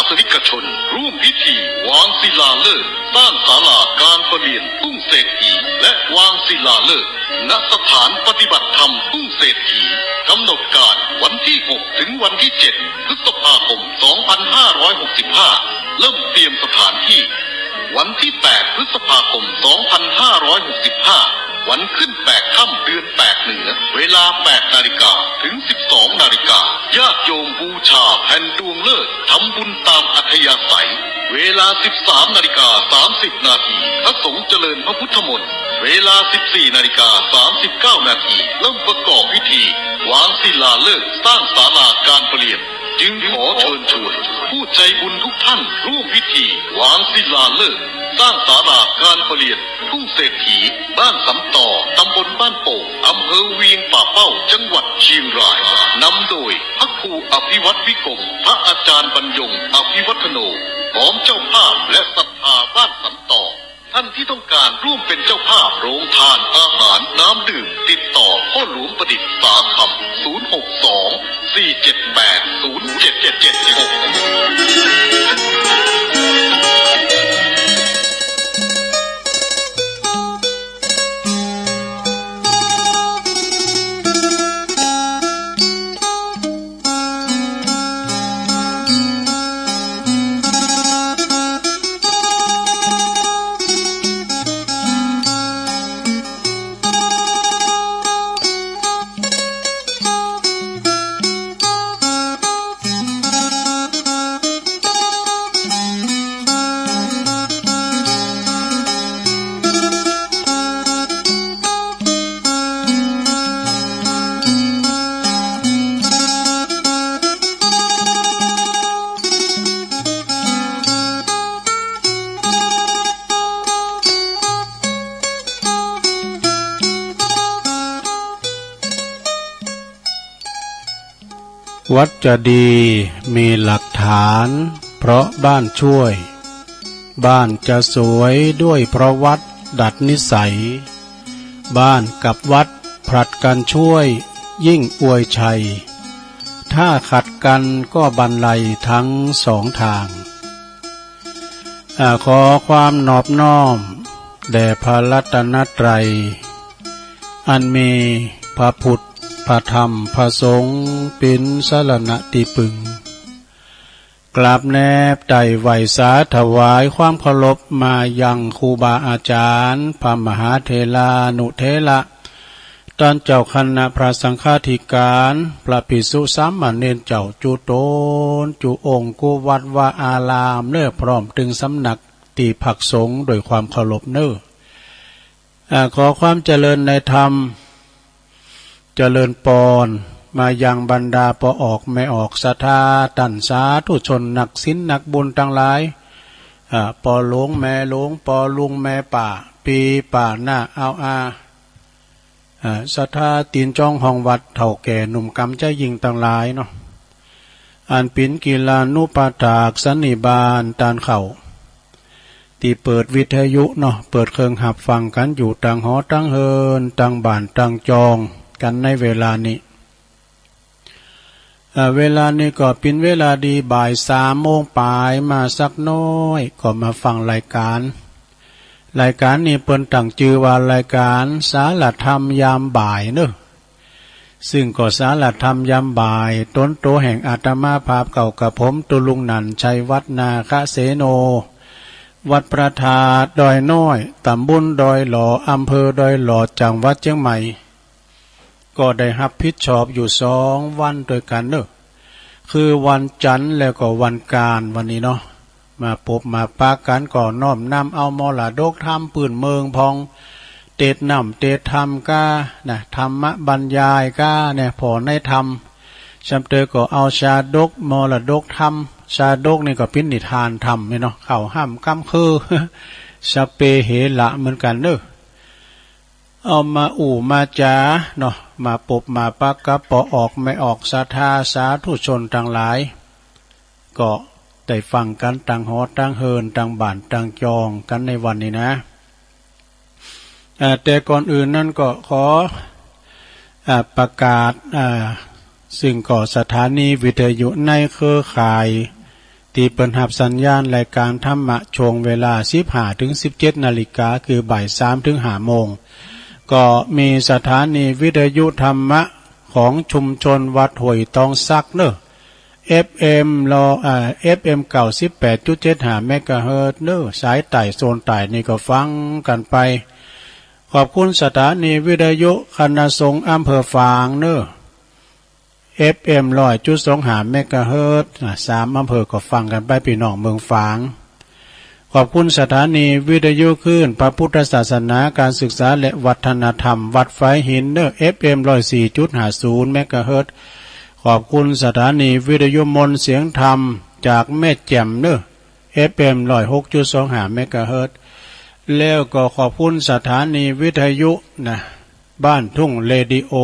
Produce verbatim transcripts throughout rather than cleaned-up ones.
สนิกชนร่วมพิธีวางศิลาฤกษ์สร้างศาลาการประเรียนทุ่งเศรษฐี และวางศิลาฤกษ์ ณ สถานปฏิบัติธรรมทุ่งเศรษฐี กำหนดการวันที่ หก ถึงวันที่ เจ็ด พฤษภาคม สองพันห้าร้อยหกสิบห้า เริ่มเตรียมสถานที่ วันที่ แปด พฤษภาคม สองพันห้าร้อยหกสิบห้า วันขึ้นแปดค่ำเดือนแปดเหนือ เวลา แปด นาฬิกา ถึง สิบสอง นาฬิกา ญาติโยมบูชาแผ่นดวงฤกษ์ ทำบุญตามอัธยาศัย เวลา สิบสาม นาฬิกา สามสิบ นาที พระสงฆ์เจริญพระพุทธมนต์ เวลา สิบสี่ นาฬิกา สามสิบเก้า นาที เริ่มประกอบพิธี วางศิลาฤกษ์สร้างศาลาการประเรียน จึงขอเชิญชวนผู้ใจบุญทุกท่านร่วมพิธีวางศิลาฤกษ์สร้างศาลาการประเรียนทุ่งเศรษฐี บ้านสำต่อ ตำบลบ้านโป่ง อำเภอเวียงป่าเป้า จังหวัดเชียงราย นำโดยพระครูอภิวัตรวิกรม พระอาจารย์บรรยง อภิวัฒโน พร้อมเจ้าภาพและศรัทธาบ้านสำต่อ ท่านที่ต้องการร่วมเป็นเจ้าภาพโรงทานอาหารน้ำดื่ม ติดต่อพ่อหลวงประดิษฐ์สาคำ ศูนย์หกสอง สี่เจ็ดแปด ศูนย์เจ็ดเจ็ดหก วัดจะดีมีหลักฐาน เพราะบ้านช่วย บ้านจะสวยด้วยเพราะวัดดัดนิสัย บ้านกับวัดผลัดกันช่วยยิ่งอวยชัย ถ้าขัดกันก็บันไลทั้งสองทาง อ่า ขอความนอบน้อมแด่พระรัตนตรัย อันมีพระพุทธ พระธรรม พระสงฆ์ เป๋นสรณะตี้ปึง กราบแนบไต่ไหว้สาถวายความเคารพมายังครูบาอาจารย์ พระมหาเถรานุเถระ ต้านเจ้าคณะพระสังฆาธิการ พระภิกษุสามเณรเจ้าจุ๊ต๋นจุ๊องค์ กู้วัดวาอารามเน่อ พร้อมตึงสำนักตี้พักสงฆ์ โดยความเคารพเน่อ อ่า ขอความเจริญในธรรม เจริญปอนมายังบรรดาป้อออกแม่ออกศรัทธา ต้านสาธุชนนักศีลนักบุญตังหลาย อ่า ป้อหลวงแม่หลวง ป้อลุงแม่ป้า ปี้ป้าน้า อาวอา อ่า ศรัทธาตี๋นจ๊องห้องวัด เฒ่าแก่หนุ่มก๋ำใจ๊ยิ่งตังหลายเนาะ อันเป๋นกิลานุปัฏฐากสันนิบาตต้านเข้า ตี้เปิดวิทยุเนาะ เปิดเครื่องฮับฟังกั๋นอยู่ตังหอตังเฮือน ตังบ้านตังจองกั๋นในเวลานี้ อ่า เวลานี้ก็เป๋นเวลาดี บ่ายสามโมงป๋ายมาสักน้อย ก็มาฟังรายก๋าน รายก๋านนี้เปิ้นตั้งจื้อว่ารายก๋านสารธรรมยามบ่ายเนาะ ซึ่งก็สารธรรมยามบ่าย ต๋นตั๋วแห่งอาตมาภาพเก่ากระผม ตุ๊ลุงนันท์ ชัยวัฒน์ นาคเสโน วัดพระธาตุดอยน้อย ต๋ำบลดอยหล่อ อำเภอดอยหล่อ จังหวัดเจียงใหม่ ก็ได้ฮับผิดชอบอยู่สองวันตวยกั๋นเนาะ คือวันจันทร์แล้วก็วันก๋าน วันนี้เนาะ มาปบมาปะกั๋นก็น้อมนำเอามรดกธรรมปื้นเมืองพ่อง เตสน์น้ำเตสน์ธรรมก้านะ ธรรมบรรยายก้าเนี่ย ผ่อในธรรม ซ้ำเตยก็เอาชาดก มรดกธรรม ชาดกนี่ก็เป๋นนิทานธรรมเนี่ยเนาะ เข้าฮ่ำกำคือ สพเปเหระเหมือนกั๋นเนาะ เอามาอู้มาจ๋าเนาะ มาปบมาปะกับป้อออกแม่ออกศรัทธาสาธุชนตังหลาย ก็ได้ฟังกั๋นตังหอตังเฮือน ตังบ้านตังจองกั๋นในวันนี้นะ อ่า แต่ก่อนอื่นนั้นก็ขอ อ่า ประกาศ อ่า ซึ่งก็สถานีวิทยุในเครือข่าย ตี้เปิ้นฮับสัญญาณรายก๋านธรรมะช่วงเวลาสิบห้าเถิงสิบเจ็ดนาฬิกา คือบ่ายสามเถิงห้าโมง ก็มีสถานีวิทยุธรรมะของชุมชนวัดห้วยตองสักเนาะ เอฟเอ็ม ลอ เอ่อ เอฟเอ็ม เก้าสิบแปดจุดเจ็ดห้าเมกะเฮิรตซ์เนาะ สายใต้โซนใต้นี่ก็ฟังกั๋นไป ขอบคุณสถานีวิทยุคณะสงฆ์อำเภอฝางเนาะ เอฟเอ็ม ร้อยจุดสองห้าเมกะเฮิรตซ์ อ่า สามอำเภอก็ฟังกั๋นไป ปี้น้องเมืองฝาง ขอบคุณสถานีวิทยุคลื่นพระพุทธศาสนา การศึกษาและวัฒนธรรมวัดฝายหินเนาะ เอฟเอ็ม ร้อยสี่จุดห้าศูนย์เมกะเฮิรตซ์ ขอบคุณสถานีวิทยุมนต์เสียงธรรมจากแม่แจ่มเนาะ เอฟเอ็ม ร้อยหกจุดสองห้าเมกะเฮิรตซ์ แล้วก็ขอบคุณสถานีวิทยุนะ บ้านทุ่งเรดิโอ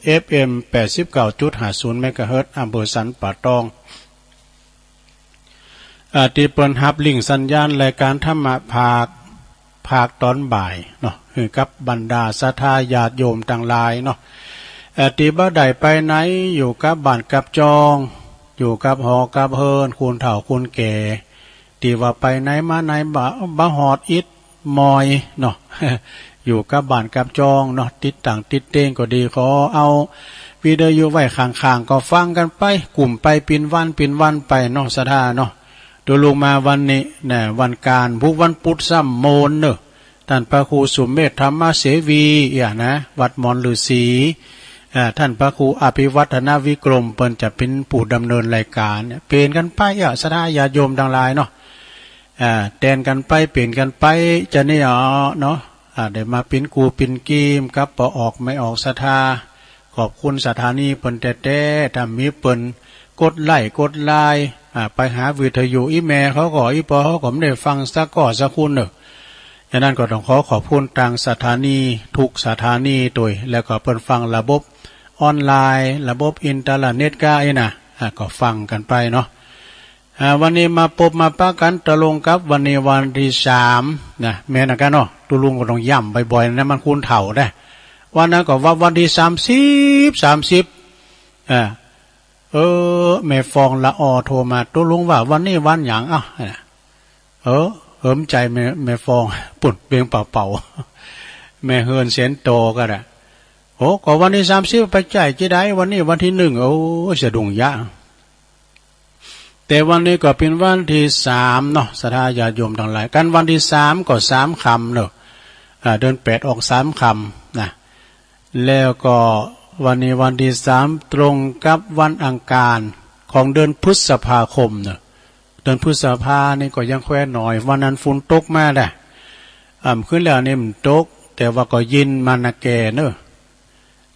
เอฟเอ็ม แปดสิบเก้าจุดห้าศูนย์เมกะเฮิรตซ์ อำเภอสันป่าตอง อ่า ตี้เปิ้นฮับลิงก์สัญญาณรายก๋านธรรมะภาค ภาคต๋อนบ่ายเนาะ หื้อกับบรรดาศรัทธาญาติโยมตังหลายเนาะ เอ่อ ตี้บ่ได้ไปไหน อยู่กับบ้านกับจอง อยู่กับหอกับเฮือน คูณเฒ่าคูณแก่ ตี้ว่าไปไหนมาไหนบ่ บ่ฮอดอิด มอยเนาะ อยู่กับบ้านกับจองเนาะ ติดตั้งติดเตงก็ดี ขอเอาวิทยุไว้ข้างๆ ก็ฟังกั๋นไป กุ้มไปเป๋นวันเป๋นวันไปเนาะ ศรัทธาเนาะ ตุ๊ลุงมาวันนี้นะ วันก๋าน พุธวันปุธซ้ำโมนเนาะ ต้านพระครูสุเมธธรรมเสวี เอี้ยนะ วัดหมอนฤๅษี อ่า ต้านพระครูอภิวัฒนวิกรม เปิ้นจะเป๋นผู้ดำเนินรายก๋าน เป๋นกั๋นไป อ่า ศรัทธาญาติโยมตังหลายเนาะ อ่า แตนกั๋นไป เป๋นกั๋นไป จะนี่ อ๋อ เนาะ อ่า ได้มาเป๋นกู้เป๋นกีมกับป้อออกแม่ออกศรัทธา ขอบคุณสถานีเปิ้นแต๊ๆ ถ้ามีเปิ้นกดไลก์กดไลน์ อ่า ไปหาวิทยุ อี่แม่เขาก็ อี่ป้อเขาก็บ่ได้ฟังสักก้อสักคนเนาะ ฉะนั้นก็ต้องขอขอบคุณตางสถานี กู้สถานีตวย แล้วก็เปิ้นฟังระบบออนไลน์ ระบบอินเทอร์เน็ตก้าอี้นะ อ่า ก็ฟังกั๋นไปเนาะ อ่า วันนี้มาปบมาปะกั๋นตรงกับวันนี้วันตี้สามนะ แม่นอะกะเนาะ ตุ๊ลุงก็ต้องย้ำบ่อยๆ นะ มันคูณเฒ่าได้ วันนั้นก็ว่าวันตี้สามสิบ สามสิบ อ่า เออ แม่ฟองละออโทรมา ตุ๊ลุงว่าวันนี้วันหยัง อ้าว เออ เหิมใจ๋แม่ แม่ฟอง ปุ้นเวียงป่าเป๋า แม่เฮือนเสียนโตก็ได้ โอ้ ก็วันตี้สามสิบ ไปใจ๋ตี้ใด วันนี้วันตี้หนึ่ง โอ้ สะดุ้งยะ แต่วันนี้ก็เป๋นวันตี้สามเนาะ ศรัทธาญาติโยมตังหลาย กั๋นวันตี้สามก็สามค่ำเนาะ อ่า เดือนแปดออกสามค่ำนะ แล้วก็วันนี้วันตี้สามตรงกับวันอังคารของเดือนพฤษภาคมเนาะ เดือนพฤษภานี่ก็ยังแควนหนอย วันนั้นฝนตกมาได้ อ่ำขึ้นแล้วนี่มันตก แต่ว่าก็เย็นมานะแกเนาะ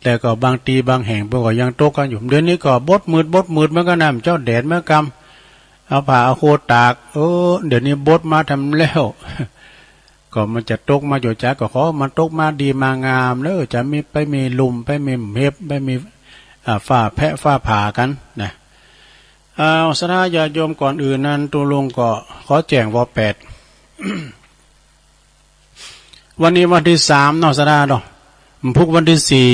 แต่ก็บางตี้บางแห่งเปิ้นก็ยังตกกั๋นอยู่ เดี๋ยวนี้ก็บดมืด บดมืดเหมือนกั๋นนะ เจ้าแดดเหมือนกั๋น เอาผ้าเอาโคตาก เออ เดี๋ยวนี้บดมาทำแล้ว ก็มันจะตกมาโจดจ๋า ก็ขอมันตกมาดีมางามเนาะ จะมีไปมีลุ่ม ไปมีเห็บ ไปมี อ่า ฟ้าแผะฟ้าผ่ากั๋นนะ เอา ศรัทธาญาติโยม ก่อนอื่นนั้นตุ๊ลุงก็ขอแจ้งวอแปด วันนี้วันตี้สามเนาะ ศรัทธาเนาะ พุธวันตี้สี่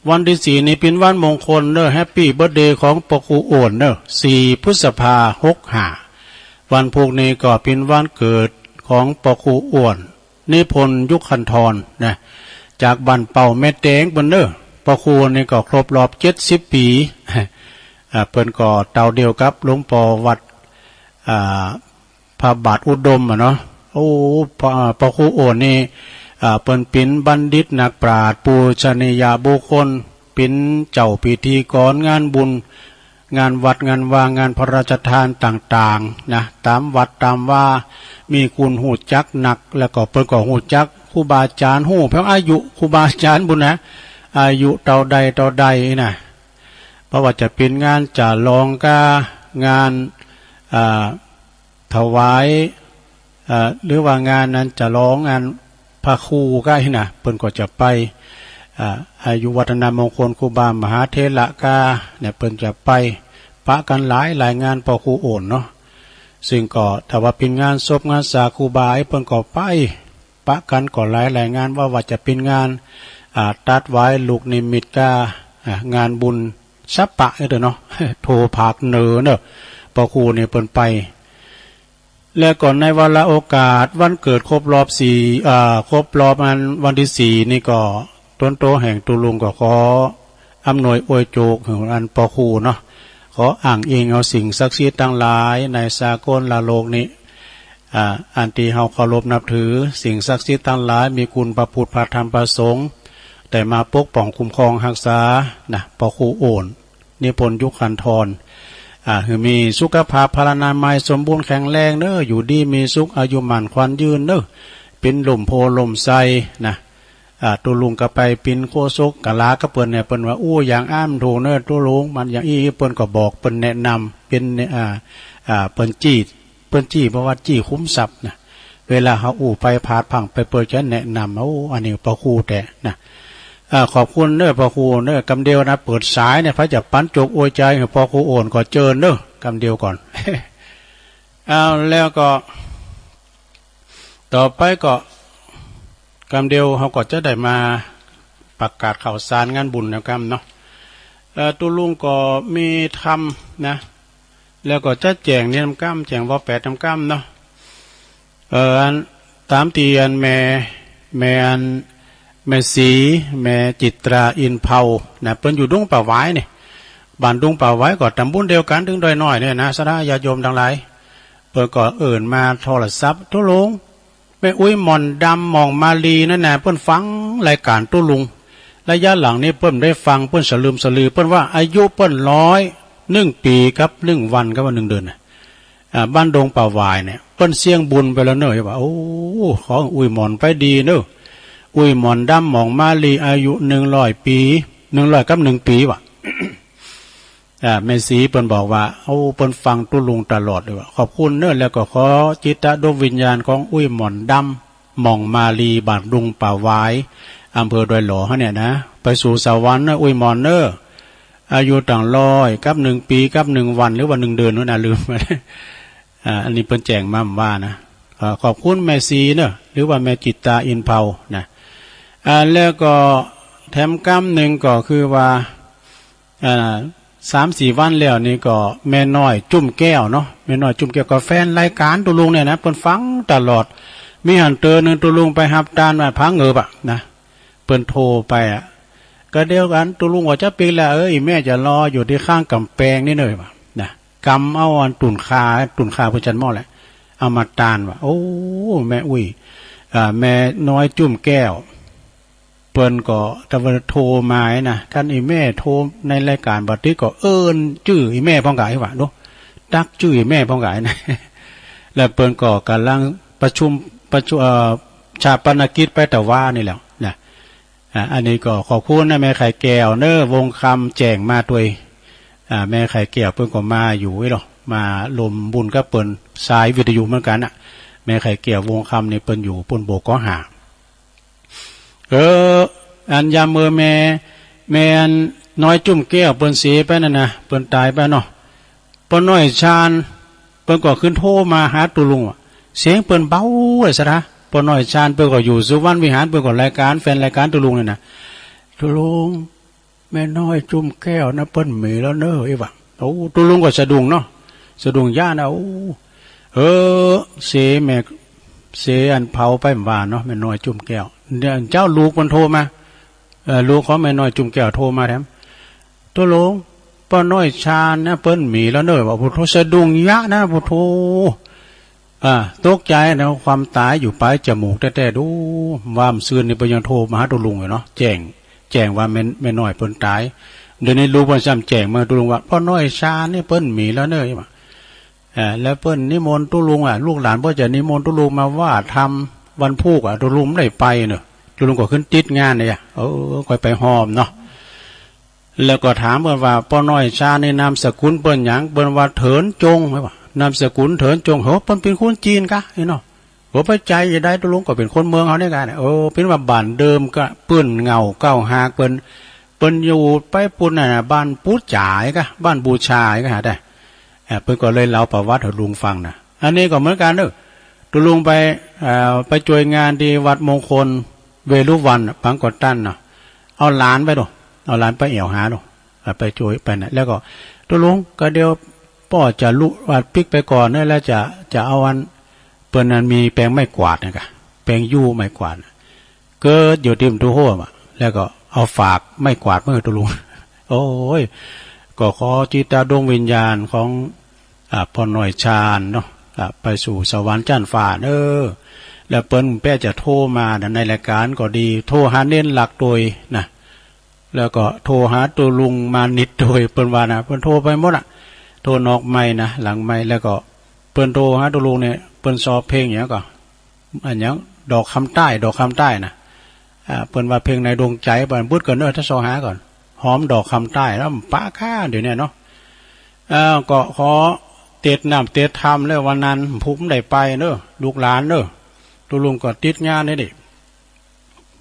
วันตี้สี่นี่เป๋นวันมงคลเนาะ แฮปปี้เบิร์ธเดย์ของป้อครูอ้วนเนาะ สี่พฤษภาหกห้า วันพุธนี้ก็เป๋นวันเกิดของป้อครูอ้วน นิพนธ์ยุคคันธรนะ จากบ้านเป้าแม่แตงเปิ้นเนาะ ป้อครูนี่ก็ครบรอบเจ็ดสิบปี๋ อ่า เปิ้นก็เต้าเดียวกับหลวงป้อวัด อ่า พระบาทอุดมอะเนาะ โอ้ ป้อ อ่า ป้อครูอ้วนนี่ อ่า เปิ้นเป๋นบัณฑิตนักปราชญ์ ปูชนียบุคคล เป๋นเจ้าพิธีกรงานบุญ งานวัดงานวา งานพระราชทานต่างๆ นะ ต๋ามวัดต๋ามวา มีคนฮู้จักนัก แล้วก็เปิ้นก็ฮู้จักครูบาอาจ๋ารย์ ฮู้เพียงอายุครูบาอาจ๋ารย์ปู้นนะ อายุเต้าใดเต้าใดนะ เพราะว่าจะเป๋นงานจ๋ลองก้า งาน อ่า ถวาย เอ่อ หรือว่างานนั้นจ๋ลองงานพระครูก้าอี้นะ เปิ้นก็จะไป อ่า อายุวัฒนมงคลครูบามหาเถระก้าเนี่ย เปิ้นจะไปปะกั๋นหลายหลายงานป้อครูอ้วนเนาะ ซึ่งก็ถ้าว่าเป๋นงานศพงานสาครูบา เปิ้นก็ไปปะกั๋นก็หลายหลายงาน ว่า ว่าจะเป๋นงาน อ่า ตัดหวายลูกนิมิตก้า อ่า งานบุญ สะปะเด้อเนาะ โทภาคเหนือเนาะ ป้อครู๋นี่เปิ้นไป และก็ในวาระโอกาสวันเกิดครบรอบสี่ เอ่อ ครบรอบอันวันตี้สี่นี่ก็ ตนโตแห่งตุ๊ลุงก็ขออำนวยอวยโจกหื้ออันป้อครู๋เนาะ ขออ้างอิงเอาสิ่งศักดิ์สิทธิ์ตังหลายในสากลโลกนี้ อ่า อันตี้เฮาเคารพนับถือ สิ่งศักดิ์สิทธิ์ตังหลาย มีคุณพระพุทธ พระธรรม พระสงฆ์ ได้มาปกป้องคุ้มครองฮักษานะ ป้อครู๋โอ่น นิพนธ์ ยุคันธร อ่า หื้อมีสุขภาพพลานามัยสมบูรณ์แข็งแรงเน้อ อยู่ดีมีสุข อายุหมั้นขวัญยืนเน้อ เป๋นฮ่มโพธิ์ฮ่มไทรนะ อ่า ตุ๊ลุงก็ไปเป๋นโฆษกกล่าวกับเปิ้นเนี่ย เปิ้นว่า อู้ อย่างอั้นถูกเน้อตุ๊ลุง มันอย่างอี้ เปิ้นก็บอก เปิ้นแนะนำ เป๋น อ่า อ่า เปิ้นจี้ เปิ้นจี้ ประวัติ จี้ขุมทรัพย์นะ เวลาเฮาอู้ไปผาดพังไป เปิ้นจะแนะนำ โอ้ อันนี้ป้อครู๋แต๊นะ อ่า ขอบคุณเน้อป้อครู๋เน้อ กำเดียวนะ เปิดสายเนี่ย ใผจะปันโจกอวยใจ๋หื้อป้อครู๋โอ่นก็เจิญเน้อ กำเดียวก่อน เอา แล้วก็ ต่อไปก็ กำเดียวเฮาก็จะได้มาประกาศข่าวสารงานบุญนำกำเนาะ เอ่อ ตุ๊ลุงก็มีธรรมนะ แล้วก็จะแจ้งเนียนำกำ แจ้งวอแปดนำกำเนาะ เอ่อ อัน ต๋ามตี้อันแม่ แม่อัน แม่ศรี แม่จิตรา อินทร์เภานะ เปิ้นอยู่ดงป่าหวายนี่ บ้านดงป่าหวายก็ต๋ำบลเดียวกั๋น ตึงดอยน้อยเนี่ยนะ ศรัทธาญาติโยมตังหลาย เปิ้นก็เอิ้นมาโทรศัพท์ ตุ๊ลุง แม่อุ๊ยหม่อนดำ หม่องมาลีนั่นนะ เปิ้นฟังรายก๋านตุ๊ลุง ระยะหลังนี้เปิ้นได้ฟัง เปิ้นสะลึมสะลือ เปิ้นว่าอายุเปิ้นร้อยนึ่งปี๋กับนึ่งวัน กับว่านึ่งเดือนนะ อ่า บ้านดงป่าหวายเนี่ย เปิ้นเสี้ยงบุญไปแล้วเน้อ ว่า โอ้ ขออุ๊ยหม่อนไปดีเน้อ อุ๊ยหม่อนดำ หม่องมาลี อายุนึ่งร้อยปี๋ นึ่งร้อยกับนึ่งปี๋ว่ะ อ่า แม่ศรีเปิ้นบอกว่า โอ้ เปิ้นฟังตุ๊ลุงตลอดเลยว่ะ ขอบคุณเน้อ แล้วก็ขอจิตดวงวิญญาณของอุ๊ยหม่อนดำ หม่องมาลี บ้านดงป่าหวาย อำเภอดอยหล่อเฮาเนี่ยนะ ไปสู่สวรรค์เน้อ อุ๊ยหม่อนเน้อ อายุตั้งร้อยกับนึ่งปี๋กับนึ่งวัน หรือว่านึ่งเดือนโน้นนะ ลืม อ่า อันนี้เปิ้นแจ้งมาว่านะ อ่า ขอบคุณแม่ศรีเน้อ หรือว่าแม่จิตรา อินทร์เภานะ อ่า แล้วก็แถมกำนึ่งก็คือว่า อ่า สามสี่วันแล้วนี่ก็แม่น้อยจุ่มแก้วเนาะ แม่น้อยจุ่มแก้วก็แฟนรายก๋านตุ๊ลุงเนี่ยนะ เปิ้นฟังตลอด มีหั้นเตื้อนึ่งตุ๊ลุงไปฮับตานวัดผาเหงือบอะนะ เปิ้นโทรไปอะ ก็เดียวกั๋น ตุ๊ลุงว่าจะปิ๊กแล้ว เอ้ย แม่จะรออยู่ตี้ข้างก๋ำแปงนี่เน้อว่ะนะ กำเอาอันตุ่นข่า ตุ่นข่าเปิ้นจันหม้อแหละ เอามาตานว่ะ โอ้ แม่อุ๊ย อ่า แม่น้อยจุ่มแก้ว เปิ้นก็ตะวันโทรมานะ คันอี่แม่โทรในรายก๋านบ่ติดก็เอิ้นจื้ออี่แม่พ่องก๋ายว่ะ ดู ตั๊กจื้ออี่แม่พ่องก๋ายนะ แล้วเปิ้นก็ก่ำลังประชุม ประชุม เอ่อ ฌาปนกิจไปตะวานี่แหละนะ อ่า อันนี้ก็ขอบคุณนะ แม่ไข่แก้วเน้อ วงคำ แจ้งมาตวย อ่า แม่ไข่แก้วเปิ้นก็มาอยู่อี้หรอ มาร่วมบุญกับเปิ้น สายวิทยุเหมือนกั๋นน่ะ แม่ไข่แก้ว วงคำ นี่เปิ้นอยู่ปุ้นโบกขอห้า เออ อันยามเมื่อแม่ แม่อันน้อยจุ่มแก้วเปิ้นเสียไปนั่นนะ เปิ้นต๋ายไปเนาะ ป้อน้อยชาญ เปิ้นก็ขึ้นโทรมาหาตุ๊ลุงว่ะ เสียงเปิ้นเบาเลยศรัทธา ป้อน้อยชาญเปิ้นก็อยู่สุวรรณวิหาร เปิ้นก็รายก๋าน แฟนรายก๋านตุ๊ลุงเนี่ยนะ ตุ๊ลุง แม่น้อยจุ่มแก้วนะ เปิ้นมีแล้วเน้อ อี้ว่ะ โอ้ ตุ๊ลุงก็สะดุ้งเนาะ สะดุ้งย้านนะ โอ้ เออ เสียแม่ เสียอันเผาไปว่าเนาะ แม่น้อยจุ่มแก้ว เนี่ย เจ้าลูกมันโทรมา เอ่อ ลูกของแม่น้อยจุ่มแก้วโทรมาแถม ตุ๊ลุง ป้อน้อยชาญนะ เปิ้นมีแล้วเน้อ ว่า โอ้โห สะดุ้งยะนะ โอ้โห อ่า ตกใจ๋นะ ความต๋ายอยู่ป๋ายจมูกแต๊ๆ ดู วามซืนนี่เปิ้นยังโทรมาหาตุ๊ลุงอยู่เนาะ แจ้ง แจ้งว่าแม่ แม่น้อยเปิ้นต๋าย เดี๋ยวนี้ลูกเปิ้นซ้ำแจ้งมาตุ๊ลุงว่า ป้อน้อยชาญนี่เปิ้นมีแล้วเน้อ ว่า อ่า แล้วเปิ้นนิมนต์ตุ๊ลุงอะ ลูกหลานเปิ้นจะนิมนต์ตุ๊ลุงมาว่าธรรมวันพูกอะ ตุ๊ลุงบ่ได้ไปเน้อ ตุ๊ลุงก็ขึ้นติดงานเนี่ย เออ ค่อยไปฮอมเนาะ แล้วก็ถามเปิ้นว่า ป้อน้อยชาญนี่นามสกุลเปิ้นหยัง เปิ้นว่าเถินจง ว่ะ นามสกุลเถินจง โห เปิ้นเป๋นคนจีนกะ อี้เนาะ โห ไปใจ๋จะได้ ตุ๊ลุงก็เป๋นคนเมืองเฮาเนี่ยกะ เออ เป๋นว่าบ้านเดิมกะ เปิ้นเหง้าเก้าหากเปิ้น เปิ้นอยู่ไปปุ้นน่ะ บ้านปู๋จ๋ายกะ บ้านบูชายกะ หาได้ เอ่อ เปิ้นก็เลยเล่าประวัติหื้อลุงฟังนะ อันนี้ก็เหมือนกั๋นเน้อ ตุ๊ลุงไป เอ่อ ไปจ้วยงานตี้วัดมงคลเวฬุวัณฑ์น่ะ ปางก่อตั้นเนาะ เอาหลานไปดู เอาหลานไปแอ่วหาดู เอ่อ ไปจ้วยไปนะ แล้วก็ ตุ๊ลุง ก็เดี๋ยว ป้อจะลุว่าปิ๊กไปก่อนเน่อ แล้วจะ จะเอาอัน เปิ้นนั้นมีแป๋งไม้กวาดนะก่ะ แป๋งยู้ไม้กวาด เกิดอยู่ตี้มันตู้โฮ่มอะ แล้วก็เอาฝากไม้กวาดมาหื้อตุ๊ลุง โอ้ย ก็ขอจิตดวงวิญญาณของ อ่า ป้อน้อยชาญเนาะ อ่า ไปสู่สวรรค์จั๊นฟ้าเน่อ แล้วเปิ้นแป๊จะโทรมานะ ในรายก๋านก็ดี โทรหาเณรหลักตวยนะ แล้วก็โทรหาตุ๊ลุงมานิดตวย เปิ้นว่านะ เปิ้นโทรไปหมดอะ โทรนอกไมค์นะ หลังไมค์ แล้วก็เปิ้นโทรหาตุ๊ลุงเนี่ย เปิ้นซอเพลงหยังก่อ อันหยัง ดอกคำใต้ ดอกคำใต้นะ อ่า เปิ้นว่าเพลงในดวงใจ เปิ้นบึดก่อนเน่อ ถ้าซอหาก่อน หอมดอกคำใต้ แล้วมันปะก้าเดี๋ยวเนี้ยเนาะ เอ้า ก็ขอเตศน้ำเตศธรรมแล้ววันนั้น ผู้บ่ได้ไปเน่อ ลูกหลานเน่อ ตุ๊ลุงก็ติดงานนี่ดิ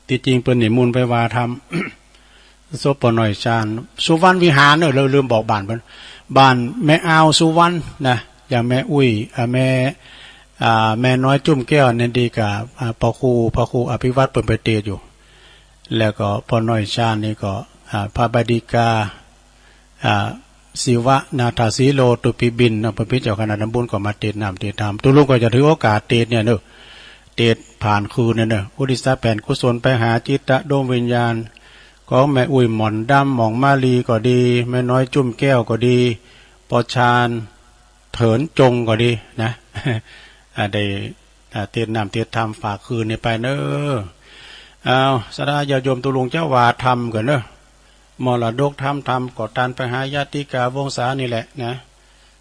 ตี้จริงเปิ้นนิมนต์ไปว่าธรรม ศพป้อน้อยชาญ สุวรรณวิหารเน่อ ลืม ลืมบอกบ้านเปิ้น บ้านแม่อาวสุวรรณนะ อย่างแม่อุ้ย อ่า แม่ อ่า แม่น้อยจุ่มแก้วเนี่ยดีกับ อ่า พระครู พระครูอภิวัตรเปิ้นไปเตศอยู่ แล้วก็ป้อน้อยชาญนี่ก็ อ่า พระบดิกา อ่า ศิวะนาถสีโล ตุปิบิณ นะ พระพิจารณาบุญก็มาเตศน้ำเตศธรรม ตุ๊ลุงก็จะถือโอกาสเตศเนี่ยเน่อ เตศผ่านคืนเนี่ยเน่อ อุทิศแผ่นกุศลไปหาจิตดวงวิญญาณ ของแม่อุ้ยหม่อนดำ หม่องมาลีก็ดี แม่น้อยจุ่มแก้วก็ดี ป้อชาญเถินจงก็ดีนะ อ่า ได้ อ่า เตศน้ำเตศธรรมฝากคืนนี่ไปเน่อ เอา ศรัทธาญาติโยมตุ๊ลุงจะว่าธรรมก่อนเน่อ มรดกธรรม ธรรมก็ตันไปหาญาติกาวงศานี่แหละนะ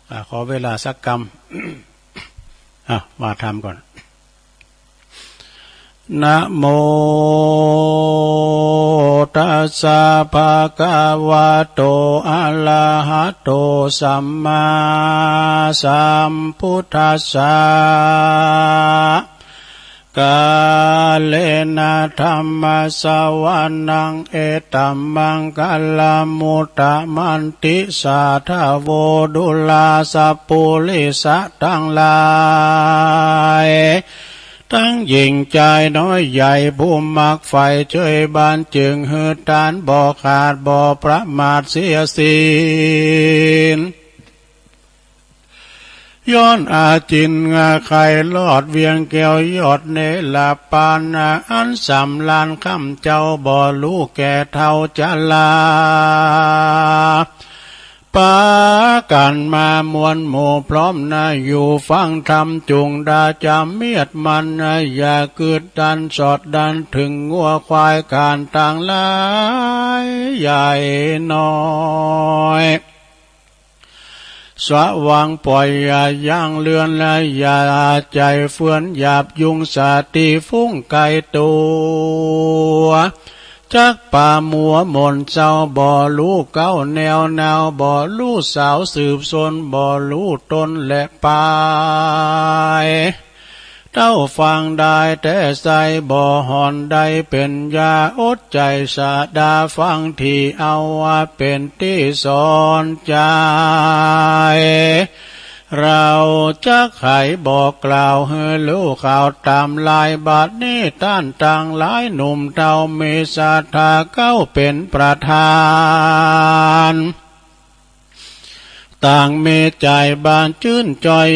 อ่า ขอเวลาสักกำ อ่ะ ว่าธรรมก่อน นะโมตัสสะ ภะคะวะโต อะระหะโต สัมมาสัมพุทธัสสะ กาเลนะธัมมะสะวะนัง เอตะมังคะลัม มุตตะมันติ สาธะโว ดูราสะปุริสะตังหลาย ตังหญิงจายน้อยใหญ่ ผู้มักใฝ่เจยบาน จึงหื้อตานบ่ขาด บ่ประมาทเสียสิ้น ย้อนอาจินไขลอดเวียงแก้วยอดเนรปาน อันสำราญค่ำเจ้า บ่ฮู้แก่เฒ่าจรา ปากั๋นมามวลหมู่พร้อมนา อยู่ฟังธรรมจุ่งดาจ๋ำเมียดมันนา อย่ากึ๊ดดันสอดดัน เถิงงัวควายก๋านตังหลายใหญ่น้อย สะหวังป่อยอย่ายั้งเลือน และอย่าใจ๋เฟือนหยาบยุง สาตรีฝูงไก๋ตั๋ว จักปามัวหม่นเศร้า บ่ฮู้เก๊าแนวนาว บ่ฮู้สาวสืบสน บ่ฮู้ต้นและปาย เต้าฟังได้แต่ใส่ บ่ห่อนได้เป๋นยา อดใจ๋สะดาฟังที เอาว่าเป๋นตี้สอนใจ๋ เราจักไขบอกกล่าว หื้อฮู้ข่าวต๋ามลาย บัดนี้ต้านตังหลาย หนุ่มเฒ่ามีศรัทธา เก๊าเป๋นประธาน ต่างมีใจ๋บานจื้นจ่อย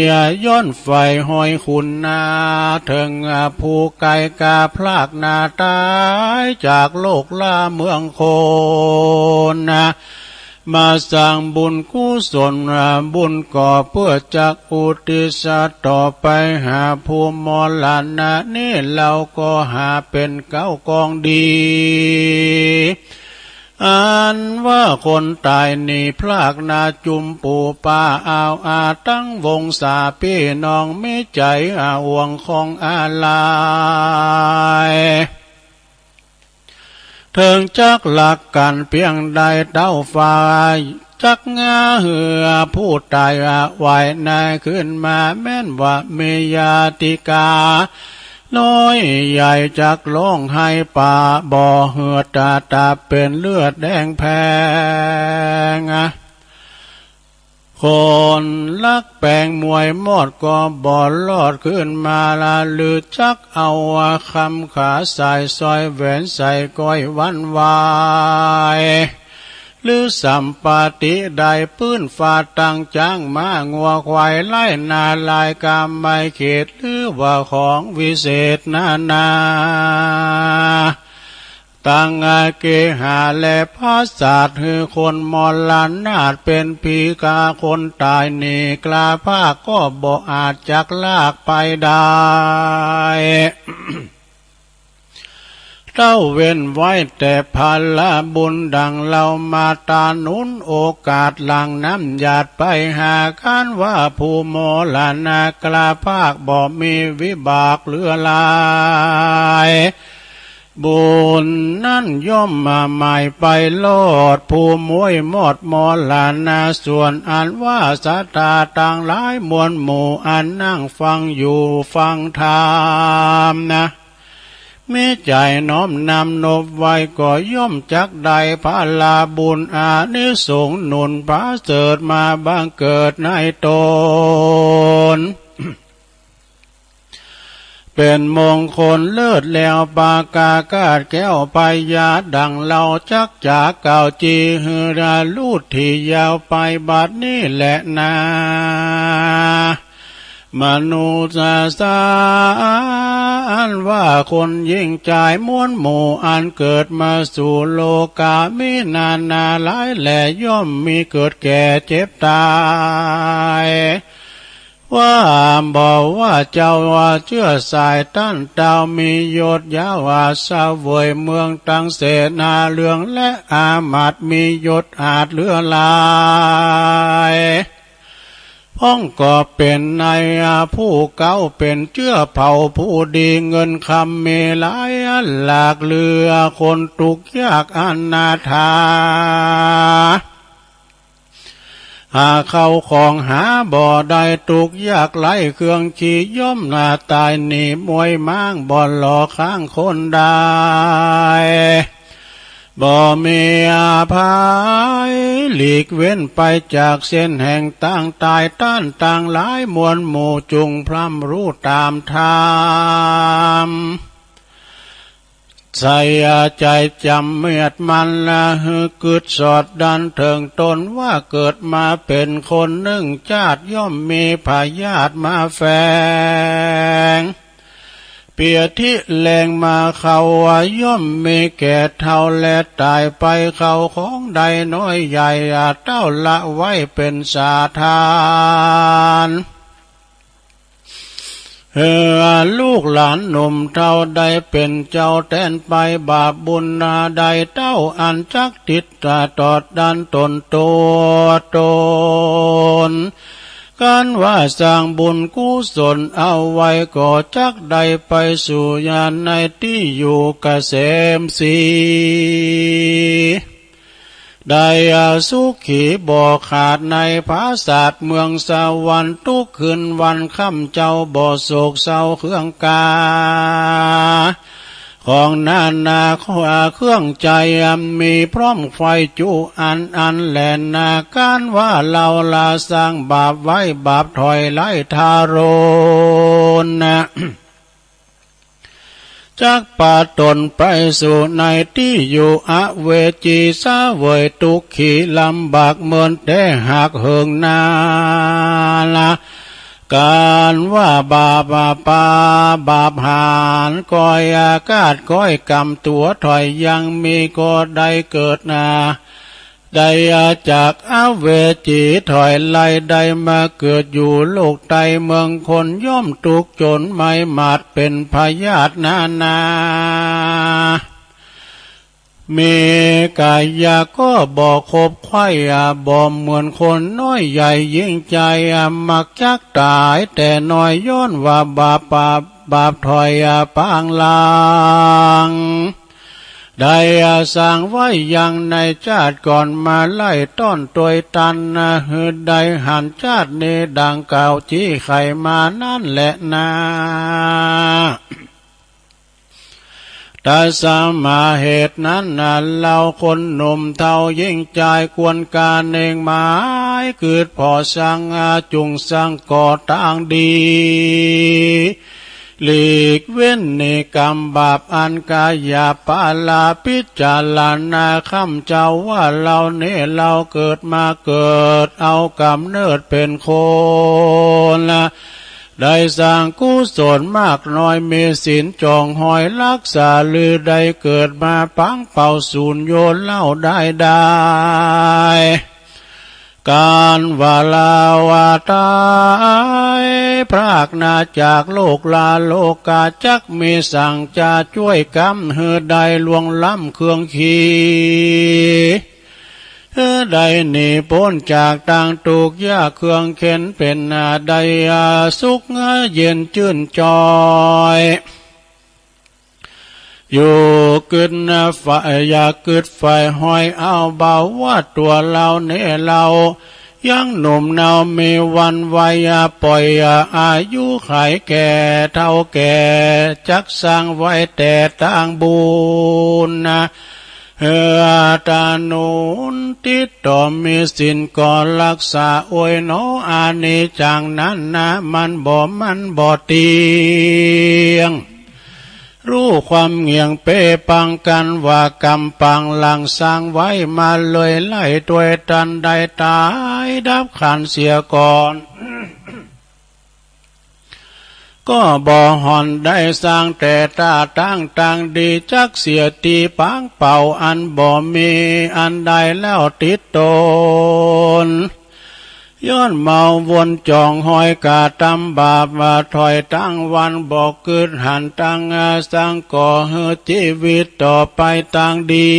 ย้อนใฝ่ฮอยคุณนา เถิงผู้ไก๋กล้าพลากหน้าต๋าย จากโลกล่าเมืองคนนา มาสร้างบุญกุศลบุญ ก็เปื้อจักอุทิศต่อไป หาผู้มรณะนี้ เฮาก็หาเป๋นเก๊ากองดี อันว่าคนต๋ายหนีพลากหน้า จุมปู่ป้าอาวอา ตังวงศาปี้น้อง มีใจ๋อาห่วงของอาลัย เถิงจักฮักกั๋นเปียงใด เต้าฟ้าจักงา หื้อผู้ต๋ายอาไหว้นาขึ้นมา แม้นว่ามีญาติกา น้อยใหญ่จักฮ้องไห้ปา บ่เหือดต๋า ต๋าเป๋นเลือดแดงแผง คนฮักแป๋งมวยมอด ก็บ่รอดขึ้นมาละ หรือจักเอาคำขาสายสร้อยแหวนใส่ก้อยหวั่นไหว หรือสัมปาติได้ปื้นฟ้าตังจ๊างม้างัวควายไล่นาลายกาไมเขต หรือว่าของวิเศษนานา ตังเกหาและปราสาท หื้อคนมรณาฏเป๋นผีกาคนต๋ายนี่ กล้าภาคก็บ่อาจจักลากไปได้ เต้าเว้นไว้แต่ผลบุญดังเฮามาตาหนุนโอกาสหลั่งน้ำหยาดไปหา คันว่าผู้มรณะกล้าภาคบ่มีวิบากเหลือหลาย บุญนั้นย่อมมาหมายไปรอด ผู้ม้วยมอดมรณะ ส่วนอันว่าศรัทธาตังหลายมวลหมู่ อันนั่งฟังอยู่ฟังธรรมนะ มีใจ๋น้อมนำนบไหว้ ก็ย่อมจักได้ผลบุญอานิสงส์หนุนประเสริฐมาบังเกิดในต๋น เป๋นมงคลเลิศแล้ว ประกาศแก้วพญาดังเฮาจักจ๋ากล่าวจี หื้อได้ลูดถี่ยาวไปบัดนี้แลนา มนุษย์สาร อันว่าคนหญิงจายมวลหมู่ อันเกิดมาสู่โลกา มีนานาหลายแล ย่อมมีเกิดแก่เจ็บต๋าย ว่าบ่ว่าเจ้าว่าเจื้อสายต้านเต้า มียศยาวอาจเสวยเมืองตังเสนาเรือง และอามาตย์มียศอาจเหลือหลาย พ่องก็เป๋นนายผู้เก๊า เป๋นเจื้อเผ่าผู้ดี เงินคำมีหลายหลากเหลือ คนตุ๊กข์ยากอนาถา หาเข้าของหาบ่ได้ ตุ๊กข์ยากไร้เครื่องชี ย่อมนาต๋ายหนีม้วยม้าง บ่หล่อค้างคนได้ บ่มีอภัยหลีกเว้นไปจากเส้นแห่งตางต๋าย ต้านตังหลายมวลหมู่ จุ่งพร่ำฮู้ต๋ามธรรม ใส่ใจ๋จ๋ำเมียดมันละ หื้อกึ๊ดสอดดันเถิงต๋น ว่าเกิดมาเป๋นคนนึ่งจาติ ย่อมมีพยาธิมาแฝง เปียธิแรงมาเข้า ย่อมมีแก่เฒ่าและต๋ายไป เข้าของใดน้อยใหญ่ เต้าละไว้เป๋นสาธาร เออ ลูกหลานหนุ่มเฒ่าได้เป๋นเจ้าแตนไป บาปบุญนาใดเต้าอันจักติดตาตอดดันต๋นตัวต๋น กันว่าสร้างบุญกุศลเอาไว้ ก็จักได้ไปสู่ญาณในตี้อยู่เกษมสี ได้อาสุขีบ่ขาดในผาสาทเมืองสวรรค์ ตุ๊กคืนวันค่ำเจ้าบ่โศกเศร้าเครื่องกา ของนานาเครื่องใจ๋อันมีพร้อมใฝ่จุอันอันแลนา กันว่าเฮาละสร้างบาปไว้ บาปถอยไล่ทารุณนะ จักปะต๋นไปสู่ในตี้อยู่อเวจี เสวยตุ๊กขีลำบากเมินแต่หากเหิงนาละ กันว่าบาปปาบาปหาญ ก้อยอากาศก้อยกำตั๋วถอยยังมีก็ได้เกิดนา ได้จากอเวจีถอยไล่ได้มาเกิดอยู่โลกใต้เมืองคน ย่อมตุ๊กข์จ๋นไม้หมาดเป๋นพยาธินานา มีกายะก็บ่ขบไขว่ บ่เหมือนคนน้อยใหญ่หญิงจาย มักจักต๋ายแต่น้อย ย้อนว่าบาปปาบาปถอยปางหลัง ได้สร้างไว้ยังในจาติก่อนมาไล่ต้อนตวยตัน หื้อได้หันจาตินี้ดังกล่าวจี้ไขมานั้นแลนา ตัสมาเหตุนั้น เฮาคนหนุ่มเฒ่าหญิงจายควรกาเน่งหมาย กึ๊ดผ่อสร้างอาจุ่งสร้างก่อตางดี หลีกเว้นในกรรมบาปอันกาหยาบ ปาลา พิจารณาค้ำเจ้าว่า เฮาแน่เฮาเกิดมาเกิดเอาก๋ำเนิดเป๋นคน ได้สร้างกุศลมากน้อย มีศีลจ๋องหอยฮักษา หรือได้เกิดมาปังเป่าสูญโญนเล่าได้ได้ ก๋านว่าเฮาต๋ายพรากนาจากโลกลาโลก๋า จักมีสังจะจ้วยกำหื้อได้ล่วงล้ำเครื่องขี หื้อได้หนีป๊นจากตางตุ๊กข์ยากเครื่องเข็ญเป๋น ได้สุขเย็นจื้นจอย อยู่กึ๊ดใฝ่ อย่ากึ๊ดใฝ่หอยเอา บ่าว่าตั๋วเฮาแน่เฮายังหนุ่มเนา มีวันวัยป่อย อายุขัยแก่เฒ่าแก่ จักสร้างไว้แต่ตางบุญ หื้อต๋าหนุนติดต่อ มีศีลก็ฮักษา โอยหนอ อานิจจังนั้นนา มันบ่มั่นบ่เตี้ยง ฮู้ความเงี่ยงเป๊ะปังกั๋นว่า กำปังหลังสร้างไว้มาเลย ไล่ตวยตันได้ต๋ายดับขันธ์เสียก่อน ก็บ่ห่อนได้สร้างแต่ต๋าตั้งตางดี จักเสียตี้ปังเป่าอันบ่มีอันใดแล้วติดตน ย้อนเมาวนจ๋องหอยก๋าตำบาป ว่าถ้อยตางวัน บ่กึ๊ดหันตางสร้างก่อหื้อจีวิตต่อไปตางดี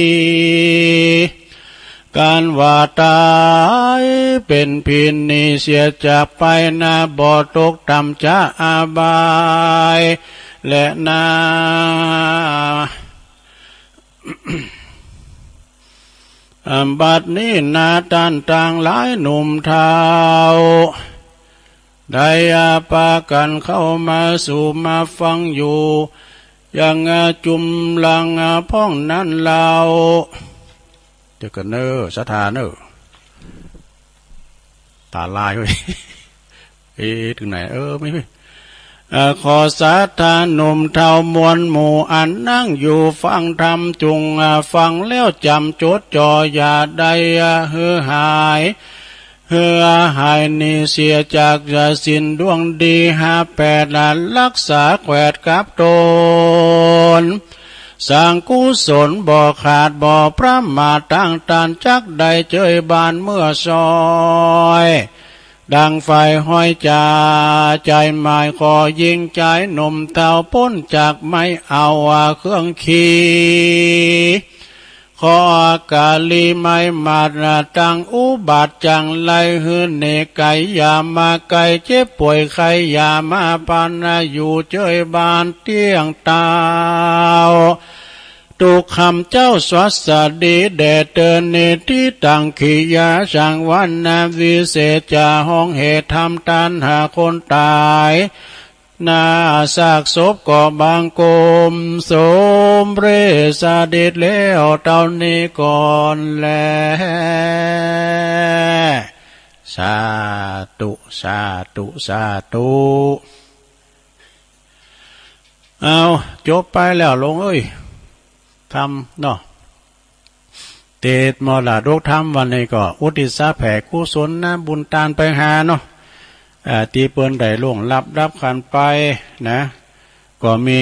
ก๋านว่าต๋ายเป๋นผีหนีเสียจากไปนา บ่ตกต่ำจะอบาย แลนา บัดนี้นาต้านตังหลายหนุ่มเฒ่า ได้ปากั๋นเข้ามาสู่มาฟังอยู่ ยังจุมลังพ่องนั้นเล่า เดี๋ยวก่อนเน่อ ศรัทธาเน่อ ต๋าลายเว้ย เอ๊ะ เถิงไหน เออ ไม่ ไม่ เอ่อ ขอศรัทธาหนุ่มเฒ่ามวลหมู่ อันนั่งอยู่ฟังธรรม จุ่ง อ่า ฟังแล้วจ๋ำจดจ่อ อย่าได้ อ่า หื้อหาย หื้อหายหนีเสียจากศีลดวงดีห้าแปด อ่า ฮักษาแขวดกับตน สร้างกุศลบ่ขาดบ่ประมาท ตังต้านจักได้เจยบานเมื่อซอย ดังฝ่ายห้อยจ๋า ใจ๋หมายขอญิงใจ๋หนุ่มเฒ่าป๊นจากไม้เอา อ่า เครื่องขี ขออาการีไม้มาด อ่า ตังอุบัติจังไร หื้อหนีไก๋อย่ามาใก้ เจ็บป่วยไข้อย่ามาปาน อ่า อยู่เจยบานเตี้ยงเต้า ตุ๊กคำเจ้าสวัสดีแด่เตอ เนติตัง ขียาสังวรรณวิเศษจา ฮ้องเหตุธรรมต้านหาคนต๋าย หน้าซากศพก็บังคมสมเร็จเสด็จแล้วเต้านี้ก่อนแล สาธุ สาธุ สาธุ เอา จบไปแล้วโลมเอ้ย ธรรมเนาะ เตชะมรดกธรรมวันนี้ก็อุทิศแผ่กุศลนะบุญตานไปหาเนาะ เอ่อ ตี้เปิ้นได้ล่วงลับดับขันธ์ไปนะ ก็มี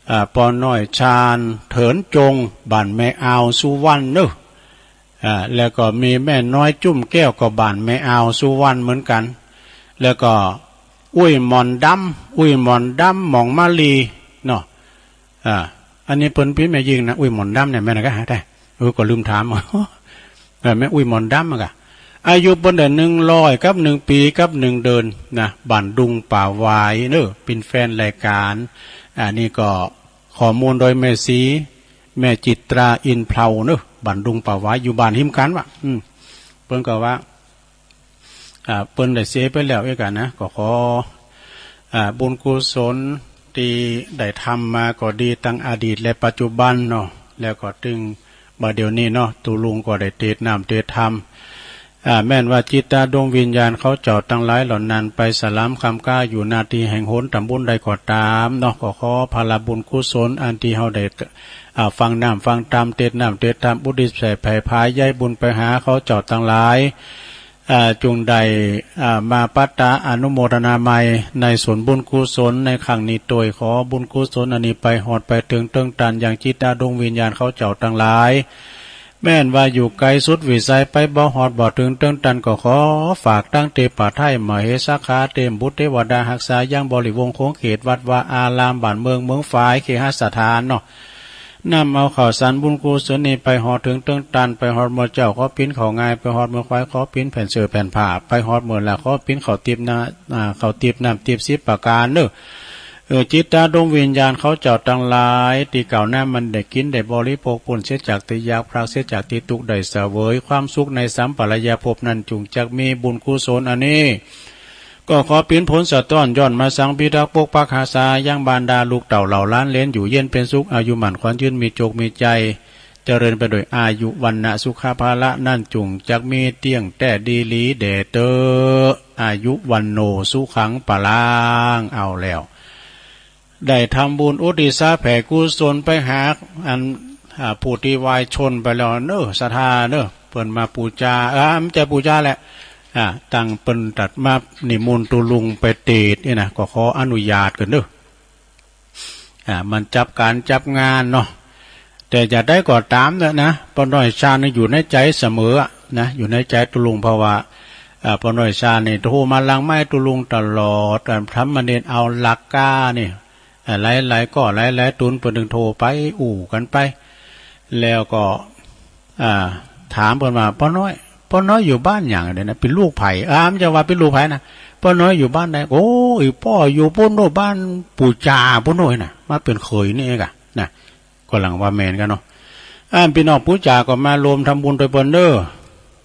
อ่า ป้อน้อยชาญเถินจง บ้านแม่อาวสุวรรณเนาะ อ่า แล้วก็มีแม่น้อยจุ่มแก้ว ก็บ้านแม่อาวสุวรรณเหมือนกั๋น แล้วก็อุ้ยหม่อนดำ อุ้ยหม่อนดำ หม่องมะลีเนาะ อ่า อันนี้เปิ้นเป๋นแม่ญิงนะ อุ้ยหม่อนดำเนี่ย แม่นก่ะ เออ ก็ลืมถาม เออ แม่อุ้ยหม่อนดำอะก่ะ อายุเปิ้นได้หนึ่งร้อยกับหนึ่งปี๋กับหนึ่งเดือนนะ บ้านดุงป่าหวายเนาะ เป๋นแฟนรายก๋าน อันนี้ก็ข้อมูลโดยแม่ศรี แม่จิตราอินทร์เพลาเนาะ บ้านดุงป่าหวาย อยู่บ้านฮิมกั๋นวะ อืม เปิ้นก็ว่า อ่า เปิ้นได้เสียไปแล้วเอกอะนะ ก็ขอ อ่า บุญกุศลตี้ได้ทำมาก็ดี ตังอดีตและปัจจุบันเนาะ แล้วก็ตึงบ่าเดี่ยวนี้เนาะ ตุ๊ลุงก็ได้เตชะน้ำเตชะธรรม อ่า แม้นว่าจิตตะดวงวิญญาณเขาเจ้าตังหลายเหล่านั้น ไปสลามคำก๊าอยู่หน้าตี้แห่งหนตำบุญใดก็ต๋ามเนาะ ก็ขอผละบุญกุศลอันตี้เฮาได้ อ่า ฟังน้ำฟังธรรม เตศน์น้ำเตศน์ธรรม อุทิศแผ่ไผ่ผายใยบุญไปหาเขาเจ้าตังหลาย อ่า จุ่งได้ อ่า มาปัตตาอนุโมทนาใหม่ในส่วนบุญกุศลในครั้งนี้ตวย ขอบุญกุศลอันนี้ไปฮอดไปเถิงเติงตันยังจิตตะดวงวิญญาณเขาเจ้าตังหลาย แม้นว่าอยู่ไก๋สุดวิสัยไปบ่ฮอดบ่เถิงเติงตัน ก็ขอฝากตังเตปาไท้มเหสขาเตมบุตรเตวดาฮักษายังบริวงศ์ขงเขตวัดวาอารามบ้านเมืองเมืองฝายเคหสถานเนาะ นำเอาข่าวสารบุญกุศลนี้ไปฮอดเถิงเติงตัน ไปฮอดเมื่อเจ๊าขอปิ๊นข้าวงาย ไปฮอดเมื่อควายขอปิ๊นแผ่นเสื้อแผ่นผ้า ไปฮอดเมื่อละขอปิ๊นข้าวติ๊บนะ อ่า ข้าวติ๊บน้ำติ๊บสิบประก๋านเนาะ เออ จิตตะดวงวิญญาณเขาเจ้าตังหลายตี้กล่าวนั้นมันได้กิ๋นได้บริโภคป๊นเสียจากตี้ยาก พรากเสียจากตี้ตุ๊กข์ ได้เสวยความสุขในสัมปรายภพนั้น จุ่งจักมีบุญกุศลอันนี้ ก็ขอปิ๊นผลสะต้อนย้อนมาสังพิทักษ์ปกปักฮักษายังบรรดาลูกเต้าเหล่าหลานเหลนอยู่เย็นเป๋นสุข อายุหมั้นขวัญยืนมีโจคมีชัย เจริญไปโดยอายุวรรณะสุขะพละนั้น จุ่งจักมีเตี้ยงแต๊ดีหลีแด่เต๊อะ อายุวัณโณสุขังพลัง เอาแล้ว ได้ทำบุญอุทิศแผ่กุศลไปหาอัน อ่า ผู้ตี้วายชนไปแล้วเนาะ ศรัทธาเนาะ เปิ้นมาปู๋จา เออ บ่ใจ้ปู๋จาแหละ อ่า ตังเปิ้นตรัสมานิมนต์ตุ๊ลุงไปเตศน์นี่นะ ก็ขออนุญาตก่อนเนาะ อ่า มันจับก๋านจับงานเนาะ แต่จะใดก็ต๋ามเนาะนะ ป้อน้อยชาญนี่อยู่ในใจ๋เสมออะนะ อยู่ในใจ๋ตุ๊ลุง เพราะว่า อ่า ป้อน้อยชาญนี่โทรมาหลังไมค์ตุ๊ลุงตลอด อ่า ธรรมเณรเอาหลักก้านี่ อ่า หลายๆ ก็หลายๆ ตุ๊นเปิ้นตึงโทรไปอู้กั๋นไป แล้วก็ อ่า ถามเปิ้นว่า ป้อน้อย ป้อน้อยอยู่บ้านหยังเดี๋ยวนะ เป๋นลูกใผ อ่า บ่ใจ้ว่าเป๋นลูกใผนะ ป้อน้อยอยู่บ้านใด โอ้ย ป้ออยู่ปู๊นโน่น บ้านปู๋จาปู๊นโน่นนะ มาเป๋นเขยนี่เองอะนะ ก่อหลังว่าแม่นกั๋นเนาะ อ่า ปี้น้องปู๋จาก็มาโฮมทำบุญตวยเปิ้นเน่อ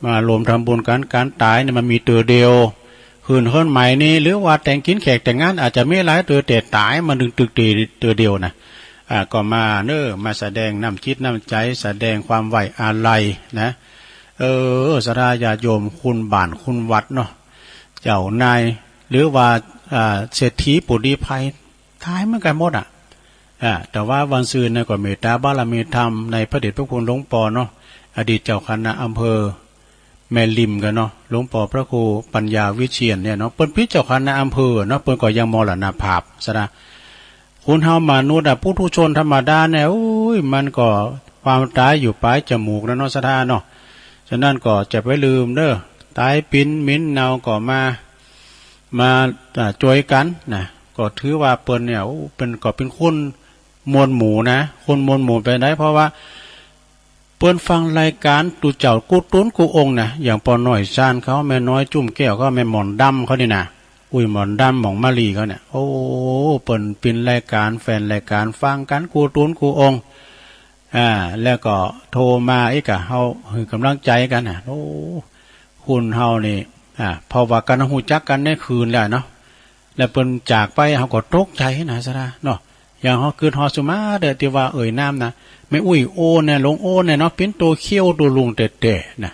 มาโฮมทำบุญกั๋น ก๋านต๋ายนี่มันมีเตื้อเดียว หื้นเฮิรนใหม่นี่ หรือว่าแต่งกิ๋นแขกแต่งงาน อาจจะมีหลายเตื้อ แต่ต๋ายมันตึงตึกเตื้อเดียวนะ อ่า ก็มาเน่อ มาแสดงน้ำจิตน้ำใจ๋ แสดงความไว้อาลัยนะ เออ ศรัทธาญาติโยม คุณบ้านคุณวัดเนาะ เจ้านาย หรือว่า อ่า เศรษฐีผู้ลี้ภัย ต๋ายเหมือนกั๋นหมดอะ อ่า แต่ว่าวันซืนนี่ก็เมตตาบารมีธรรมในพระเดชพระคุณหลวงป้อเนาะ อดีตเจ้าคณะอำเภอแม่ริมกั๋นเนาะ หลวงป้อพระครูปัญญาวิเชียรเนี่ยเนาะ เปิ้นปิดเจ้าคณะอำเภอเนาะ เปิ้นก็ยังมรณภาพ ศรัทธา คนเฮามนุษย์อะ ปุถุชนธรรมดาเนี่ย โอ้ย มันก็ความต๋ายอยู่ป๋ายจมูกนะเนาะ ศรัทธาเนาะ ฉะนั้นก็จะไปลืมเน่อ ต๋ายปิ๋นเหม็นเน่าก็มา มา อ่า จ้วยกั๋นนะ ก็ถือว่าเปิ้นเนี่ย โอ้ เปิ้นก็เป๋นคนมวลหมู่นะ คนมวลหมู่เป๋นใด เพราะว่าเปิ้นฟังรายก๋านตุ๊เจ้ากู้ตุ๊นกู้องค์นะ อย่างป้อน้อยชาญเขา แม่น้อยจุ่มแก้วเขา แม่หม่อนดำเขานี่นะ อุ้ยหม่อนดำ หม่องมาลีเขาเนี่ย โอ้ เปิ้นเป๋นรายก๋าน แฟนรายก๋าน ฟังกั๋นกู้ตุ๊นกู้องค์ อ่า แล้วก็โทรมาอีกอะ เฮาหื้อก๋ำลังใจ๋กั๋นนะ โอ้ คนเฮานี่ อ่า เพราะว่ากั๋นฮู้จักกั๋นในคืนแล้วเนาะ แล้วเปิ้นจากไป เฮาก็ตกใจ๋นะ ศรัทธาเนาะ อย่างเฮากึ๊ดฮอดสุมาเด้อ ตี้ว่าเอ่ยนามนะ แม่อุ๊ยโอนเนี่ย หลวงโอนเนี่ยเนาะ เป๋นตั๋วเคี้ยวตุ๊ลุงแต๊ๆ นะ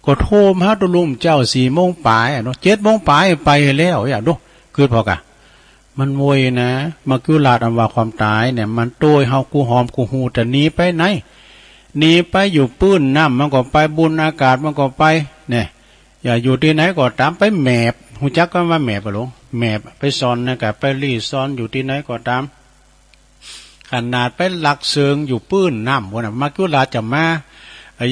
ก็โทรมาหาตุ๊ลุงเจ้า สี่โมงป๋ายอะเนาะ เจ็ดโมงป๋ายไปแล้ว อย่าดู กึ๊ดผ่อก่ะ มันโวยนะ มัจจุราชอันว่าความต๋ายเนี่ย มันโต้ยเฮากู้หอมกู้ฮู้ แต่หนีไปไหน หนีไปอยู่ปื้นน้ำมันก็ไป บุนอากาศมันก็ไป เนี่ย อย่าอยู่ตี้ไหนก็ต๋าม ไปแหมบ ฮู้จักกำว่าแหมบบ่หลวง แหมบ ไปซ่อนนะ ก็ไปลี้ซ่อนอยู่ตี้ไหนก็ต๋าม ขนาดไปลักเซิงอยู่ปื้นน้ำพู้นน่ะ มัจจุราชจะมา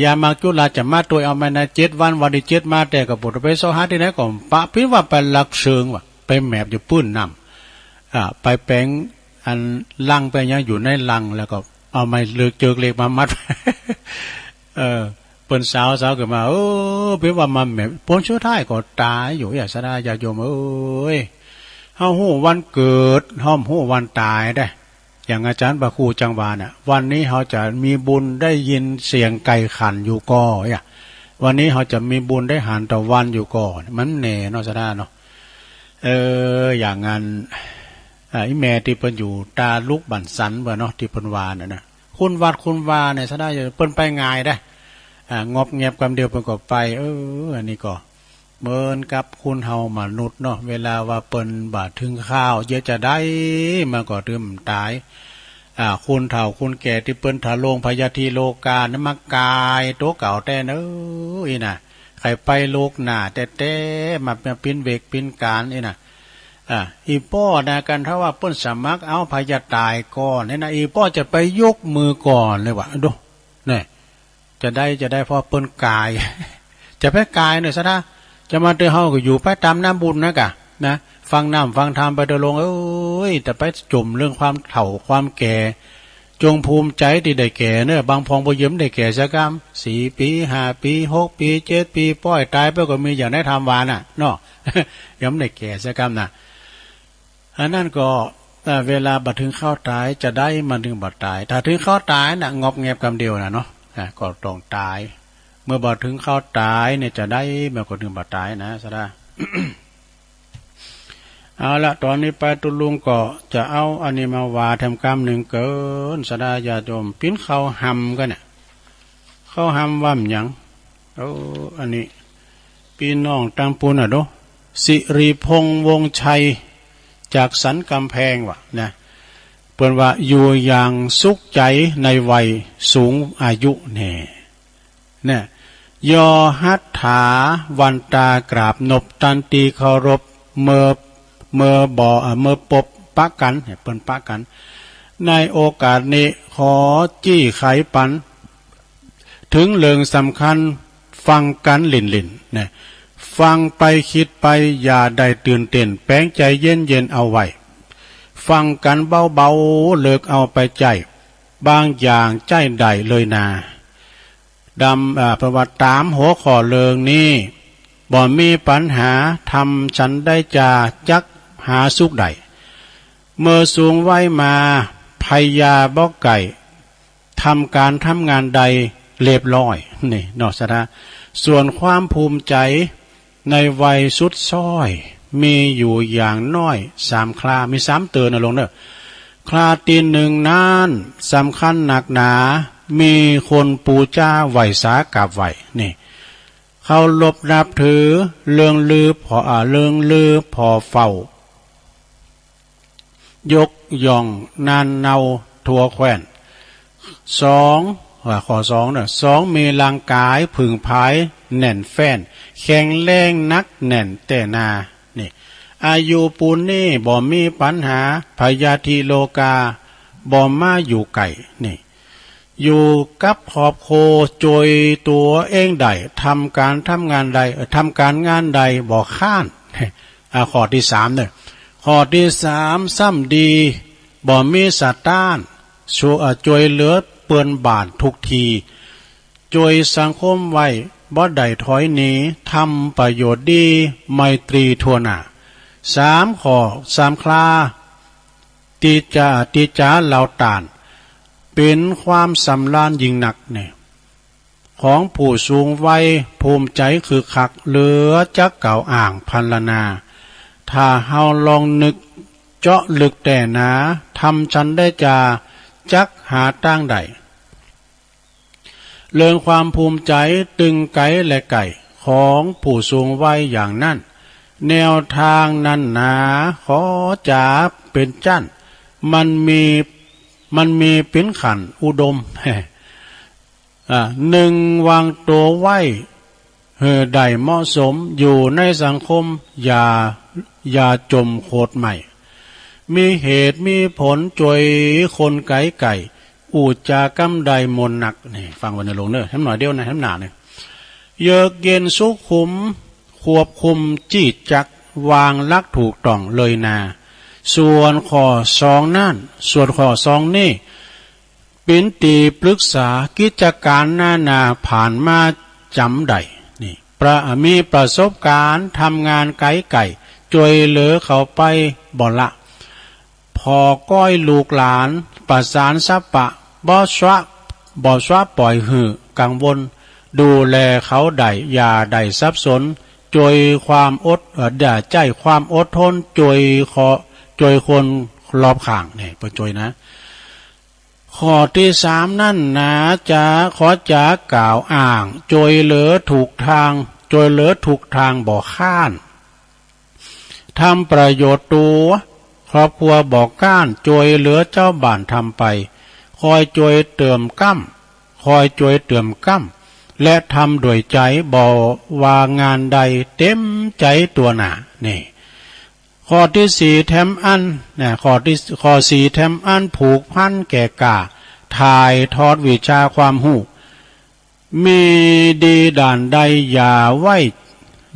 อย่ามัจจุราชจะมาโต้ยเอาแม่นนะ เจ็ดวัน วันตี้เจ็ดมาแต๊ก็บ่ต้องไปเซาะหาตี้ไหนก็ปะ ปิ๊นว่าไปลักเซิงว่ะ ไปแหมบอยู่ปื้นน้ำ อ่า ไปแป๋งอันลังไปหยังอยู่ในลัง แล้วก็เอาไม้เจิกเหล็กมามัด เออ เปิ้นสาว สาวขึ้นมา เออ ปิ๊นว่ามาแหมบ ผลสุดท้ายก็ต๋ายอยู่ อย่า ศรัทธาญาติโยมเอ้ย เฮาฮู้วันเกิด เฮาบ่ฮู้วันต๋ายเด้ อย่างอาจ๋ารย์พระครูจังว่าน่ะ วันนี้เฮาจะมีบุญได้ยินเสียงไก่ขันอยู่ก่อ อย่า วันนี้เฮาจะมีบุญได้หันตะวันอยู่ก่อ มันแน่เนาะ ศรัทธาเนาะ เออ อย่างนั้น อ่า อีแม่ตี้เปิ้นอยู่ตาลุกบ้านสันเปิ้นเนาะ ตี้เปิ้นว่าน่ะนะ คุณวัดคุณวาเนี่ย ศรัทธา เปิ้นไปง่ายเด้ อ่า งอบแงบกำเดียวเปิ้นก็ไป เออ อันนี้ก็เหมือนกับคนเฮามนุษย์เนาะ เวลาว่าเปิ้นบ่าเถิงคราว เยียะจะใดมันก็ตึงต๋าย อ่า คนเฒ่าคนแก่ตี้เปิ้นทะโลงพยาธิโลกานั้นมากายตั๋วเก่าแต๊เน่อ อี้น่ะ ใค่ไปโลกหน้าแต๊ๆ มา มาปิ้นเวรปิ้นก๋านอี้น่ะ อ่า อี่ป้อนะ กันถ้าว่าเปิ้นสมัครเอาพยาต๋ายก่อนนี่นะ อี่ป้อจะไปยกมือก่อนเลยว่า ดู นี่ จะใด จะใด เพราะเปิ้นกาย จะไปกายเน่อ ศรัทธา จะมาเตื้อเฮาก็อยู่ไปต๋ามน้ำบุญนะกะ นะ ฟังน้ำฟังธรรมไปเตื้อลง เอ้ย แต่ไปจ๋มเรื่องความเฒ่าความแก่ จงภูมิใจ๋ตี้ได้แก่เน่อ บางพ่องบ่เยิมได้แก่สักกำ สี่ปี๋ ห้าปี๋ หกปี๋ เจ็ดปี๋ ป้อยต๋ายไปก็มี อย่างในธรรมว่าน่ะ เนาะ ยังบ่ได้แก่สักกำน่ะ อันนั้นก็ อ่า เวลาบ่าเถิงคราวต๋าย จะใดมันตึงบ่ต๋าย ถ้าเถิงคราวต๋ายน่ะ งอบแงบกำเดียวน่ะเนาะ อ่า ก็ต้องต๋าย เมื่อบ่าเถิงคราวต๋ายเนี่ย จะใดมันก็ตึงบ่ต๋ายนะ ศรัทธา เอาละ ต๋อนนี้ไปตุ๊ลุงก็จะเอาอันนี้มาว่าแถมกำนึ่งเกิน ศรัทธาญาติโยม ปิ้นเข้าหำกั๋นเนี่ย เข้าหำว่าหยัง เออ อันนี้ ปี้น้องตางปู๊นน่ะดู สิริพงษ์ วงศ์ชัย จากสันกำแพงว่านะ เปิ้นว่า อยู่อย่างสุขใจ๋ในวัยสูงอายุแน่ เนี่ย ยอฮัตถาวันตากราบนบตันตีเคารพ เมื่อ เมื่อบ่ อ่า เมื่อปบปะกั๋น เนี่ย เปิ้นปะกั๋น ในโอกาสนี้ ขอจี้ไขปัน เถิงเรื่องสำคัญ ฟังกั๋นหลิ้นๆ นะ ฟังไปกึ๊ดไป อย่าได้ตื่นเต้น แป๋งใจ๋เย็นๆ เอาไว้ ฟังกั๋นเบาๆ เลิกเอาไปใจ๊ บางอย่างใจ๊ได้เลยนา ดำ อ่า เปิ้นว่าต๋ามหัวข้อเรื่องนี้ บ่มีปัญหา ทำฉันได้จา จักหาสุขได้ เมื่อสูงวัยมา พยาบ่ไก่ ทำก๋านทำงานได้เรียบร้อย นี่เนาะ ศรัทธา ส่วนความภูมิใจ๋ในวัยสุดซ้อย มีอยู่อย่างน้อยสามครา มีสามเตื้อน่ะลุงเน่อ คราตี้นึ่งนั้นสำคัญนักหนา มีคนปู๋จาไหว้สากราบไหว้ นี่ เคารพนับถือ เลื่องลือผ่อ อ่า เลื่องลือผ่อเฝ้า ยกย่องนานเนาทั่วแคว้น สอง อ่า ข้อสองเน่อ สอง มีร่างก๋ายผึ่งผายแน่นแฟ้น แข็งแรงหนักแน่นแต๊นา นี่ อายุปูนนี้บ่มีปัญหา พยาธิโลกาบ่มาอยู่ใก้ นี่ อยู่กับครอบครัว จ้วยตั๋วเองได้ ทำก๋านทำงานได้ เอ่อ ทำก๋านงานได้ บ่ค้าน อ่า ข้อตี้สามเน่อ ข้อตี้สาม ซ้ำดี บ่มีสะต้าน ช่วย เอ่อ จ้วยเหลือเปื้อนบ้านทุกที จ้วยสังคมไว้ บ่ได้ถอยหนี ทำประโยชน์ดี ไมตรีทั่วหน้า สามข้อ สามครา ตี้จ๋า ตี้จ๋าเล่าต้าน เป๋นความสำราญยิ่งนัก นี่ ของผู้สูงวัย ภูมิใจ๋คึกคัก เหลือจะกล่าวอ้างพรรณนา ถ้าเฮาลองนึกเจาะลึกแต๊นา ทำฉันได้จา จักหาตางได้ เรื่องความภูมิใจ๋ตึงไก๋และใก้ ของผู้สูงวัยอย่างนั้น แนวตางนั้นนา ขอจ๋าเป๋นจั้น มันมี มันมีเป๋นขั้นอุดม อ่า นึ่ง วางตั๋วไว้หื้อได้เหมาะสม อยู่ในสังคม อย่า อย่าจ๋มโขดไหม้ มีเหตุมีผล จ้วยคนไก๋ไก่ อู้จากำได้ม่วนนัก นี่ ฟังไว้เน่อลุงเน่อ แหมหน้อยเดียวนะ แหมหนาเนี่ย เยือกเย็นสุขุม ควบคุมจิตจัก วางหลักถูกต้องเลยนา ส่วนข้อสองนั้น ส่วนข้อสองนี้ เป๋นตี้ปรึกษากิจก๋านนานาผ่านมาจ๋ำได้ นี่ ประ มีประสบก๋านทำงานไก๋ไก่ จ้วยเหลือเขาไปบ่ละ ผ่อก้อยลูกหลาน ประสานสะปะ บ่สะ บ่สะป่อยหื้อกังวล ดูแลเขาได้ อย่าได้สับสน จ้วยความอด เอ่อ อย่าใจ๊ความอดทน จ้วยขอ จ้วยคนรอบข้าง นี่ เปิ้นจ้วยนะ ข ข้อตี้สามนั้นนา จะ ขอจะกล่าวอ้าง จ้วยเหลือถูกตาง จ้วยเหลือถูกตางบ่ค้าน ทำประโยชน์ตั๋วครอบครัวบ่ก๊าน จ้วยเหลือจาวบ้านทำไป คอยจ้วยเติมก๊ำ คอยจ้วยเติมก๊ำ และทำด้วยใจ๋ บ่ว่างานใด เต๋มใจ๋ตั๋วหน้า นี่ ข้อตี้สี่แถมอั้น นะ ข้อตี้ ข้อสี่แถมอั้น ผูกพันแก่กล้า ถ่ายทอดวิชาความฮู้ มีดีด่านใด อย่าไว้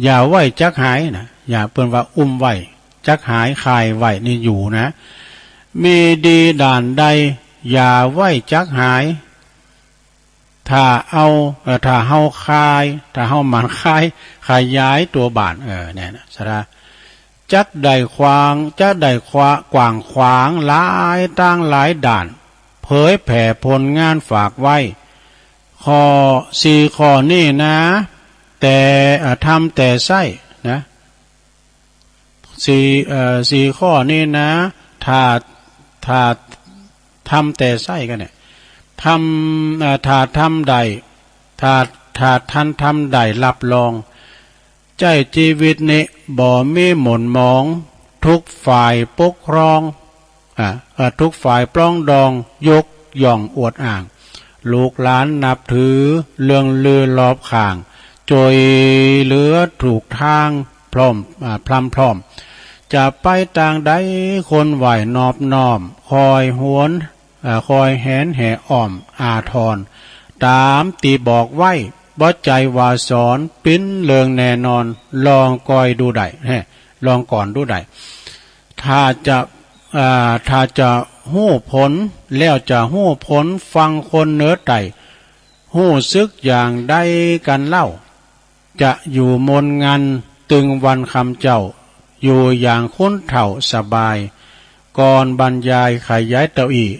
อย่าไว้จักหาย นะ อย่า เปิ้นว่าอุ้มไว้จักหาย คายไว้นี่อยู่นะ มีดีด่านใด อย่าไว้จักหาย ถ้าเอา เอ่อ ถ้าเฮาคาย ถ้าเฮาหมั่นคาย ขยายตั๋วบ้าน เออ เนี่ยนะ ศรัทธา จักได้ขวาง จักได้ขวา กว้างขวาง หลายตางหลายด่าน เผยแผ่ผลงานฝากไว้ ข้อสี่ข้อนี้นะ แต่ เอ่อ ทำแต่ใส้ นะ สี่ เอ่อ สี่ข้อนี้นะ ถ้า ถ้าทำแต่ใส้ก็เนี่ย ทำ เอ่อ ถ้าทำได้ ถ้า ถ้าท่านทำได้รับรอง ใจ๊จีวิตนี้บ่มีหม่นหมอง ทุกฝ่ายปกครอง อ่ะ เอ่อ ทุกฝ่ายปรองดอง ยกย่องอวดอ้าง ลูกหลานนับถือ เลื่องลือรอบข้าง จ้วยเหลือถูกตางพร้อม อ่า พร่ำพร้อม จะไปตางใดคนไหว้นอบน้อม คอยหวน อ่า คอยแหนแห่อ้อมอาทร ต๋ามตี้บอกไว้ บ่ใจ้ว่าสอน ปิ๊นเลิงแน่นอน ลองก่อยดูได้ แฮะ ลองก่อนดูได้ ถ้าจะ อ่า ถ้าจะฮู้ผล แล้วจะฮู้ผล ฟังคนเหนือใต้ ฮู้สึกอย่างใดกั๋นเล่า จะอยู่มนงัน ตึงวันค่ำเจ๊า อยู่อย่างคนเฒ่าสบาย ก่อนบรรยายขยายเต้าอี้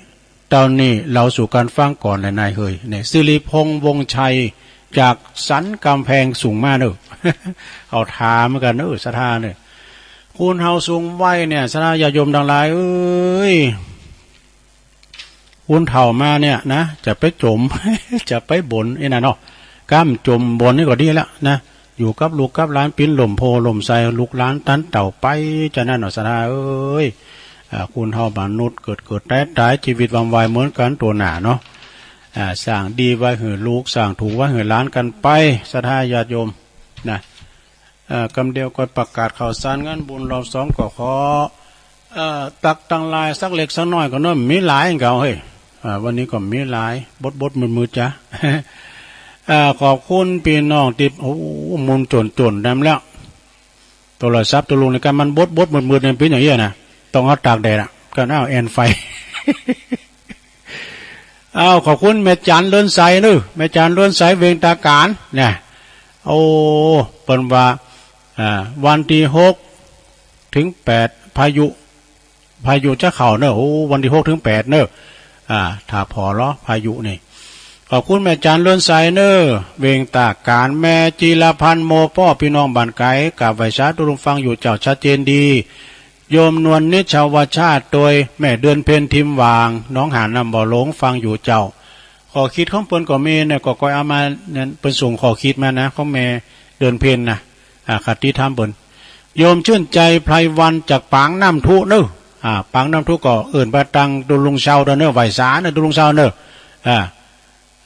เต้านี้เล่าสู่กั๋นฟังก่อนแหละนายเหย เนี่ย สิริพงษ์ วงศ์ชัย จากสันกำแพงสูงมาเน่อ เขาถามกั๋นเน่อ ศรัทธาเน่อ คนเฮาสูงวัยเนี่ย ศรัทธาญาติโยมตังหลายเอ้ย คนเฒ่ามาเนี่ยนะ จะไปจ๋ม จะไปบ่นไอ้นั่นเนาะ ก้ำจ๋มบ่นนี่ก็ดีแล้วนะ อยู่กับลูกกับหลาน ปิ๊นล่มโพธิ์ล่มไทร ลูกหลานตันเต้าไป จะนั่นเนาะ ศรัทธาเอ้ย อ่า คนเฮามนุษย์เกิดเกิดต๋ายต๋าย จีวิตวำวายเหมือนกั๋นตั๋วหน้าเนาะ อ่า สร้างดีไว้หื้อลูก สร้างถูกไว้หื้อหลานกั๋นไป ศรัทธาญาติโยมนะ เอ่อ กำเดียวก็ประกาศข่าวสารงานบุญรอบสองก็ขอ เอ่อ ตักตังหลายสักเล็กสักน้อยก็เนาะ มีหลายเก่าเฮ้ย อ่า วันนี้ก็มีหลาย บดๆ มืดๆ จ๊ะ เอ่อ ขอบคุณปี้น้องตี้ โอ้ มุนจ๋นๆ แดมแล้ว โทรศัพท์ตุ๊ลุงนี่กั๋นมันบดๆ มืดๆ เนี่ย เป๋นอย่างเงี้ยนะ ต้องเอาตากแดดอะ กั๋นเอาแอ่นไฟ อ้าว ขอบคุณแม่จันเรือนใสเน่อ แม่จันเรือนใส เวียงตาก๋าน เนี่ย โอ้ เปิ้นว่า อ่า วันตี้หกเถิงแปด พายุ พายุจะเข้าเน่อ โอ้ วันตี้หกเถิงแปดเน่อ อ่า ถ้าผ่อลอ พายุนี่ ขอบคุณแม่จันเรือนใสเน่อ เวียงตาก๋าน แม่จีรพันธ์ โมป้อ ปี้น้องบ้านไก๋ กราบไหว้สาตุ๊ลุงฟังอยู่เจ้า ชัดเจนดี โยมนวลนิชาวชาติ โตยแม่เดือนเพ็ญ ทิมหว่าง หนองหาน น้ำบ่อหลง ฟังอยู่เจ้า ข้อคิดของเปิ้นก็มีเนี่ย ก็ก้อยเอามาเนี่ย เปิ้นส่งข้อคิดมานะ ของแม่เดือนเพ็ญนะ อ่า คติธรรมเปิ้น โยมชื่นใจ ไพรวัน จากปางน้ำทุเน่อ อ่า ปางน้ำทุก็เอิ้นไปตางตุ๊ลุงเชาเน่อ ไหว้สาเน่อ ตุ๊ลุงเชาเน่อ อ่า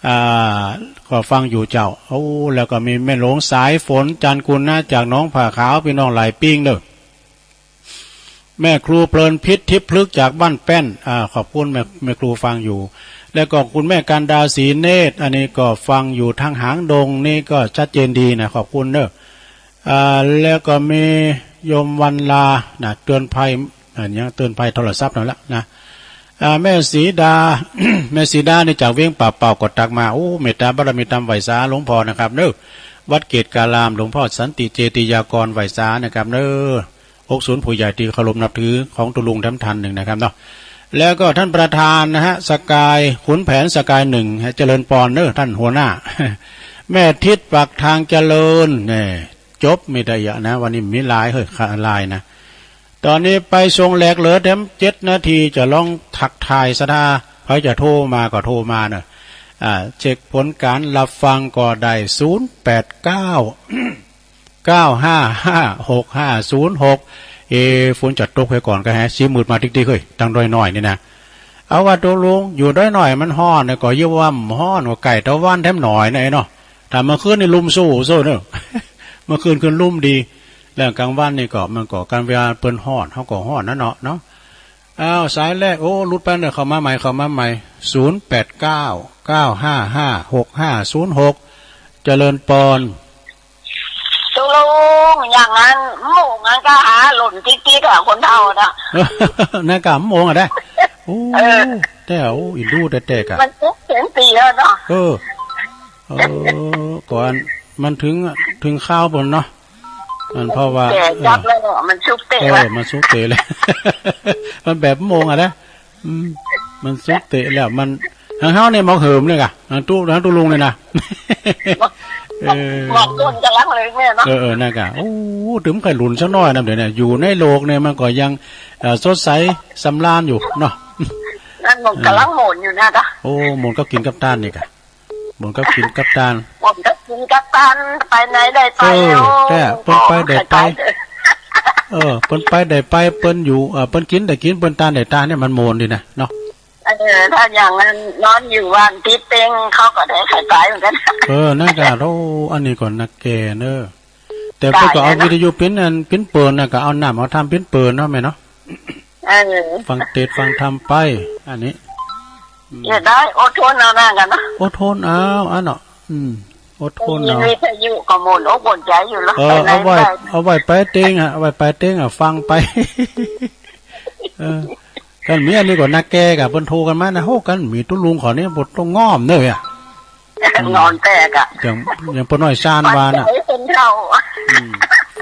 อ่า ก็ฟังอยู่เจ้า โอ้ แล้วก็มีแม่หลวงสายฝน จันทร์กุณนะ จากหนองผาขาว ปี้น้องหลายปิ้งเน่อ แม่ครูเพลินพิษ ทิพย์พฤกษ์ จากบ้านแป้น อ่า ขอบคุณแม่ แม่ครูฟังอยู่ แล้วก็คุณแม่กันดา ศรีเนตร อันนี้ก็ฟังอยู่ตางหางดง นี่ก็ชัดเจนดีนะ ขอบคุณเน่อ อ่า แล้วก็มีโยมวันลานะ เตือนภัย อ่า ยังเตือนภัยโทรศัพท์นั่นละนะ อ่า แม่สีดา แม่สีดานี่จากเวียงป่าเป่าก็ตักมา โอ้ เมตตาบารมีธรรม ไหว้สาหลวงพ่อนะครับเน่อ วัดเกตการาม หลวงพ่อสันติเจติยากร ไหว้สานะครับเน่อ อกศูนย์ผู้ใหญ่ตี้เคารพนับถือของตุ๊ลุงแถมท่านนึ่งนะครับเนาะ แล้วก็ท่านประธานนะฮะ สกาย ขุนแผนสกายหนึ่งฮะ เจริญปอนเน่อ ท่านหัวหน้า แม่ทิศ ปากทางเจริญ เนี่ย จบ มีแต่เยอะนะ วันนี้มีหลาย เฮ้ย หลายนะ ต๋อนนี้ไปส่งแหลกเหลือแถมเจ็ดนาที จะลองทักทายศรัทธา ใผจะโทรมาก็โทรมาเนาะ อ่า เช็คผลการรับฟังก็ได้ ศูนย์แปดเก้า เก้าห้าห้า หกห้าศูนย์หก เอ ฝนจะตกเหียก่อนกาแฮะ สีมืดมาติ๊กๆ เฮ้ย ตังดอยน้อยนี่นะ เอาว่าตกลงอยู่ดอยน้อยมันฮ้อนเนี่ย ก็เยียะว่ามันฮ้อน ก็ใก้ตะวันแถมหน่อยนะเนาะ ถ้าเมื่อคืนนี่ลุ่มสู้ๆ เนาะ เมื่อคืนคืนลุ่มดี แล้วกลางวันนี่ก็ มันก็กั๋นเวลาเปิ้นฮ้อน เฮาก็ฮ้อนนะเนาะ เนาะ อ้าว สายแรก โอ้ หลุดไปเนาะ เข้ามาใหม่ เข้ามาใหม่ ศูนย์แปดเก้า เก้าห้าห้า หกห้าศูนย์หก เจริญปอน ตุ๊ลุง อย่างนั้น หมู่งั้นก็หาหล่นติ๊กๆ อะ คนเฒ่าน่ะ นั่นกะหมู่อะได้ โอ้ เออ แต่ โอ้ อินดูแต๊ๆ กะ มันตุ๊กเสียงตีแล้วเนาะ เออ เออ ก่อน มันเถิง เถิงคาวเปิ้นเนาะ มันเพราะว่า แก่จั๊ดแล้วเนาะ เออ มันสุกเตะ เออ แล้ว มันสุกเตะแล้ว มันแบบหมู่อะนะ อืม มันสุกเตะแล้ว มัน หางเฮาเนี่ยหมอกเหิมเนี่ยกะ หางตุ๊ หางตุ๊ลุงเนี่ยนะ เออ หมอกก้นกำลังเลยเนี่ยเนาะ เออ เออ นั่นกะ โอ้ ตึงใค่หลุนสักหน้อยนะเดี๋ยวนี้ อยู่ในโลกเนี่ยมันก็ยัง เอ่อ สดใสสำราญอยู่เนาะ นั่นมันกำลังหม่นอยู่นะกะ โอ้ หม่นกับกิ๋นกับตานนี่กะ หม่นกับกิ๋นกับตาน หม่นกับกิ๋นกับตาน ไปไหนได้ไป เออ โอ้ แต่เปิ้นไปได้ไป ขายๆ เออ เปิ้นไปได้ไป เปิ้นอยู่ เอ่อ เปิ้นกิ๋นได้กิ๋น เปิ้นตานได้ตานเนี่ย มันหม่นดีนะเนาะ เออ ถ้าอย่างนั้นนอนอยู่บ้านติดเต็ง เขาก็ได้ขายๆ เหมือนกั๋น เออ นั่นกะ โอ้ อันนี้ก็นักแก่เนอะ แต่เปิ้นก็เอาวิทยุปิ้นอัน ปิ้นเปิ้นน่ะ ก็เอาน้ำเอาธรรมปิ้นเปิ้นเนาะแม่เนาะ เออ ฟังเตศน์ฟังธรรมไป อันนี้ อืม เฮ็ดได้ อดทนเอานะกั๋นเนาะ อดทนเอา อันเนาะ อืม อดทนเอา มีวิทยุก็หม่นอกหม่นใจ๋อยู่แล้ว เออ ไปไหน เอาไว้ ได้ เอาไว้ไปเต็งอะ เอาไว้ไปเต็งอะ ฟังไป เออ คันมีอันนี้ก็นักแก่กะ เปิ้นโทรกั๋นมานะ โห คันมีตุ๊ลุงเขาเนี่ย บ่ต้องง่อมเน่ออะ อืม นอนแตกอะ อย่าง อย่างป้อน้อยซานว่าน่ะ มันใจ๋คนเฒ่า อืม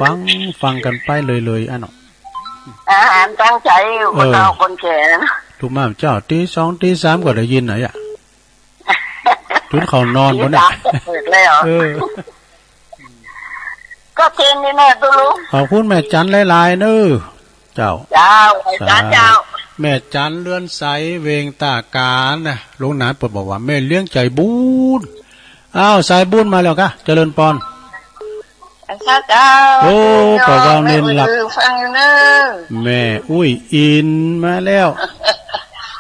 ฟัง ฟังกั๋นไปเลยๆ อันเนาะ อาหารตั้งใจ๋อยู่ เออ คนเฒ่าคนแก่นะ ตุ๊มาเจ๊า ตีสองตีสามก็ได้ยินน่ะยะ จุดเข้านอน ตี บ่เนี่ย สามก็เปิดแล้ว เออ ก็เช่นนี้แหละตุ๊ลุง ขอบคุณแม่จันหลายๆ เนอะ เจ้า เจ้า ไหว้สาเจ้า สาธุ แม่จันเรือนใส เวงต้ากาญนะ ลงหนานเปิ้นบอกว่าแม่เลี้ยงใจ๋บุญ อ้าว สายบุญมาแล้วกะ เจริญปอน ไหว้สาเจ้า โอ้ เจ้า ก็ว่าเน้นหลัก แม่อุ๊ยอิ๋นฟังอยู่เนอะ แม่อุ๊ยอิ๋นมาแล้ว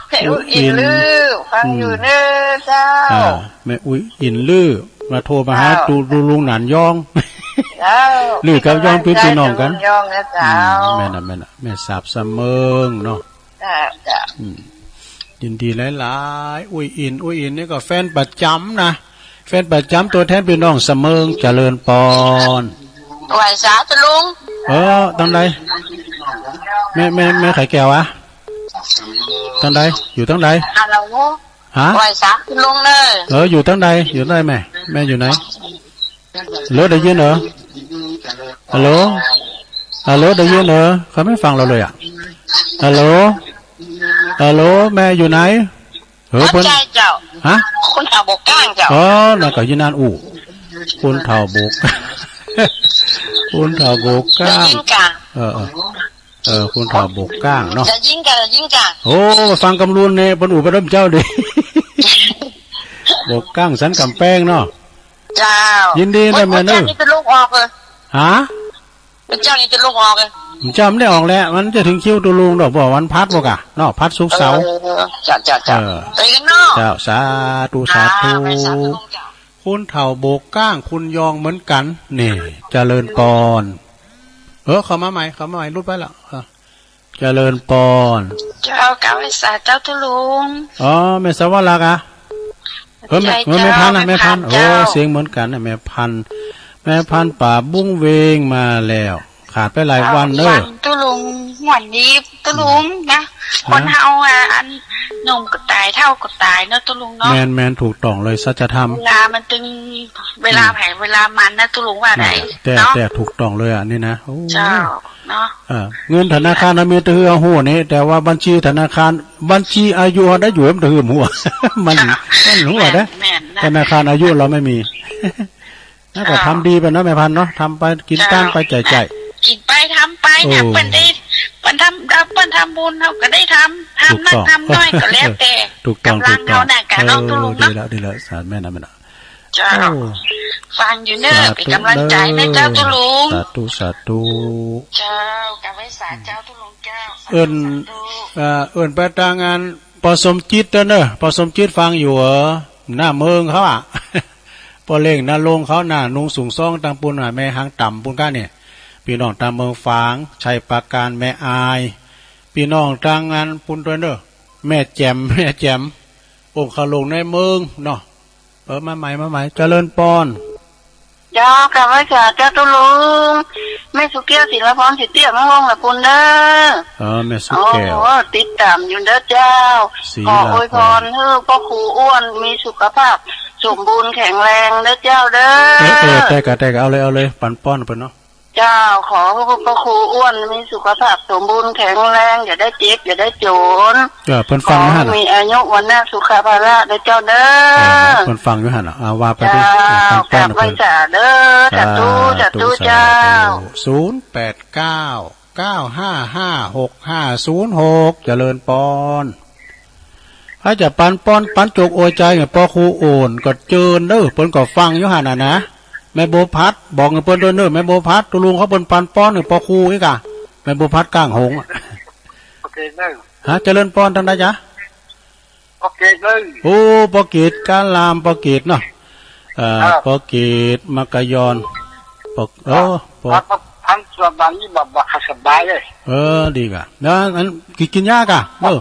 แม่อุ๊ยอิ๋น อุ๊ยอิ๋น ลือ ฟังอยู่เนอะเจ้า อืม อ่า แม่อุ๊ยอิ๋นลือ มาโทรมาหา เจ้า ตุ๊ ตุ๊ลุงหนานยอง เจ้า ลือกับยอง ปี้น้องกั๋น ตุ๊ลุงยองนะเจ้า อืม แม่นน่ะ แม่นน่ะ แม่สาบสะเมิงเนาะ เจ้า เจ้า อืม ยินดีหลายๆ อุ๊ยอิ๋น อุ๊ยอิ๋นนี่ก็แฟนประจ๋ำนะ แฟนประจ๋ำ ตั๋วแทนปี้น้องสะเมิง เจริญปอน ไหว้สาตุ๊ลุง เออ ตังใด แม่ แม่ แม่ไข่แก้วอะ ตังใด อยู่ตังใด ฮัลโหล ฮะ ไหว้สาตุ๊ลุงเนอะ เออ อยู่ตังใด อยู่ตังใดแม่ แม่อยู่ไหน ฮัลโหล ได้ยินเหรอ ฮัลโหล ฮัลโหล ได้ยินเหรอ เขาไม่ฟังเราเลยอะ ฮัลโหล ฮัลโหล แม่อยู่ไหน เออ บ่ใจ้เจ้า ฮะ คนเฒ่าโบกก้างเจ้า อ๋อ นั่นก็อยู่นั่นอู้ คนเฒ่าโบก คนเฒ่าโบกก้าง ได้ยินกะ เออ เออ เออ คนเฒ่าโบกก้างเนาะ ได้ยินกะ ได้ยินกะ โอ้ ฟังกำลุนเนี่ย เปิ้นอู้ไปร่วมเจ้าดิ โบกก้างสันก๋ำแปงเนาะ เจ้า ยินดีนะแม่เนอะ วันจันทร์นี่ตุ๊ลุงออกเลย ฮะ วันจันทร์นี่ตุ๊ลุงออกเลย วันจันทร์มันได้ออกแหละ มันจะเถิงคิวตุ๊ลุงดอก บ่าวันพัดบ่กะเนาะ พัดศุกร์เสาร์ เออ เจ้า เจ้า เจ้า เออ ไปกั๋นเนาะ เจ้า สาธุ สาธุ เจ้า ไปสาธุเจ้า คนเฒ่าโบกก้าง คนยองเหมือนกั๋น นี่ เจริญปอน เออ เข้ามาใหม่ เข้ามาใหม่ หลุดไปแล้ว เออ เจริญปอน เจ้า กราบไหว้สาเจ้าตุ๊ลุง อ๋อ แม่สวรรคอะ เออ แม่ ใจ้ แม่ แม่พันธุ์นะ เจ้า แม่พันธุ์ แม่พันธุ์ โอ้ เจ้า เสียงเหมือนกั๋นนะ แม่พันธุ์ แม่พันธุ์ป่าบุ้งเวงมาแล้ว ขาดไปหลายวันเนอะ หลายวันตุ๊ลุง ม่วนดีตุ๊ลุงนะ อืม คนเฮาอะ อันหนุ่มก็ต๋าย เฒ่าก็ต๋ายเนาะตุ๊ลุงเนาะ แม่น แม่น ถูกต้องเลย สัจธรรม เวลามันตึง เวลา อืม ไผเวลามันนะตุ๊ลุงว่าไหน น่ะ แต่ เนาะ แต่ถูกต้องเลยอะนี่นะ โอ้ เจ้า เนาะ เออ เงินธนาคารเฮามีแต่หื้อเฮาฮู้นี่ แต่ว่าบัญชีธนาคาร บัญชีอายุเฮาได้อยู่ มันจะหื้อฮู้ มัน มันฮู้นะ แม่น แม่นนะ ธนาคารอายุเราไม่มี นั่นก็ เจ้า ทำดีไปเนาะแม่พันธุ์เนาะ ทำไป กิ๋นตานไป เจ้า จ่าย จ่าย กิ๋นไป ทำไปเนี่ย โอ้ เปิ้นได้ เปิ้นทำ เปิ้นทำบุญ เฮาก็ได้ท ำ ถูกต้อง ทำนักทำน้อยก็แล้วแต่ ถูกต้อง ก๋ำลัง ถูกต้อง เฮาน่ะ กะเนาะ เออ ตุ๊ลุง ดี เนาะ แล้ว ดีแล้ว สาธุ แม่นะ แม่นะ เจ้า โอ้ ฟังอยู่เน่อ สาธุ เป๋นก๋ำลังใจ๋เน่อ เจ้า ตุ๊ลุง สาธุ สาธุ เจ้า กราบไหว้สา เจ้า ตุ๊ลุงเจ้า สาธุ เอิ้น สาธุ เอ่อ เอิ้นไปตางอันป้อสมจิตเน่อ ป้อสมจิตฟังอยู่เหรอ หน้าเมืองเขาอะ ป้อเล็ง ณ โรงเขาน่ะ นุงสุงซ้องตางปู๊นน่ะ แม่หางต่ำปู๊นก้าเนี่ย ปี้น้องตางเมืองฝาง ชัยปราการ แม่อาย ปี้น้องตางอันปู๊นตวยเน่อ แม่แจ่ม แม่แจ่ม องคลุงในเมืองเนาะ เออ มาใหม่ มาใหม่ เจริญปอน เจ้า กราบไหว้สา เจ้า ตุ๊ลุง แม่สุแก้ว ศิลาพร ศรีเตี้ย แม่ฮ่องละปู๊นเน่อ เออ แม่สุแก้ว โอ้ ติดต๋ามอยู่เน่อเจ้า ศิลาพร ขออวยพรหื้อป้อครูอ้วนมีสุขภาพสมบูรณ์แข็งแรงเน่อเจ้าเน่อ เออ เออ ได้ก่ะ ได้ก่ะ เอาเลย เอาเลย ปันปอนเปิ้นเนาะ เจ้า ขอหื้อป้อครูอ้วนมีสุขภาพสมบูรณ์แข็งแรง อย่าได้เจ็บ อย่าได้จ๋น เออ เปิ้นฟังอยู่หั้น ขอหื้อมีอายุวรรณะสุขะพละเน่อเจ้าเน่อ เออ เปิ้นฟังอยู่หั้นน่ะ เอาว่าไปติ เจ้า เออ ปันปอนเปิ้น กราบไหว้สาเน่อ สาธุ สาธุ สาธุ เจ้า สาธุ ศูนย์แปดเก้า เก้าห้าห้า หกห้าศูนย์หก เจริญปอน ถ้าจะปันปอน ปันจกอวยใจ๋ไง ป้อครูโอ่นก็เจิญเน่อ เปิ้นก็ฟังอยู่หั้นน่ะนะ แม่บัวผัด บอกไงเปิ้นตวยเน่อ แม่บัวผัด ตุ๊ลุงเขาเปิ้นปันปอนไง ป้อครูอีกอะ แม่บัวผัดก้างหงส์อะ ปอเกตเน่อ ฮะ เจริญปอนตางใดจ๊ะ ปอเกตเน่อ โอ้ ปอเกต กาลาม ปอเกตเนาะ เอ่อ ครับ ปอเกต มักกะยอน ปอ เออ ปอ ครับ พันสบายนี่บ่ บ่สบายเลย เออ ดีก่ะ แล้วอัน กิ๋น กิ๋นยาก่ะ เออ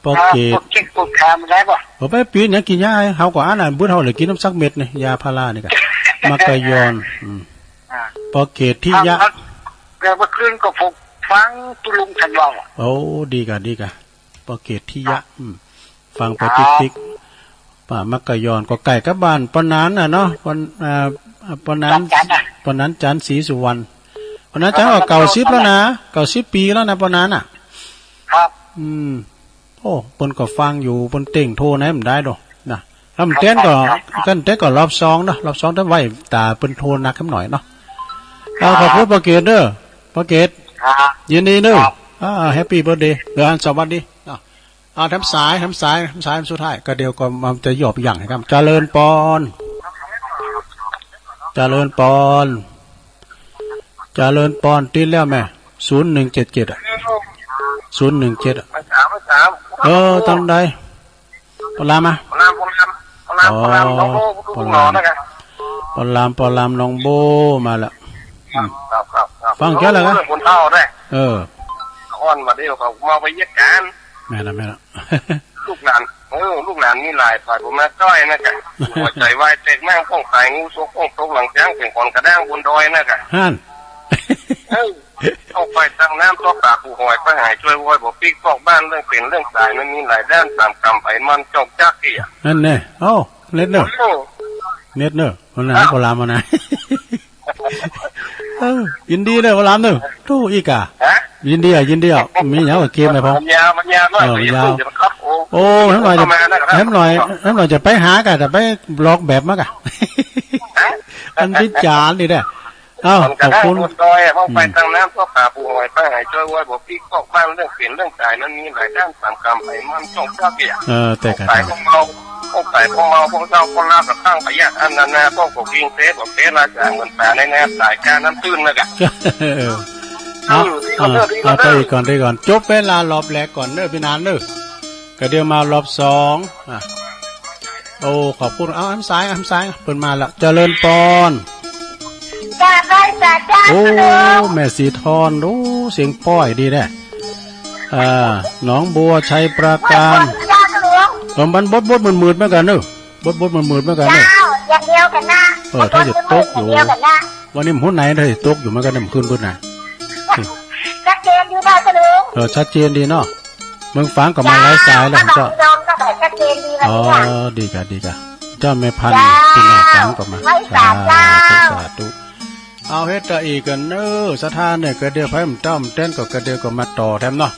ปอเกต อ่า ปวดแข้งปวดขามันได้บ่ เออ ไปปี๋นหยังกิ๋นยา เฮาก็อันนั้น บ่เฮาเลยกิ๋นน้ำสักเม็ดนี่ ยาพารานี่ก่ะ มักกะยอน อืม อ่า ปอเกต ทิยะ ครับ แล้วเมื่อคืนก็ผมฟังตุ๊ลุงท่านเว้า โอ้ ดีก่ะ ดีก่ะ ปอเกต ทิยะ ครับ อืม ฟังไป ครับ ติ๊กๆ ป้ามักกะยอนก็ใก้กับบ้านป้อหนานน่ะเนาะ ป้อ อ่า ป้อหนาน จันทร์น่ะ ป้อหนาน จันทร์ศรีสุวรรณ ป้อหนาน จันทร์ก็ ครับ เก้าสิบแล้วนะ เก้าสิบปี๋แล้วนะ ป้อหนานน่ะ ครับ อืม โอ้ เปิ้นก็ฟังอยู่ เปิ้นเต้งโทรไหนมันได้ดอกนะ ลำแต้นก็ ครับ กันแต่ก็รอบสองเนาะ รอบสองแต่ไหว้ตาเปิ้นโทรหนักหน่อยเนาะ เอา ขอบคุณปอเกตเน่อ ปอเกต ครับ ยินดีเน่อ ครับ อ่า แฮปปี้เบิร์ธเดย์ เดี๋ยวอันสวัสดีเนาะ อ่า แถมสาย แถมสาย แถมสายสุดท้าย ก็เดี๋ยวก็มันจะหยอบอย่างครับ เจริญปอน เจริญปอน เจริญปอน ติดแล้วแม่ ศูนย์หนึ่งเจ็ดเจ็ด อะ ศูนย์หนึ่งเจ็ด อะ มาสาม มาสาม เออ ตางใด ปอลามอะ ปอลาม ปอลาม ปอลาม อ๋อ ปอลาม หนองโบ้ ปอลาม หนองโบ้ นะคะ ปอลาม ปอลาม หนองโบ้ มาละ อืม ครับ ครับ ครับ ฟังเจ้าแล้วนะ เรื่องคนเฒ่าได้ เออ อ่อนมาเดี๋ยวเขามาไปเยียะกัน แม่นละ แม่นละ ลูกหลาน เออ ลูกหลานมีหลายฝ่าย ผมมาจ้อยนะกะ หัวใจ๋วายแตกมั่ง ป้องต๋ายงูสก ป้องตกหลังจ๊าง เป๋นขอนกระด้างบนดอยนะกะ หั้น เออ ออกไปตักน้ำต๊อกปลาปูหอย ไปหายจ้อยวอย บ่ปิ๊กปอกบ้าน เรื่องเป๋นเรื่องต๋ายมันมีหลายด้าน สามกำไผมันจอกจักอี้อะ หั้นแน่ เอ้า เน็ตเน่อ เออ เน็ตเน่อ วันนั้น ครับ ปอลามวันนั้น เออ ยินดีเน่อ ปอลามเน่อ โธ่ อีกอะ ฮะ ยินดีอะ ยินดีอะ มีหยังก็เกมไปพร้อม มันยาว มันยาวหน่อย เออ มันยาว เดี๋ยวมันครับ โอ้ โอ้ แหมหน่อยจะ เข้ามานะครับ แหมหน่อย แหมหน่อยจะไปหากะ จะไปลอกแบบมากะ ฮะ อันพิจารณ์นี่แหละ อ้าว ขอบคุณ คนดอยอะ พวกไป อืม ตักน้ำต๊อกปลาปูหอย ไปหายจ้อยวอย บ่ปิ๊กปอกบ้าน เรื่องเป๋นเรื่องต๋ายมันมีหลายด้าน สามกำไผมันจอกจักอี้อะ เออ แต่กะ ต๋ายพวกเมา พวกต๋ายพวกเมา พวกเฒ่าพวกลากะตั้งพยาธิอันนั้นนะ พวกก็วิ่งเตะ บ่เตะลาจ๋า เหมือนป๋าในน้ำต๋ายก้าน้ำตื้นนะกะ เออ เอา เออ เอา เอา เอา ไปอีกก่อน ไปอีกก่อน จบเวลารอบแรกก่อนเน่อ ปี้หนานเน่อ ก็เดี๋ยวมารอบสอง อ่ะ โอ้ ขอบคุณ เอา แหมสาย แหมสาย เปิ้นมาละ เจริญปอน กราบไหว้สาเจ้า โอ้ แม่สีทอน โอ้ เสียงป้อยดีแน่ อ่า หนองบัว ชัยปราการ เจ้าหลวง เออ มันบดบดมืดมืดเหมือนกั๋นเน่อ บดบดมืดมืดเหมือนกั๋นเน่อ เจ้า อย่างเดียวกั๋นนะ เออ ถ้าจะตกอยู่ อย่างเดียวกั๋นนะ วันนี้มันหัวไหน ถ้าจะตกอยู่เหมือนกั๋นเน่อ มันขึ้นบนน่ะ ชัดเจนดีนะเจ้าหลวง เออ ชัดเจนดีเนาะ เมืองฝางก็มาหลายสายแล้ว เจ้า เจ้า ก็ชัดเจนดีวันนี้ อ๋อ ดีกะ ดีกะ เจ้าแม่พันธุ์ เจ้า ปี้น้องฝางก็มา ไหว้สาเจ้า สาธุ สาธุ เอาเฮ็ดตะอี้กั๋นเน่อ ศรัทธาเนี่ย กระเดียวไผมันเต้ามันเต้นก็กระเดียวก็มาต่อแถมเนาะ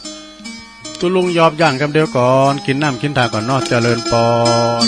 ตุ๊ลุงหยอบอย่างกำเดียวก่อน กิ๋นน้ำกิ๋นถ่าก่อนเนาะ เจริญปอน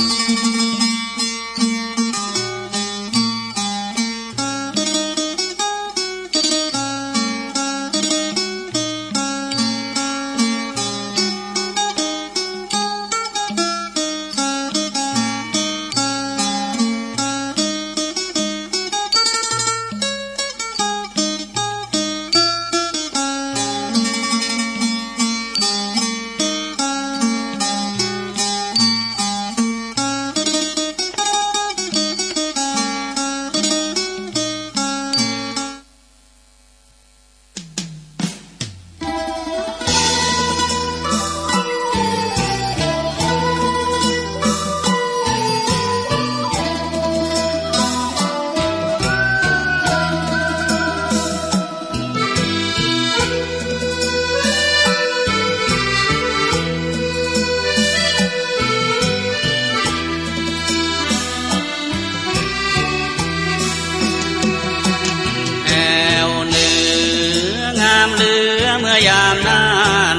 เมื่อยามหน้า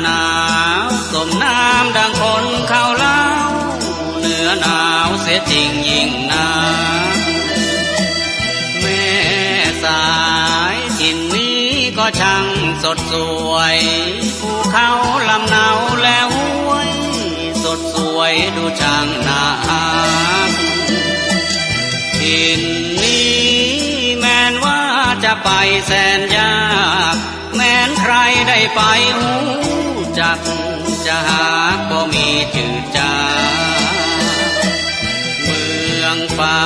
หนาว สมน้ำดังคนเขาเล่า เหนือหนาวเสียจริงยิ่งนัก แม่สาย ถิ่นนี้ก็ช่างสดสวย ภูเขาลำเนาและห้วย สดสวยดูช่างน่าฮัก ถิ่นนี้แม้นว่าจะไปแสนยาก แม้นใครได้ไปฮู้จัก จะหาก็มีจืดจาง เมืองฝา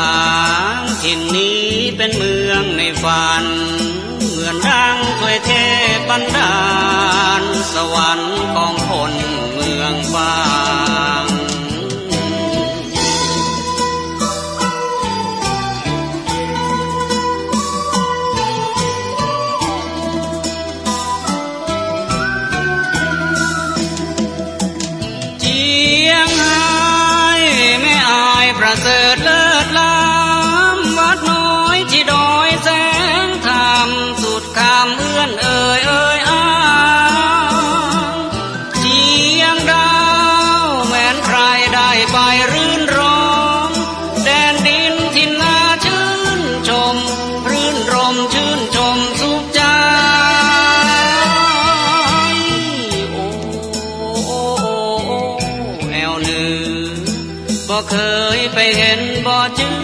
งถิ่นนี้เป็นเมืองในฝัน เหมือนดังถ้วยเทพบันดาล สวรรค์ของคนเมืองฝาง เจียงฮายแม่อายประเสริฐเลิศล้ำ วัดน้อยที่ดอยแสงธรรม สุดคำเอื้อนเอ่ยเอ่ยอ้าง เจียงดาวแม้นใครได้ไปรื่นรม แดนดินถิ่นนาชื่นชม รื่นรมชื่นชมสุขใจ โอ้ โอ้ โอ้ โอ้ แอวเหนือ บ่เคยไปเห็นบ่เจื้อ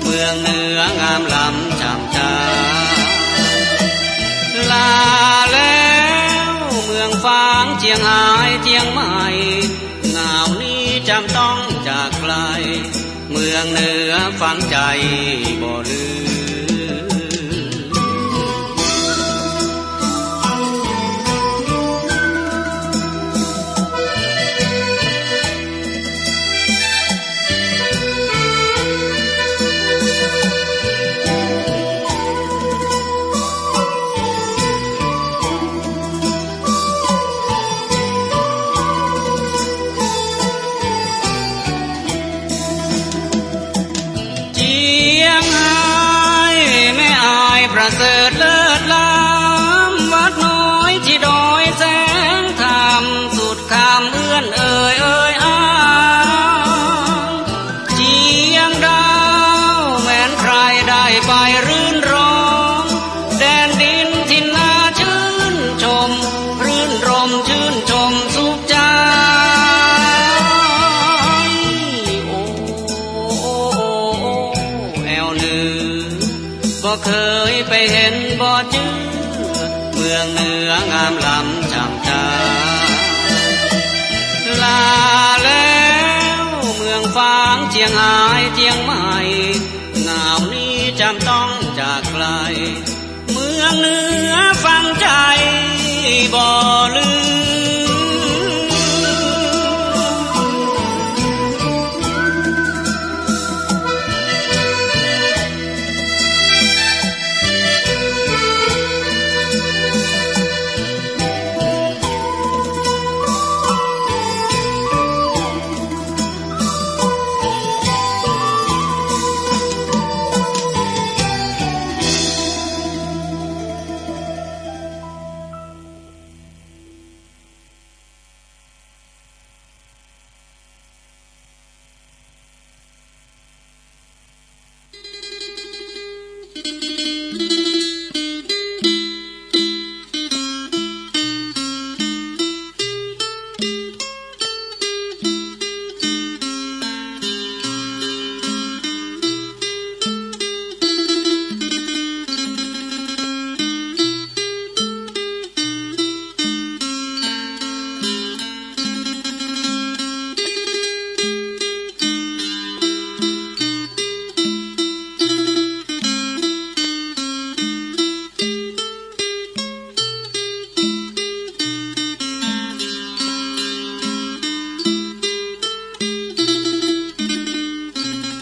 เมืองเหนืองามล้ำจำจา ลาแล้วเมืองฝางเจียงฮายเจียงใหม่ หนาวนี้จำต้องจากไกล เมืองเหนือฝังใจบ่ลืม เจียงฮายแม่อายประเสริฐเลิศล้ำ วัดน้อยที่ดอยแสงธรรม สุดคำเอื้อนเอ่ยเอ่ยอ้าง เจียงดาวแม้นใครได้ไปรื่นรม แดนดินถิ่นนาชื่นชม รื่นรมชื่นชมสุขใจ โอ้ โอ้ โอ้ โอ้ แอวเหนือ บ่เคยไปเห็นบ่เจื้อ เมืองเหนืองามล้ำจำจา ลาแล้วเมืองฝางเจียงฮายเจียงใหม่ หนาวนี้จำต้องจากไกล เมืองเหนือฝังใจบ่ลืม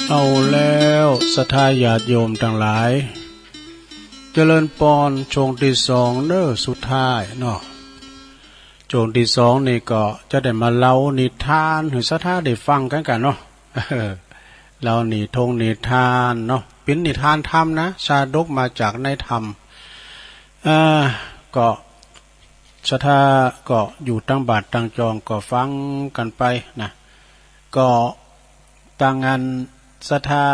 เอาแล้ว ศรัทธาญาติโยมตังหลาย เจริญปอน ช่วงตี้สองเน้อ สุดท้ายเนาะ ช่วงตี้สองนี่ก็จะได้มาเล่านิทานหื้อศรัทธาได้ฟังกั๋นกั๋นเนาะ เล่านิทงนิทานเนาะ เป๋นนิทานธรรมนะ ชาดกมาจากในธรรม เอ่อ ก็ ศรัทธาก็อยู่ตังบ้านตังจองก็ฟังกั๋นไปนะ ก็ตางอันศรัทธา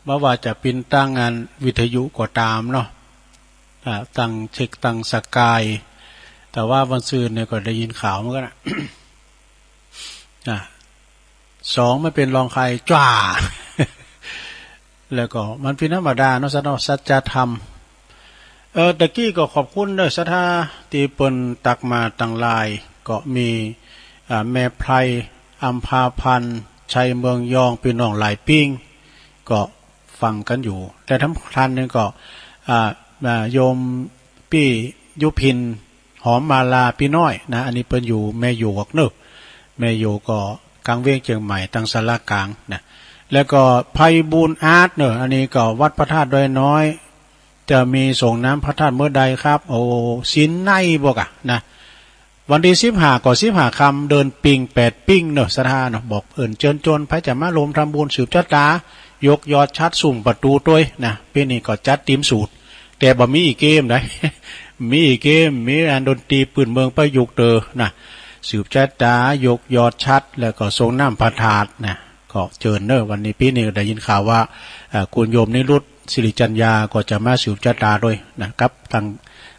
บ่ว่าจะเป๋นตางอันวิทยุก็ต๋ามเนาะ อ่า ตางเช็คตางสกาย แต่ว่าวันซืนนี่ก็ได้ยินข่าวเหมือนกั๋นนะ อ่า สอง มันเป๋นรองใคร จ้า แล้วก็มันเป๋นธรรมดาเนาะ สัจเนาะ สัจธรรม เออ ตะกี้ก็ขอบคุณเด้อศรัทธา ตี้เปิ้นตักมาตางไลน์ ก็มี อ่า แม่ไพร อัมพาพันธ์ ชัยเมืองยอง ปี้น้องหลายปิ้ง ก็ฟังกั๋นอยู่ แต่สำคัญหนึ่งก็ อ่า อ่า โยมปี้ยุพิน หอมมาลาปี้น้อยนะ อันนี้เปิ้นอยู่แม่หยวกเนาะ แม่หยวกก็กลางเวียงเจียงใหม่ ตางศาลากลางนะ แล้วก็ไพบูลย์อาร์ตเนาะ อันนี้ก็วัดพระธาตุดอยน้อย จะมีสรงน้ำพระธาตุเมื่อใดครับ โอ้ ศีลในบ่กะนะ วันตี้สิบห้าก็สิบห้าค่ำ เดือนปิง แปดปิ้งเนาะ ศรัทธาเนาะ บอกเอิ้นเจิญจวน ใผจะมาร่วมทำบุญสืบชะตา ยกยอดฉัตรสุมประตูตวยนะ ปี๋นี้ก็จัดเต็มสูตร แต่บ่มีอีเกมใด มีอีเกม มีอันดนตรีปื้นเมืองประยุกต์เตอนะ สืบชะตา ยกยอดฉัตร แล้วก็สรงน้ำพระธาตุนะ ก็เจิญเนาะ วันนี้ปี๋นี้ได้ยินข่าวว่า อ่า คุณโยมนิรุต สิริจัญญา ก็จะมาสืบชะตาตวยนะ กับตาง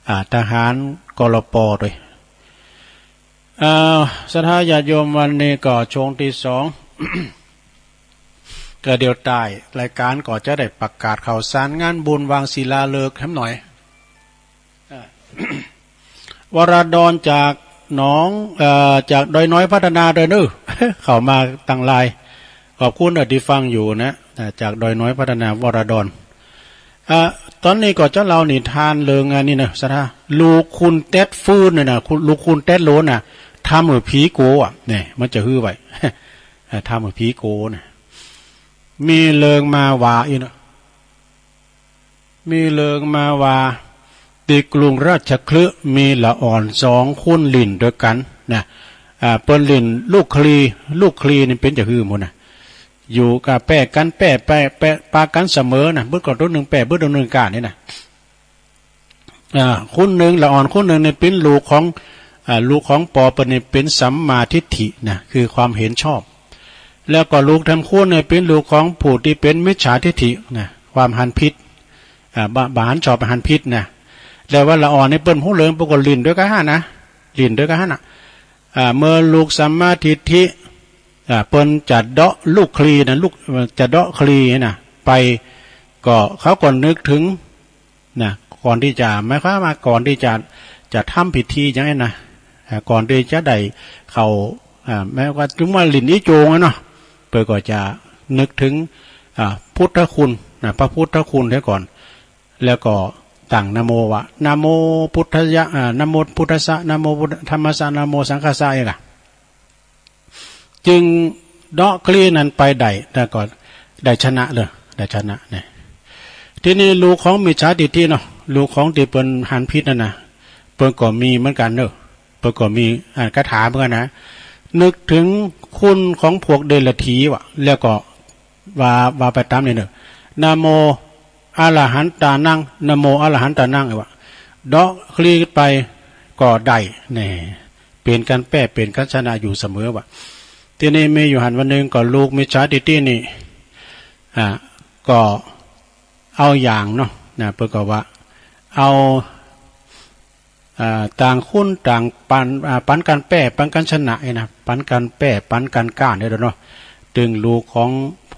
อ่า ทหาร กรป ตวย อ่า ศรัทธาญาติโยม วันนี้ก็ช่วงตี้สอง ก็เดี๋ยวต้านรายก๋านก็จะได้ประกาศข่าวสารงานบุญวางศิลาฤกษ์แหมหน่อย อ่า วราดรจากหนอง เอ่อ จากดอยน้อยพัฒนาเด้อเนาะ เข้ามาตางไลน์ ขอบคุณเนาะตี้ฟังอยู่นะ อ่า จากดอยน้อยพัฒนา วราดร อ่า ต๋อนนี้ก็จะเล่านิทานเรื่องอันนี้นะ ศรัทธา ลูกขุนแต๊ดฟื้นเนี่ยนะ ขุน ลูกขุนแต๊ดโหลนน่ะ ทำหื้อผีกั๋วอ่ะ เนี่ย มันจะหื้อไว้ อ่า ทำหื้อผีกั๋วนะ มีเรื่องมาว่าอี้เนาะ มีเรื่องมาว่า ตี้กรุงราชคฤห์มีละอ่อนสองคนหลิ้นตวยกั๋นนะ อ่า เปิ้นหลิ้นลูกคลี ลูกคลีนี่เป๋นจะหื้อหมดนะ อยู่กะแป้กั๋น แป้ แป้ แป้ปะกั๋นเสมอนะ บึดก็ตั๋วนึ่งแป้ บึดตั๋วนึ่งก้านนี่นะ อ่า คนนึ่ง ละอ่อนคนนึ่งนี่เป๋นลูกของ อ่า ลูกของปอเปิ้นนี่เป๋นสัมมาทิฏฐินะ คือความเห็นชอบ แล้วก็ลูกแถมคนนี่เป๋นลูกของผู้ตี้เป๋นมิจฉาทิฏฐินะ ความหันผิด อ่า บ่ บ่หันชอบหันผิดนะ แล้วว่าละอ่อนนี่เปิ้นฮู้เรื่อง เปิ้นก็หลิ้นตวยกั๋นหั้นนะ หลิ้นตวยกั๋นหั้นน่ะ อ่า เมื่อลูกสัมมาทิฏฐิ อ่า เปิ้นจะเดาะลูกคลีนะ ลูก จะเดาะคลีนะ ไป ก็เขาก็นึกเถิง นะ ก่อนตี้จะ หมายความว่าก่อนตี้จะ จะทำพิธีอย่างนั้นนะ อ่า ก่อนตี้จะได้เข้า อ่า แม้ว่า ถึงว่าหลิ้นอี้โจงอะเนาะ เปิ้นก็จะนึกเถิง อ่า พุทธคุณนะ พระพุทธคุณเสียก่อน แล้วก็ตั้งนะโมว่า นะโมพุทธะ อ่า นะโมพุทธัสสะ นะโมพุทธ ธัมมัสสะ นะโมสังฆัสสะ เองอะ จึงเดาะคลีนั้นไปได้ แล้วก็ได้ชนะเลย ได้ชนะเนี่ย ทีนี้ลูกของมิจฉาทิฏฐิเนาะ ลูกของตี้เปิ้นหันผิดนั่นนะ เปิ้นก็มีเหมือนกั๋นเนาะ เปิ้นก็มี อ่า คาถาเหมือนกั๋นนะ นึกเถิงคุณของพวกเดรัจฉีว่ะ แล้วก็ว่า ว่าไปต๋ามนี่เนาะ นะโมอะระหันตานัง นะโมอะระหันตานัง ว่ะ เดาะคลีไปก็ได้เนี่ย เป๋นก๋านแป้ เป๋นก๋านชนะอยู่เสมอว่ะ ทีนี้มีอยู่หั้นวันนึ่งก็ลูกมิจฉาทิฏฐินี่ อ่า ก็เอาอย่างเนาะ นะ เปิ้นก็ว่า เอา อ่า ต่างคนต่างปัน อ่า ปันกั๋นแป้ ปันกั๋นชนะไอ้นะ ปันกั๋นแป้ ปันกั๋นก้านเนี่ยเนาะ ตึงลูกของ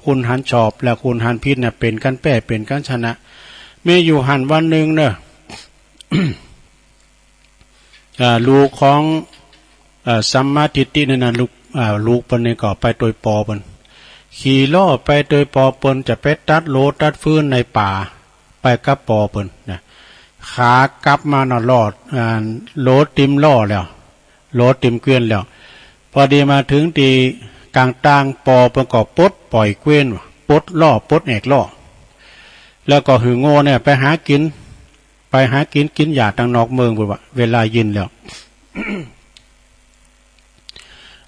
คนหันชอบและคนหันผิดเนี่ย เป๋นกั๋นแป้ เป๋นกั๋นชนะ มีอยู่หั้นวันนึ่งเนาะ อ่า ลูกของ อ่า สัมมาทิฏฐินี่นะ ลูก อ่า ลูกเปิ้นนี่ก็ไปตวยปอเปิ้น ขี่ล้อไปตวยปอเปิ้น จะไปตัดโหลตัดฟืนในป่า ไปกับปอเปิ้นนะ ขากลับมาเนาะ ล้อ อ่า โหลเต็มล้อแล้ว โหลเต็มเกวียนแล้ว พอดีมาเถิงตี้ก๋างตาง ปอเปิ้นก็ปลดป่อยเกวียน ปลดล้อ ปลดแอกล้อ แล้วก็หื้อโง่เนี่ยไปหากิ๋น ไปหากิ๋น กิ๋นหญ้าตางนอกเมืองพู้นว่ะ เวลาเย็นแล้ว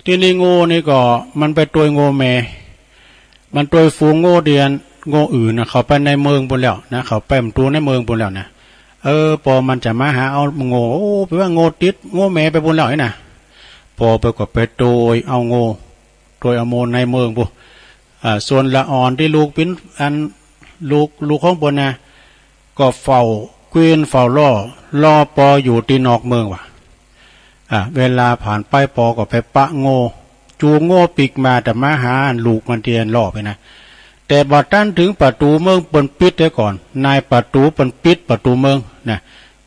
ทีนี้โง่นี่ก็มันไปตวยโง่แม่ มันตวยฝูงโง่เดียน โง่อื่นน่ะ เข้าไปในเมืองพู้นแล้วนะ เข้าไปประตู๋ในเมืองพู้นแล้วนะ เออ ปอมันจะมาหาเอาโง่ โอ้ ไปว่าโง่ติดโง่แม่ไปปู๊นแล้วไอ้น่ะ ปอเปิ้นก็ไปโตยเอาโง่ โตยเอาโง่ในเมืองปู๊น อ่า ส่วนละอ่อนตี้ลูกปิ้น อัน ลูก ลูกของเปิ้นน่ะ ก็เฝ้าเกวียนเฝ้าล้อ รอปออยู่ตี้นอกเมืองว่ะ อ่า เวลาผ่านไปปอก็ไปปะโง่ จูงโง่ปิ๊กมาจะมาหาลูกมันตี้อันล้อไปนะ แต่บ่ตันเถิงประตู๋เมืองเปิ้นปิดไว้ก่อน นายประตู๋เปิ้นปิดประตู๋เมืองนะ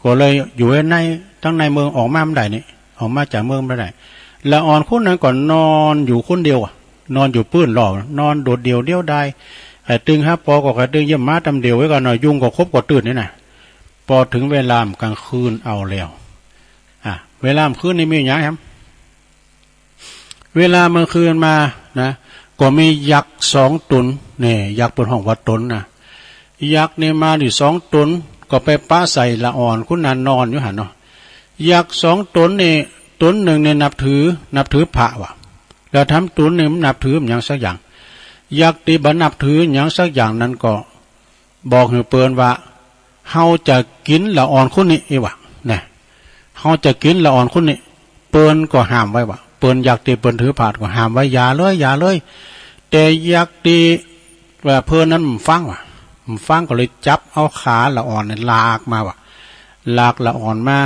ก็เลยอยู่ใน ตังในเมืองออกมาบ่ได้นี่ ออกมาจากเมืองบ่ได้ ละอ่อนคนนั้นก็นอนอยู่คนเดียวอะ นอนอยู่ปื้นล้อ นอนโดดเดี่ยวเดียวดาย ใค่ตึงหาปอก็ใค่ตึงเยี่ยมมาตำเดี่ยวไว้ก่อนเนาะ ยุงก็ขบก็ตื่นนี่นะ ปอเถิงเวลามันกลางคืนเอาแล้ว อ่ะ เวลามันคืนนี่มีหยังแหม เวลามันคืนมานะ ก็มียักษ์สองต๋น นี่ ยักษ์เปิ้นฮ้องว่าต๋นนะ ยักษ์นี่มาอยู่สองต๋น ก็ไปปะใส่ละอ่อนคนนั้นนอนอยู่หั้นเนาะ ยักษ์สองต๋นนี่ ต๋นนึ่งนี่นับถือ นับถือพระว่ะ แล้วแถมต๋นนึ่งมันนับถือบ่หยังสักอย่าง ยักษ์ตี้บ่นับถือหยังสักอย่างนั้นก็ บอกหื้อเปิ้นว่า เฮาจะกิ๋นละอ่อนคนนี้ อี้ว่ะ นะ เฮาจะกิ๋นละอ่อนคนนี้ เปิ้นก็ห้ามไว้ว่ะ เปิ้นยักษ์ตี้เปิ้นถือพระก็ห้ามไว้ อย่าเลย อย่าเลย แต่ยักษ์ตี้ว่าเปิ้นนั้นบ่ฟังว่ะ บ่ฟังก็เลยจับเอาขาละอ่อนนี่ลากมาว่ะ ลากละอ่อนมา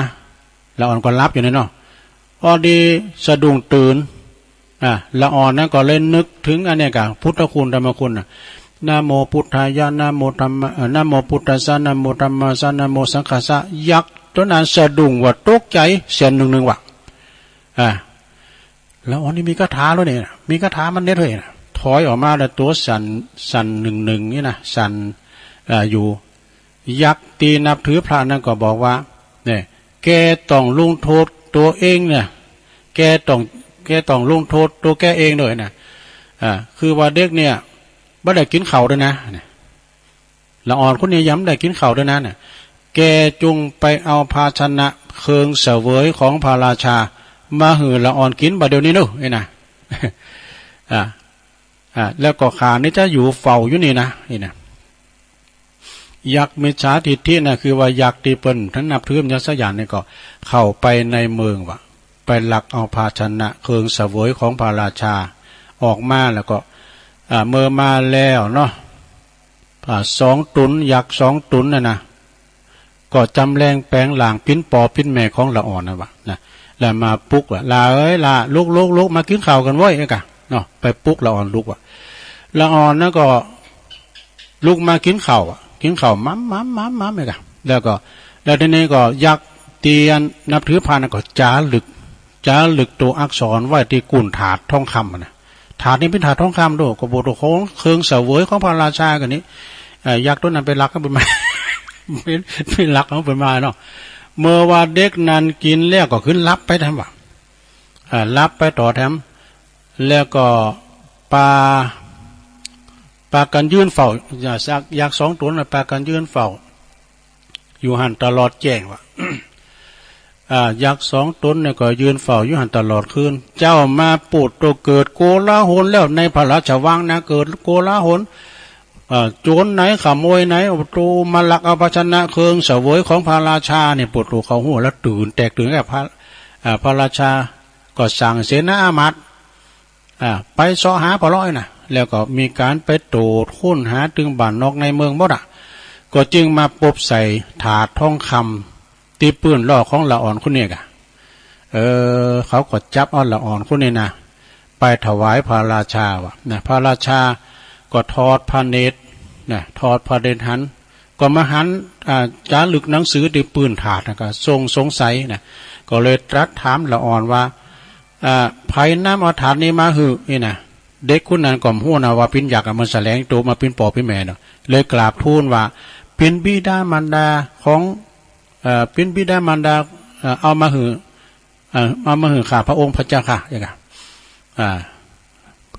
ละอ่อนก็หลับอยู่นี่เนาะ พอดีสะดุ้งตื่น อ่ะ ละอ่อนนั้นก็เลยนึกเถิงอันเนี้ยก่ะ พุทธคุณธรรมคุณน่ะ นะโมพุทธายะ นะโมธัมมะ เอ่อ นะโมพุทธัสสะ นะโมธัมมัสสะ นะโมสังฆัสสะ ยักษ์ต๋นนั้นสะดุ้งว่ะ ตกใจ๋เสี้ยนนึ่งๆ ว่ะ อ่ะ ละอ่อนนี่มีคาถาแล้วนี่นะ มีคาถามันเด็ดเฮ้ยนะ ถอยออกมาแล้วตั๋วสั่น สั่นนึ่งๆ นี่นะ สั่น เอ่อ อยู่ ยักษ์ตี้นับถือพระนั้นก็บอกว่า เนี่ย แกต้องลงโต้ษตั๋วเองเนี่ย แกต้อง แกต้องลงโต้ษตั๋วแกเองด้วยนะ อ่า คือว่าเด็กเนี่ย บ่ได้กิ๋นข้าวด้วยนะ เนี่ย ละอ่อนคนนี้ยังบ่ได้กิ๋นข้าวด้วยนะ เนี่ย แกจงไปเอาภาชนะเครื่องเสวยของพระราชา มาหื้อละอ่อนกิ๋นบ่าเดี่ยวนี้เนาะ ไอ้นะ อ่า อ่า แล้วก็ข้านี่จะอยู่เฝ้าอยู่นี่นะ นี่นะ ยักษ์มิจฉาทิฏฐิน่ะ คือว่ายักษ์ตี้เปิ้นบ่นับถือหยังสักอย่างนี่ก็เข้าไปในเมืองว่ะ ไปลักเอาภาชนะเครื่องเสวยของพระราชาออกมาแล้วก็ อ่า เมื่อมาแล้วเนาะ อ่า สองต๋น ยักษ์สองต๋นน่ะนะ ก็จำแลงแป๋งร่างปิ้นปอปิ้นแม่ของละอ่อนนั่นว่ะนะ แล้วมาปลุกว่า หล้าเอ๋ย หล้า ลุก ลุก ลุก มากิ๋นข้าวกั๋นเว้ย ไอ้ก่ะ เนาะ ไปปลุกละอ่อนลุกว่ะ ละอ่อนนั้นก็ลุกมากิ๋นข้าวอะ กิ๋นข้าว ม้ำ ม้ำ ม้ำ ม้ำ ไอ้ก่ะ แล้วก็ แล้วทีนี้ก็ยักษ์ตี้นับถือพระนั้นก็จารึก จารึกตั๋วอักษรไว้ตี้ก้นถาดทองคำอะนะ ถาดนี่เป๋นถาดทองคำโด ก็บอกว่าของเครื่องเสวยของพระราชากั๋นนี้ เอ่อ ยักษ์ตั๋วนั้นไปลักเอาเปิ้นมา ไป ไปลักเอาเปิ้นมาเนาะ เมื่อว่าเด็กนั้นกิ๋นแล้วก็ขึ้นหลับไปแถมว่ะ อ่า หลับไปต่อแถม แล้วก็ปา ปากั๋นยืนเฝ้า ยักษ์ ยักษ์สองต๋นน่ะ ปากั๋นยืนเฝ้า อยู่หั้นตลอดแจ้งว่ะ อ่า ยักษ์สองต๋นเนี่ยก็ยืนเฝ้าอยู่หั้นตลอดคืน เจ้ามาโปดโตเกิดโกลาหลแล้วในพระราชวังนะ เกิดโกลาหล เอ่อ โจรไหนขโมยไหน โอ้โต มาลักเอาภาชนะเครื่องเสวยของพระราชาเนี่ย โปดโตเขาฮู้แล้วตื่น แตกตื่นกับพระ อ่า พระราชาก็สั่งเสนาอามาตย์ อ่า ไปเซาะหาปอเล้าะน่ะ แล้วก็มีก๋านไปตรวจค้นหาตึงบ้านนอกในเมืองหมดอะ ก็จึงมาปบใส่ถาดทองคำตี้ปื้นล้อของละอ่อนคนนี้ก่ะ เออ เขาก็จับเอาละอ่อนคนนี้นะ ไปถวายพระราชาว่ะ นะ พระราชาก็ทอดพระเนตร นะ ทอดพระเนตรหัน ก็มาหัน อ่า จารึกหนังสือตี้ปื้นถาดนะ ก็ทรงสงสัยนะ ก็เลยตรัสถามละอ่อนว่า อ่า ใผนำเอาถาดนี้มาหื้อ นี่นะ เด็กคนนั้นก็บ่ฮู้นะว่าเป๋นยักษ์อะ มันแสลงตั๋วมาเป๋นปอเป๋นแม่เนาะ เลยกราบทูลว่า เป๋นบิดามารดาของ เอ่อ เป๋นบิดามารดา เอ่อ เอามาหื้อ เอ่อ เอามาหื้อข้าพระองค์พระเจ้าค่ะ อย่างเงี้ย อ่า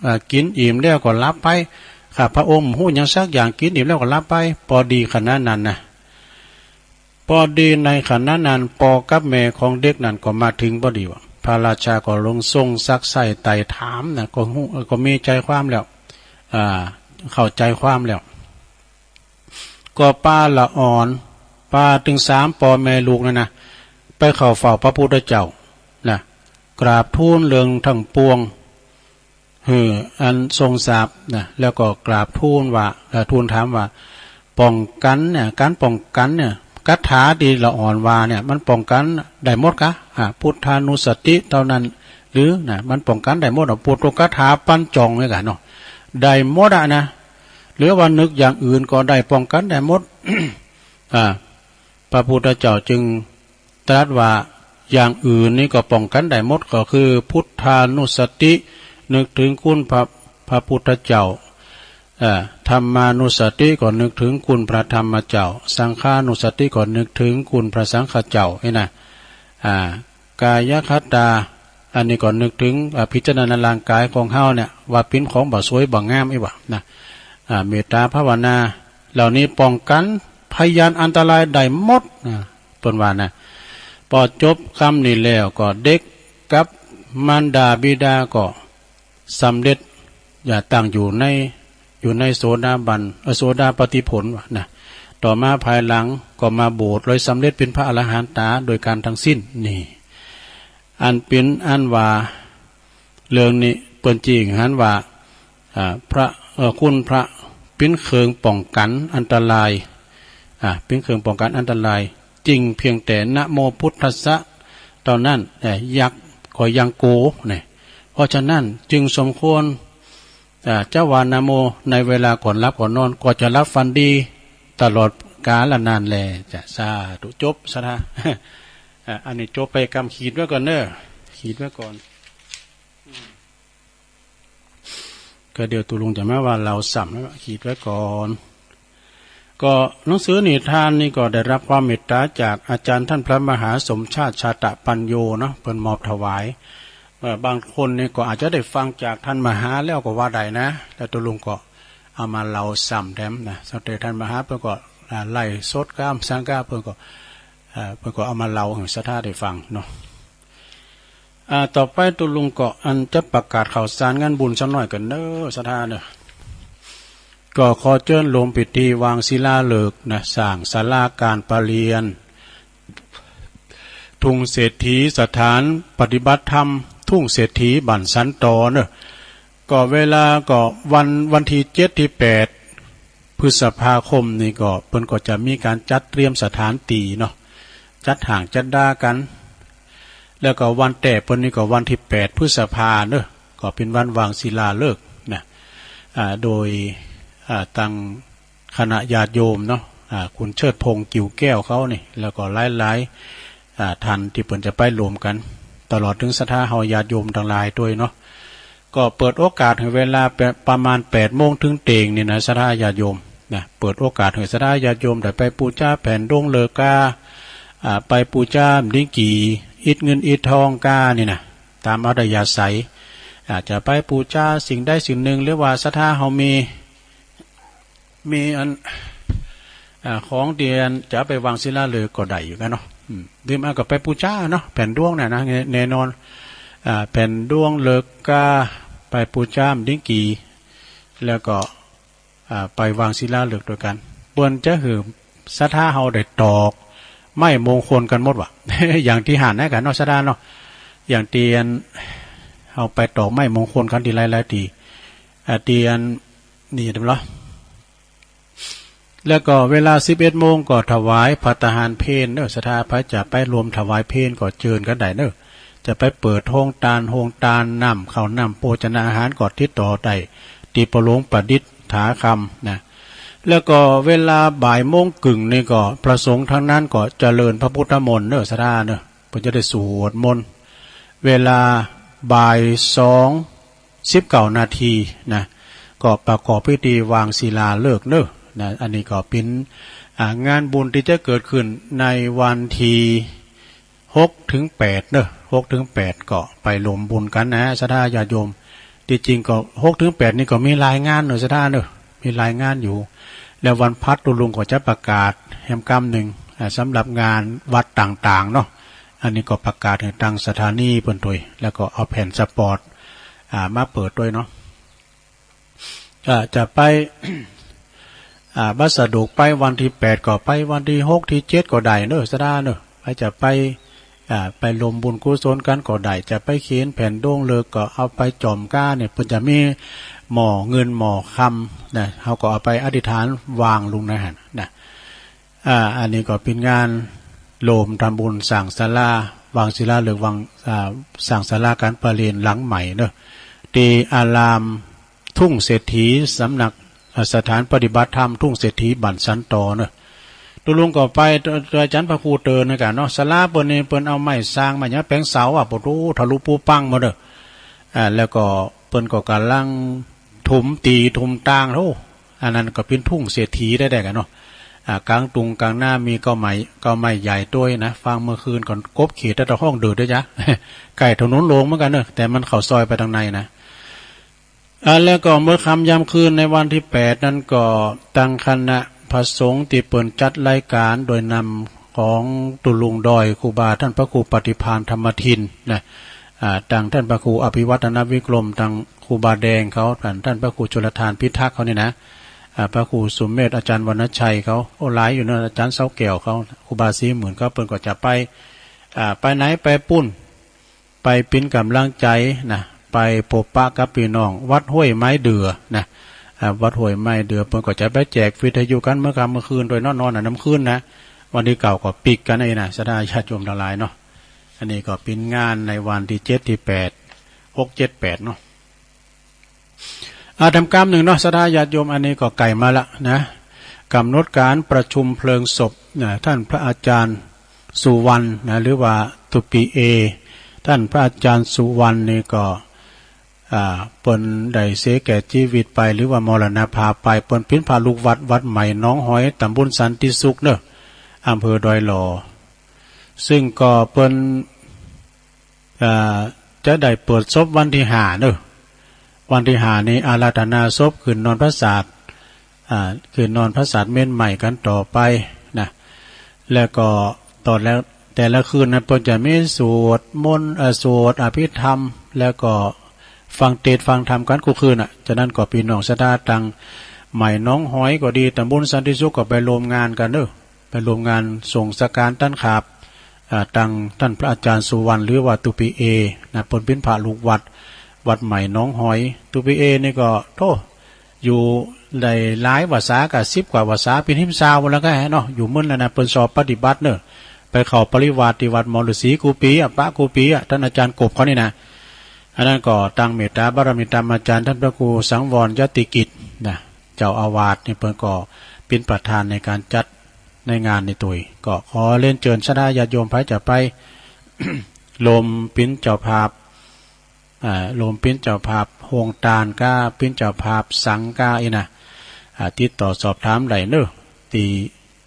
อ่า กิ๋นอิ่มแล้วก็หลับไป ข้าพระองค์บ่ฮู้หยังสักอย่าง กิ๋นอิ่มแล้วก็หลับไป ปอดีขณะนั้นนะ ปอดีในขณะนั้น ปอกับแม่ของเด็กนั้นก็มาเถิงปอดีว่ะ พระราชาก็ลงทรงซักไซ้ไต่ถามนะ ก็ฮู้ ก็มีใจ๋ความแล้ว อ่า เข้าใจ๋ความแล้ว ก็ปาละอ่อน ปาดตึงสามป้อแม่ลูกนั่นนะ ไปเข้าเฝ้าพระพุทธเจ้านะ กราบทูลเรื่องตังปวง หื้ออันทรงทราบนะ แล้วก็กราบทูลว่า เอ่อ ทูลถามว่า ป้องกั๋นเนี่ย ก๋านป้องกั๋นเนี่ย คาถาตี้ละอ่อนว่าเนี่ย มันป้องกั๋นได้หมดกา อ่า พุทธานุสติเต้านั้นหรือนะ มันป้องกั๋นได้หมดอะ ปุตตคาถาปัญจ๋องเนี่ยกาเนาะ ได้หมดอะนะ หรือว่านึกอย่างอื่นก็ได้ ป้องกั๋นได้หมด อ่า พระพุทธเจ้าจึงตรัสว่า อย่างอื่นนี่ก็ป้องกั๋นได้หมด ก็คือพุทธานุสติ นึกถึงคุณพระ พระพุทธเจ้า เอ่อ ธรรมานุสติก็นึกถึงคุณพระธรรมเจ้า สังฆานุสติก็นึกถึงคุณพระสังฆเจ้า นี่นะ อ่า กายคตา อันนี้ก็นึกถึง อ่า พิจารณาร่างก๋ายของเฮาเนี่ย ว่าเป๋นของบ่สวยบ่งามอี้หว่านะ อ่า เมตตาภาวนา เหล่านี้ป้องกั๋นพยานอันตรายได้หมดนะ เปิ้นว่านะ ปอจบกำนี้แล้วก็เด็กกับมารดาบิดาก็สำเร็จ อ่า ตั้งอยู่ใน อยู่ในโสดาบัน เอ่อ โสดาปัตติผลว่านะ ต่อมาภายหลังก็มาบวช เลยสำเร็จเป๋นพระอรหันตาโดยก๋านตังสิ้น นี่ อันเป๋นอันว่า เรื่องนี้เปิ้นจึงหันว่า อ่า พระ เอ่อ คุณพระเป๋นเครื่องป้องกั๋นอันตราย อ่า เป๋นเครื่องป้องกั๋นอันตราย จริงเพียงแต่นะโมพุทธัสสะเต้านั้น เอ่อ ยักษ์ก็ยังกั๋วเนี่ย เพราะฉะนั้นจึงสมควร อ่า จะว่านะโมในเวลาก่อนหลับก่อนนอน ก็จะหลับฝันดีตลอดกาลนานแล จะ สาธุ จบ ศรัทธา อ่า อันนี้จบไปกำ ขีดไว้ก่อนเน้อ ขีดไว้ก่อน ก็เดี๋ยวตุ๊ลุงจะมาว่าเล่าซ้ำแล้ว ขีดไว้ก่อน ก็หนังสือนิทานนี่ก็ได้รับความเมตตาจากอาจารย์ท่านพระมหาสมชาติชาตะปัญโญเนาะ เปิ้นมอบถวาย เอ่อ บางคนนี่ก็อาจจะได้ฟังจากท่านมหาแล้วก็ว่าได้นะ แล้วตุ๊ลุงก็เอามาเล่าซ้ำแถมนะ สมัยท่านมหาเปิ้นก็ อ่า ไลฟ์สดกา สังกา เปิ้นก็ อ่า เปิ้นก็เอามาเล่าหื้อศรัทธาได้ฟังเนาะ อ่า ต่อไปตุ๊ลุงก็อันจะประกาศข่าวสารงานบุญสักหน้อยก่อนเน้อ ศรัทธาเน้อ ก็ขอเจิญโฮมพิธีวางศิลาฤกษ์นะ สร้างศาลาการประเรียน ทุ่งเศรษฐี สถานปฏิบัติธรรมทุ่งเศรษฐีบ้านสันตอเน้อ ก็เวลาก็วัน วันตี้เจ็ดตี้แปดพฤษภาคมนี่ก็เปิ้นก็จะมีก๋านจัดเตรียมสถานตี้เนาะ จัดห้างจัดดากั๋น แล้วก็วันแต๊เปิ้นนี่ก็วันตี้แปดพฤษภาเน้อ ก็เป๋นวันวางศิลาฤกษ์นะ อ่า โดย อ่า ตัง คณะญาติโยมเนาะ อ่า คุณเชิดพงษ์ กิ่วแก้วเขานี่ แล้วก็หลายๆ อ่า ท่านตี้เปิ้นจะไปโฮมกั๋น ตลอดเถิงศรัทธาเฮาญาติโยมตังหลายตวยเนาะ ก็เปิดโอกาสหื้อเวลาแปะ ประมาณแปดโมงเถิงเตียงนี่นะ ศรัทธาญาติโยมนะ เปิดโอกาสหื้อศรัทธาญาติโยมได้ไปปู๋จาแผ่นด้วงฤกษ์กา อ่า ไปปู๋จาหลิ้งกี่ อิฐเงินอิฐทองกานี่นะ ต๋ามอัธยาศัย อาจจะไปปู๋จาสิ่งใดสิ่งนึ่ง หรือว่าศรัทธาเฮามี มีอัน อ่า ของตี้อันจะเอาไปวางศิลาฤกษ์ก็ได้อยู่กั๋นเนาะ อืม หรือไม่ก็ไปปู๋จาเนาะ แผ่นด้วงเนี่ยนะ แน่ แน่นอน อ่า แผ่นด้วงฤกษ์กา ไปปู๋จาหลิ้งกี่ แล้วก็ อ่า ไปวางศิลาฤกษ์ตวยกั๋น เปิ้นจะหื้อศรัทธาเฮาได้ตอกไม้มงคลกั๋นหมดวะ อย่างตี้หันนะกั๋นเนาะ ศรัทธาเนาะ อย่างตี้อันเฮาไปตอกไม้มงคลกั๋นตี้หลายๆ ตี้ อ่า ตี้อัน นี่เห็นบ่ แล้วก็เวลาสิบเอ็ดโมงก็ถวายภัตตาหารเพลเน้อ ศรัทธาใผจะไปโฮมถวายเพลก็เจิญกั๋นได้เน้อ จะไปเปิดโฮงตาน โฮงตานน้ำข้าวน้ำโภชนาอาหารก็ติดต่อได้ตี้ป้อหลวงประดิษฐาคำนะ แล้วก็เวลาบ่ายโมงครึ่งนี่ก็พระสงฆ์ตังนั้นก็เจริญพระพุทธมนต์เน้อ ศรัทธาเน้อ เปิ้นจะได้สวดมนต์ เวลาบ่ายสอง สิบเก้านาทีนะ ก็ประกอบพิธีวางศิลาฤกษ์เน้อนะ อันนี้ก็เป๋น อ่า งานบุญตี้จะเกิดขึ้นในวันตี้หกเถิงแปดเน้อ หกเถิงแปดก็ไปโฮมบุญกั๋นนะ ศรัทธาญาติโยม ตี้จริงก็หกเถิงแปดนี่ก็มีหลายงานเน้อ ศรัทธาเน้อ มีหลายงานอยู่ แล้ววันพฤหัสตุ๊ลุงก็จะประกาศแหมกำนึ่ง อ่า สำหรับงานวัดต่างๆ เนาะ อันนี้ก็ประกาศหื้อตังสถานีเปิ้นตวย แล้วก็เอาแผ่นสปอต อ่า มาเปิดตวยเนาะ อ่า จะไป อ่า วัสดุไปวันตี้แปดก็ไป วันตี้หกตี้เจ็ดก็ได้เนาะ ศรัทธาเนาะ ใผจะไป อ่า ไปร่วมบุญกุศลกั๋นก็ได้ จะไปเขียนแผ่นโด่งเลิกก็เอาไปจ๋อมก้าเนี่ย เปิ้นจะมีหม้อเงินหม้อคำนะ เฮาก็เอาไปอธิษฐานวางลงในหั้นนะ อ่า อันนี้ก็เป๋นงานร่วมทำบุญสร้างศาลา วางศิลาฤกษ์ วาง อ่า สร้างศาลาก๋านประเรียนหลังใหม่เนาะ ตี้อารามทุ่งเศรษฐี สำนัก อ่า สถานปฏิบัติธรรมทุ่งเศรษฐีบ้านสันตอเนาะ ตุ๊ลุงก็ไป โตย โตยอาจ๋ารย์พระครูเตินนะกั๋นเนาะ ศาลาเปิ้นนี่เปิ้นเอาไม้ซางไม้หยังแป๋งเสาอะ โผโธ่ ทะลุปูปังหมดเนาะ อ่า แล้วก็เปิ้นก็ก่ำลัง ถมตี๋ถมตาง โอ้ อันนั้นก็เป๋นทุ่งเศรษฐีได้ๆ กั๋นเนาะ อ่า ก๋างตุงก๋างนามีเก๊าไม้ เก๊าไม้ใหญ่ตวยนะ ฟังเมื่อคืนก่อนกบเขียดตะห้องเดือดตวยจ๊ะ ใก้ถนนหลวงเหมือนกั๋นเนาะ แต่มันเข้าซอยไปตางในนะ อ่า แล้วก็เมื่อค่ำยามคืนในวันตี้แปดนั้นก็ตังคณะพระสงฆ์ตี้เปิ้นจัดรายก๋านโดยนำของตุ๊ลุงดอยครูบาต้านพระครูปฏิภาณธรรมทินนะ อ่า ตังต้านพระครูอภิวัฒนวิกรม ตังครูบาแดงเขา ตังต้านพระครูชลทานพิทักษ์เขานี่นะ อ่า พระครูสุเมธ อาจ๋ารย์วรรณชัยเขา โอ้ หลายอยู่เนาะ อาจ๋ารย์เสาแก้วเขา ครูบาศรีหมื่นเขา เปิ้นก็จะไป อ่า ไปไหนไปปุ้น ไปเป๋นก๋ำลังใจ๋นะ ไปพบปะกับปี้น้องวัดห้วยไม้เดือนะ อ่า วัดห้วยไม้เดือ เปิ้นก็จะไปแจกวิทยุกั๋นเมื่อค่ำเมื่อคืนตวยเนาะ นอนอะนำคืนนะ วันตี้เก้าก็ปิ๊กกั๋นไอ้นะ ศรัทธาญาติโยมตังหลายเนาะ อันนี้ก็เป๋นงานในวันตี้เจ็ดตี้แปด หก เจ็ด แปดเนาะ อ่า แถมกำนึ่งเนาะ ศรัทธาญาติโยม อันนี้ก็ใก้มาละนะ ก๋ำหนดก๋านประชุมเพลิงศพนะ ต้านพระอาจ๋ารย์สุวรรณนะ หรือว่าตุ๊ปีเอ ต้านพระอาจ๋ารย์สุวรรณนี่ก็ อ่า เปิ้นได้เสียแก่จีวิตไป หรือว่ามรณภาพไป เปิ้นเป๋นพระลูกวัด วัดใหม่หนองหอย ต๋ำบลสันติสุขเนาะ อำเภอดอยหล่อ ซึ่งก็เปิ้น อ่า จะได้เปิดศพวันตี้ห้าเนาะ วันตี้ห้านี่อาราธนาศพ ขึ้นนอนพระศาสตร์ อ่า ขึ้นนอนพระศาสตร์เมรุใหม่กั๋นต่อไปนะ แล้วก็ตลอดแล้ว แต่ละคืนนั้นเปิ้นจะมีสวดมนต์ เอ่อ สวดอภิธรรม แล้วก็ฟังเตสน์ฟังธรรมกั๋นกู้คืนอะ ฉะนั้นก็ปี้น้องศรัทธาตังใหม่หนองหอยก็ดี ต๋ำบลสันติสุขก็ไปร่วมงานกั๋นเนาะ ไปร่วมงานส่งสังฆทานต้านขาบ อ่า ตังต้านพระอาจ๋ารย์สุวรรณ หรือว่าตุ๊ปีเอ นะ เปิ้นเป๋นพระลูกวัด วัดใหม่หนองหอย ตุ๊ปีเอนี่ก็ โธ่ อยู่ได้หลายพรรษา ก็สิบกว่าพรรษา เป๋นหิมซาวแล้วก็เนาะ อยู่เมินแล้วนะ เปิ้นสอบปฏิบัติเนาะ ไปเข้าปริวาสตี้วัดหมอฤๅษีกู้ปี๋อะ ปะกู้ปี๋อะ ต้านอาจ๋ารย์กบเขานี่นะ อันนั้นก็ตังเมตต๋าบารมีต๋ามอาจ๋ารย์ต้านพระครูสังวรยติกิจนะ เจ้าอาวาสนี่เปิ้นก็เป๋นประธานในก๋านจัดในงานนี้ตวย ก็ขอเรียนเจิญศรัทธาญาติโยมใผจะไป ร่วมเป๋นเจ้าภาพ อ่า ร่วมเป๋นเจ้าภาพโฮงตานก้า เป๋นเจ้าภาพสังฆ์ก้าอี้นะ อ่า ติดต่อสอบถามได้เนาะ ตี้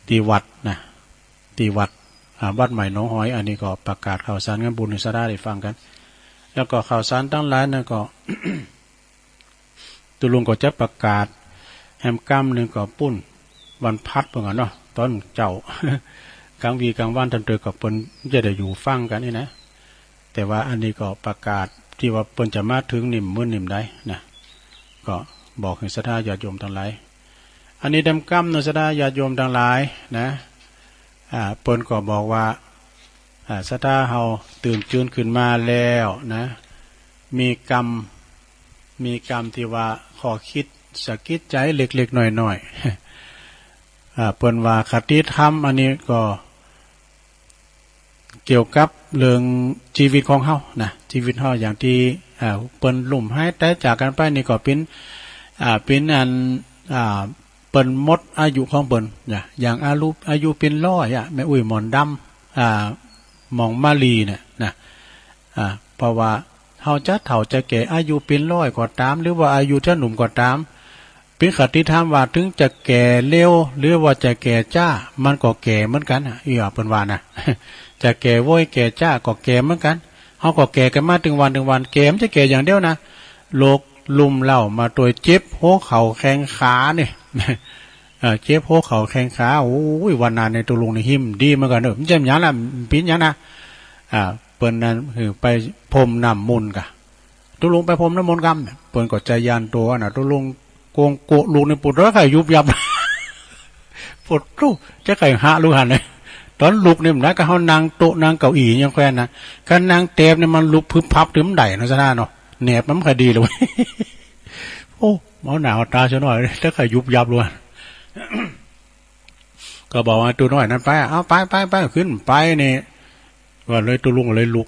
ตี้วัดนะ ตี้วัด อ่า วัดใหม่หนองหอย อันนี้ก็ประกาศข่าวสารงานบุญหื้อศรัทธาได้ฟังกั๋น แล้วก็ข่าวสารตังหลายนั้นก็ ตุ๊ลุงก็จะประกาศแหมกำนึ่งก็ปุ้นวันพฤหัสเปิ้นก่อนเนาะ ต๋อนเจ๊า ก๋างวี๋ก๋างวันต๋อนเต๊อะก็เปิ้นจะได้อยู่ฟังกั๋นนี่นะ แต่ว่าอันนี้ก็ประกาศตี้ว่าเปิ้นจะมาเถิงนี่เมินนี่ได้นะ ก็บอกหื้อศรัทธาญาติโยมตังหลาย อันนี้แหมกำเนาะ ศรัทธาญาติโยมตังหลายนะ อ่า เปิ้นก็บอกว่า อ่า ศรัทธาเฮาตื่นจืนขึ้นมาแล้วนะ มีกำ มีกำตี้ว่าข้อคิดสะกิดใจ๋เล็กๆ น้อยๆ อ่า เปิ้นว่าคติธรรมอันนี้ก็เกี่ยวกับเรื่องจีวิตของเฮานะ จีวิตเฮาอย่างตี้ อ่า เปิ้นลุ่มหายต๋ายจากกั๋นไปนี่ก็เป๋น อ่า เป๋นอัน อ่า เปิ้นหมดอายุของเปิ้นนะ อย่างอายุ อายุเป๋นร้อยอะ แม่อุ๊ยหมอนดำ อ่า หม่องมาลีเนี่ยนะ อ่า เพราะว่าเฮาจะเฒ่าจะแก่ อายุเป๋นร้อยก็ต๋าม หรือว่าอายุจะหนุ่มก็ต๋าม เป๋นคติธรรมว่า เถิงจะแก่เร็ว หรือว่าจะแก่จ๊า มันก็แก่เหมือนกั๋นอะ อี้อะ เปิ้นว่านะ จะแก่โว้ยแก่จ๊าก็แก่เหมือนกั๋น เฮาก็แก่กั๋นมาตึงวันตึงวัน แก่มันจะแก่อย่างเดียวนะ โรคลุ่มเร้ามาตวยเจ็บหัวเข่าแข้งขานี่ เอ่อ เจ็บหัวเข่าแข้งขา โอ้ย วันนั้นในตุ๊ลุงนี่หิ้มดีเหมือนกั๋นเนาะ มันจะหยังนะ เป๋นหยังนะ อ่า เปิ้นนั้นหื้อไปพรมน้ำมนต์ก่ะ ตุ๊ลุงไปพรมน้ำมนต์กำ เปิ้นก็จะย้านตั๋วนะ ตุ๊ลุงโกงโกะลูกนี่ปูดร้อยไข่ยุบยับ โผดโธ่ จะใค่หะลุกหั้นเลย ต๋อนลุกนี่มันได้ ก็เฮานั่งโต๊ะนั่งเก้าอี้ยังแควนนะ คันนั่งแตบนี่มันลุกพึบพับ ตึงได้เนาะ สะท้าเนาะ แหนบมันบ่ค่อยดีเลย โอ้ เอาหน้าเอาต๋าซะหน้อย จะใค่ยุบยับเลย ก็บอกว่า "ตุ๊น้อยนั้นไป" "เอา ไป ไป ไป" ขึ้นไปนี่ ว่าเลยตุ๊ลุงเลยลุก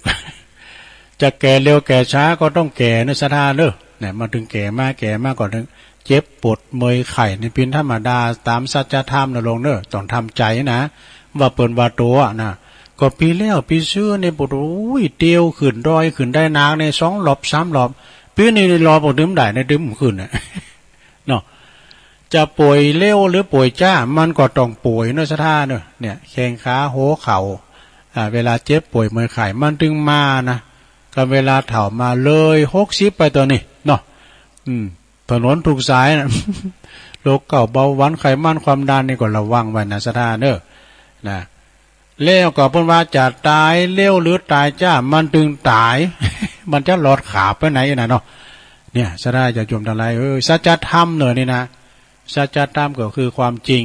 จะแก่เร็วแก่ช้าก็ต้องแก่นะ สะท้าเนาะ เนี่ย มาตึงแก่มา แก่มาก็ตึงเจ็บปวดเมื่อยไข้นี่เป๋นธรรมดา ต๋ามสัจธรรมนะลุงเนาะ ต้องทำใจ๋นะ ว่าเปิ้นว่าโตอะนะ ก็ปี๋แล้วปี๋ซืนนี่ โอ้โห เตียวขึ้นดอยขึ้นได้หนักนี่ สองรอบสามรอบ ปี๋นี้นี่รอบบ่ตึงได้นะ ตึงบ่ขึ้นนะ เนาะ จะป่วยเร็วหรือป่วยจ๊า มันก็ต้องป่วยเนาะ สะท้าเนาะ เนี่ย แข้งขาหัวเข่า อ่า เวลาเจ็บป่วยเมื่อยไข้ มันตึงมานะ ก็เวลาเฒ่ามาเลยหกสิบไปต๋อนนี้เนาะ อืม ถนนทุกสายนะ โรคเก้า เบาหวาน ไขมัน ความดันนี่ก็ระวังไว้นะ สะท้าเนาะ นะ แล้วก็เปิ้นว่าจะต๋ายเร็วหรือต๋ายจ๊า มันตึงต๋าย มันจะหลอดขาบไปไหนนะเนาะ เนี่ย สะท้าญาติโยมตังหลายเอ้ย สัจธรรมเนาะนี่นะ สัจธรรมก็คือความจริง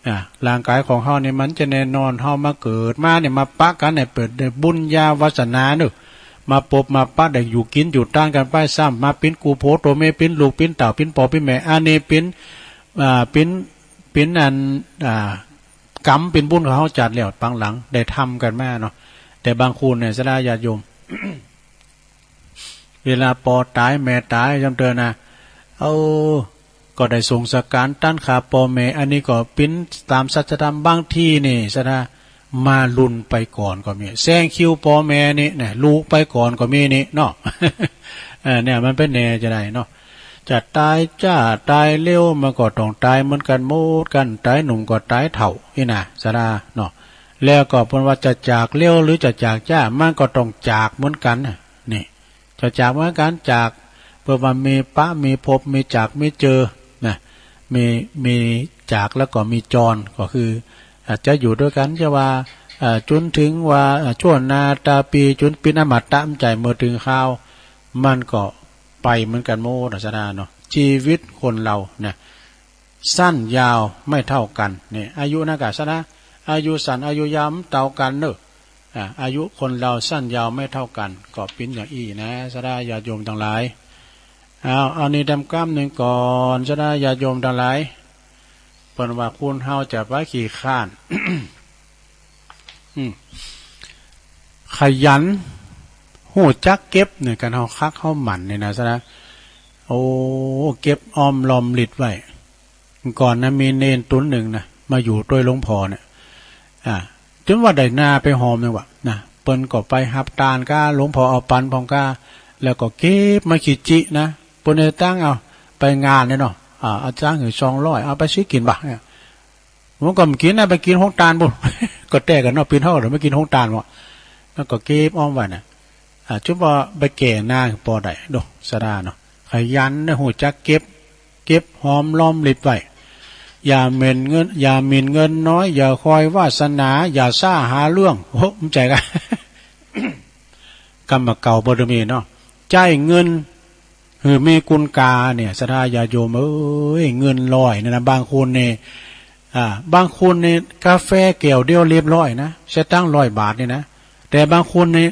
อ่ะ ร่างก๋ายของเฮานี่มันจะแน่นอน เฮามาเกิดมาเนี่ย มาปะกั๋นเนี่ย เปิ้นได้บุญญาวาสนาเนาะ มาปบมาปะได้อยู่กิ๋นอยู่ตานกั๋นไป ซ้ำมาเป๋นกู้ผัวตั๋วเมีย เป๋นลูกเป๋นเต้า เป๋นป้อเป๋นแม่ อันนี้เป๋น อ่า เป๋น เป๋นอัน อ่า กรรมเป๋นบุญของเฮาจัดแล้ว ปางหลังได้ทำกั๋นมาเนาะ แต่บางคนเนี่ย สะท้าญาติโยม เวลาป้อต๋ายแม่ต๋ายจำเตินนะ เออ ก็ได้สงฆ์สังฆารต้านข้าป้อแม่ อันนี้ก็เป๋นต๋ามสัจธรรม บางทีนี่ สะท้า มาลุ่นไปก่อนก็มี แซงคิวป้อแม่นี่นะ ลุไปก่อนก็มีนี่เนาะ เออ เนี่ย มันเป๋นแนวจะใดเนาะ จะต๋ายจ๊าต๋ายเร็ว มันก็ต้องต๋ายเหมือนกั๋นหมดกั๋น ต๋ายหนุ่มก็ต๋ายเฒ่า นี่นะ สะท้าเนาะ แล้วก็เปิ้นว่าจะจากเร็วหรือจะจากจ๊า มันก็ต้องจากเหมือนกั๋นน่ะ นี่ จะจากเหมือนกั๋น จาก เปิ้นว่ามีปะ มีพบ มีจาก มีเจอ นะ มี มีจากแล้วก็มีจร ก็คือ อาจจะอยู่ตวยกั๋น จะว่า เอ่อ จ๋นเถิงว่า เอ่อ ชั่วนาต๋าปี จ๋นเป๋นอมตะ บ่ใจ้ เมื่อเถิงคราว มันก็ไปเหมือนกั๋นหมดนะ สะท้าเนาะ ชีวิตคนเฮานะ สั้นยาวไม่เท่ากั๋น นี่ อายุนะ กาสนะ อายุสั้นอายุยาวบ่เต้ากั๋นเนาะ อ่า อายุคนเฮาสั้นยาวไม่เท่ากั๋น ก็เป๋นอย่างอี้นะ สะท้าญาติโยมตังหลาย เอา เอานี่แต้มกำนึ่งก่อน สะท้าญาติโยมตังหลาย เปิ้นว่าคนเฮาจะไปขี้คร้าน อืม ขยัน ฮู้จักเก็บเนี่ย กั๋นเฮาคักเฮาหมั่นเนี่ยนะ สะท้า โอ้ เก็บออมรอมริบไว้ ก่อนนะ มีเณรตุ๊นนึ่งนะ มาอยู่ตวยหลวงพ่อเนี่ย อ่า จ๋นว่าได้นาไปหอมนึ่งวะนะ เปิ้นก็ไปฮับตานก้า หลวงพ่อเอาปันพ่องก้า แล้วก็เก็บมาขี้จินะ เปิ้นได้ตังค์เอา ไปงานเนี่ยเนาะ อ่า เอาตังค์หื้อสองร้อย เอาไปซื้อกิ๋นบ่ะเนี่ย มันก็บ่กิ๋นนะ ไปกิ๋นโฮงตานปู้น ก็แต๊กั๋นเนาะ ปินเฮาเดี๋ยวไปกิ๋นโฮงตานบ่ะ แล้วก็เก็บออมไว้นะ อ่า จ๋นว่าไปแก่นาปอได้ โด สะท้าเนาะ ขยันนะ ฮู้จักเก็บ เก็บหอมรอมริบไว้ อย่าหมิ่นเงิน อย่าหมิ่นเงินน้อย อย่าคอยวาสนา อย่าซ่าหาเรื่อง โอ้ บ่ใจ้กา กำมาเก่าบ่ได้มีเนาะ ใจ๊เงินหื้อมีคุณค่าเนี่ย สะท้าญาติโยมเอ้ย เงินร้อยเนี่ยนะ บางคนเนี่ย อ่า บางคนเนี่ย กาแฟแก้วเดียวเรียบร้อยนะ เสียตังค์ร้อยบาทเนี่ยนะ แต่บางคนเนี่ย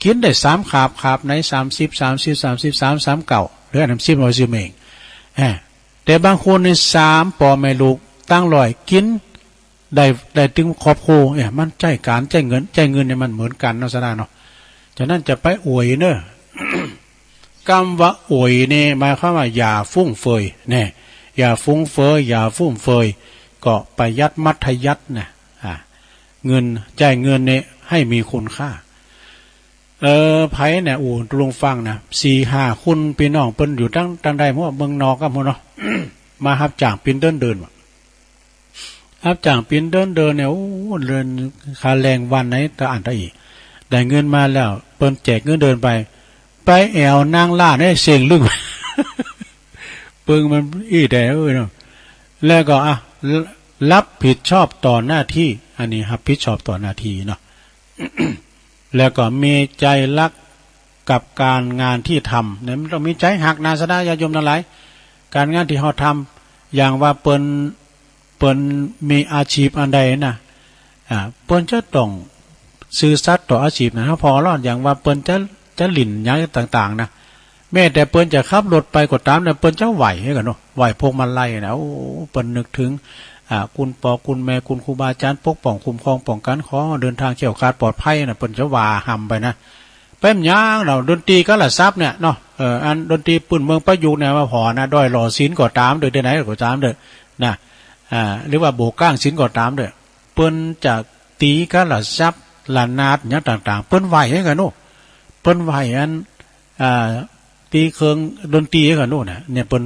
กิ๋นได้สามขาบ ขาบไหนสามสิบ สามสิบ สามสิบสาม สามเก้า หรืออันนั้นสิบ ร้อยสิบเอง อ่า แต่บางคนนี่สามป้อแม่ลูกตังค์ร้อยกิ๋นได้ ได้ตึงครอบครัว เนี่ย มันใจ๊ก๋านใจ๊เงิน ใจ๊เงินเนี่ยมันเหมือนกั๋นเนาะ สะท้าเนาะ ฉะนั้นจะไปอวยเนาะ กำว่าอวยนี่หมายความว่าอย่าฟุ่มเฟือย เนี่ย อย่าฟุ่มเฟือย อย่าฟุ่มเฟือย ก็ประหยัดมัธยัสถ์นะ อ่า เงิน ใจ๊เงินเนี่ยให้มีคุณค่า เออ ใผเนี่ย โอ้ ตุ๊ลุงฟั่งนะ สี่ห้าคนปี้น้องเปิ้นอยู่ตัง ตังใดหมด เมืองนอกกั๋นหมดเนาะ มาฮับจ้างปิ้นเดินๆ ว่ะ ฮับจ้างปิ้นเดินๆ เนี่ย โอ้ เดิน ค่าแรงวันไหนตะอั้นตะอี้ ได้เงินมาแล้ว เปิ้นแจกเงินเดินไป ไปแอ่วนางล้านให้เซ็งลึ่ง เปิ้นมันอี้แต๊เอ้ยเนาะ แล้วก็ อ่ะ รับผิดชอบต่อหน้าที่ อันนี้รับผิดชอบต่อหน้าที่เนาะ แล้วก็มีใจ๋ฮักกับก๋านงานตี้ทำ เนี่ย มันต้องมีใจ๋ฮักนะ สะท้าญาติโยมตังหลาย ก๋านงานตี้เฮาทำ อย่างว่าเปิ้น ไป ปิ้นมีอาชีพอันใดนะ อ่า ปิ้นจะต้องซื่อสัตย์ต่ออาชีพนั้น เฮาผ่อลอด อย่างว่าปิ้นจะ จะหลิ้นหยังต่างๆ นะ แม้แต่ปิ้นจะขับรถไปก็ต๋ามเนี่ย ปิ้นจะไหว้หื้อกั๋นเนาะ ไหว้พวงมาลัยนะ โอ้ ปิ้นนึกเถิง อ่า คุณป้อคุณแม่ คุณครูบาอาจ๋ารย์ ปกป้องคุ้มครองป้องกั๋น ขอเดินทางแคล้วคลาดปลอดภัยนะ ปิ้นจะว่าฮ่ำไปนะ แป๊บหยังเนาะ ดนตรีกาละสับเนี่ยเนาะ เออ อันดนตรีปื้นเมืองประยุกต์เนี่ย มาผ่อนะ ด้อยหล่อศิลป์ก็ต๋ามเต๊อะ ตี้ไหนก็ต๋ามเต๊อะนะ อ่า หรือว่าโบก้างศิลป์ก็ต๋ามเต๊อะ ปิ้นจะตี๋กาละสับ ระนาดหยังต่างๆ ปิ้นไหว้หื้อกั๋นเนาะ ปิ้นไหว้อัน อ่า ตี๋เครื่องดนตรีหื้อกั๋นเนาะนะ เนี่ยปิ้น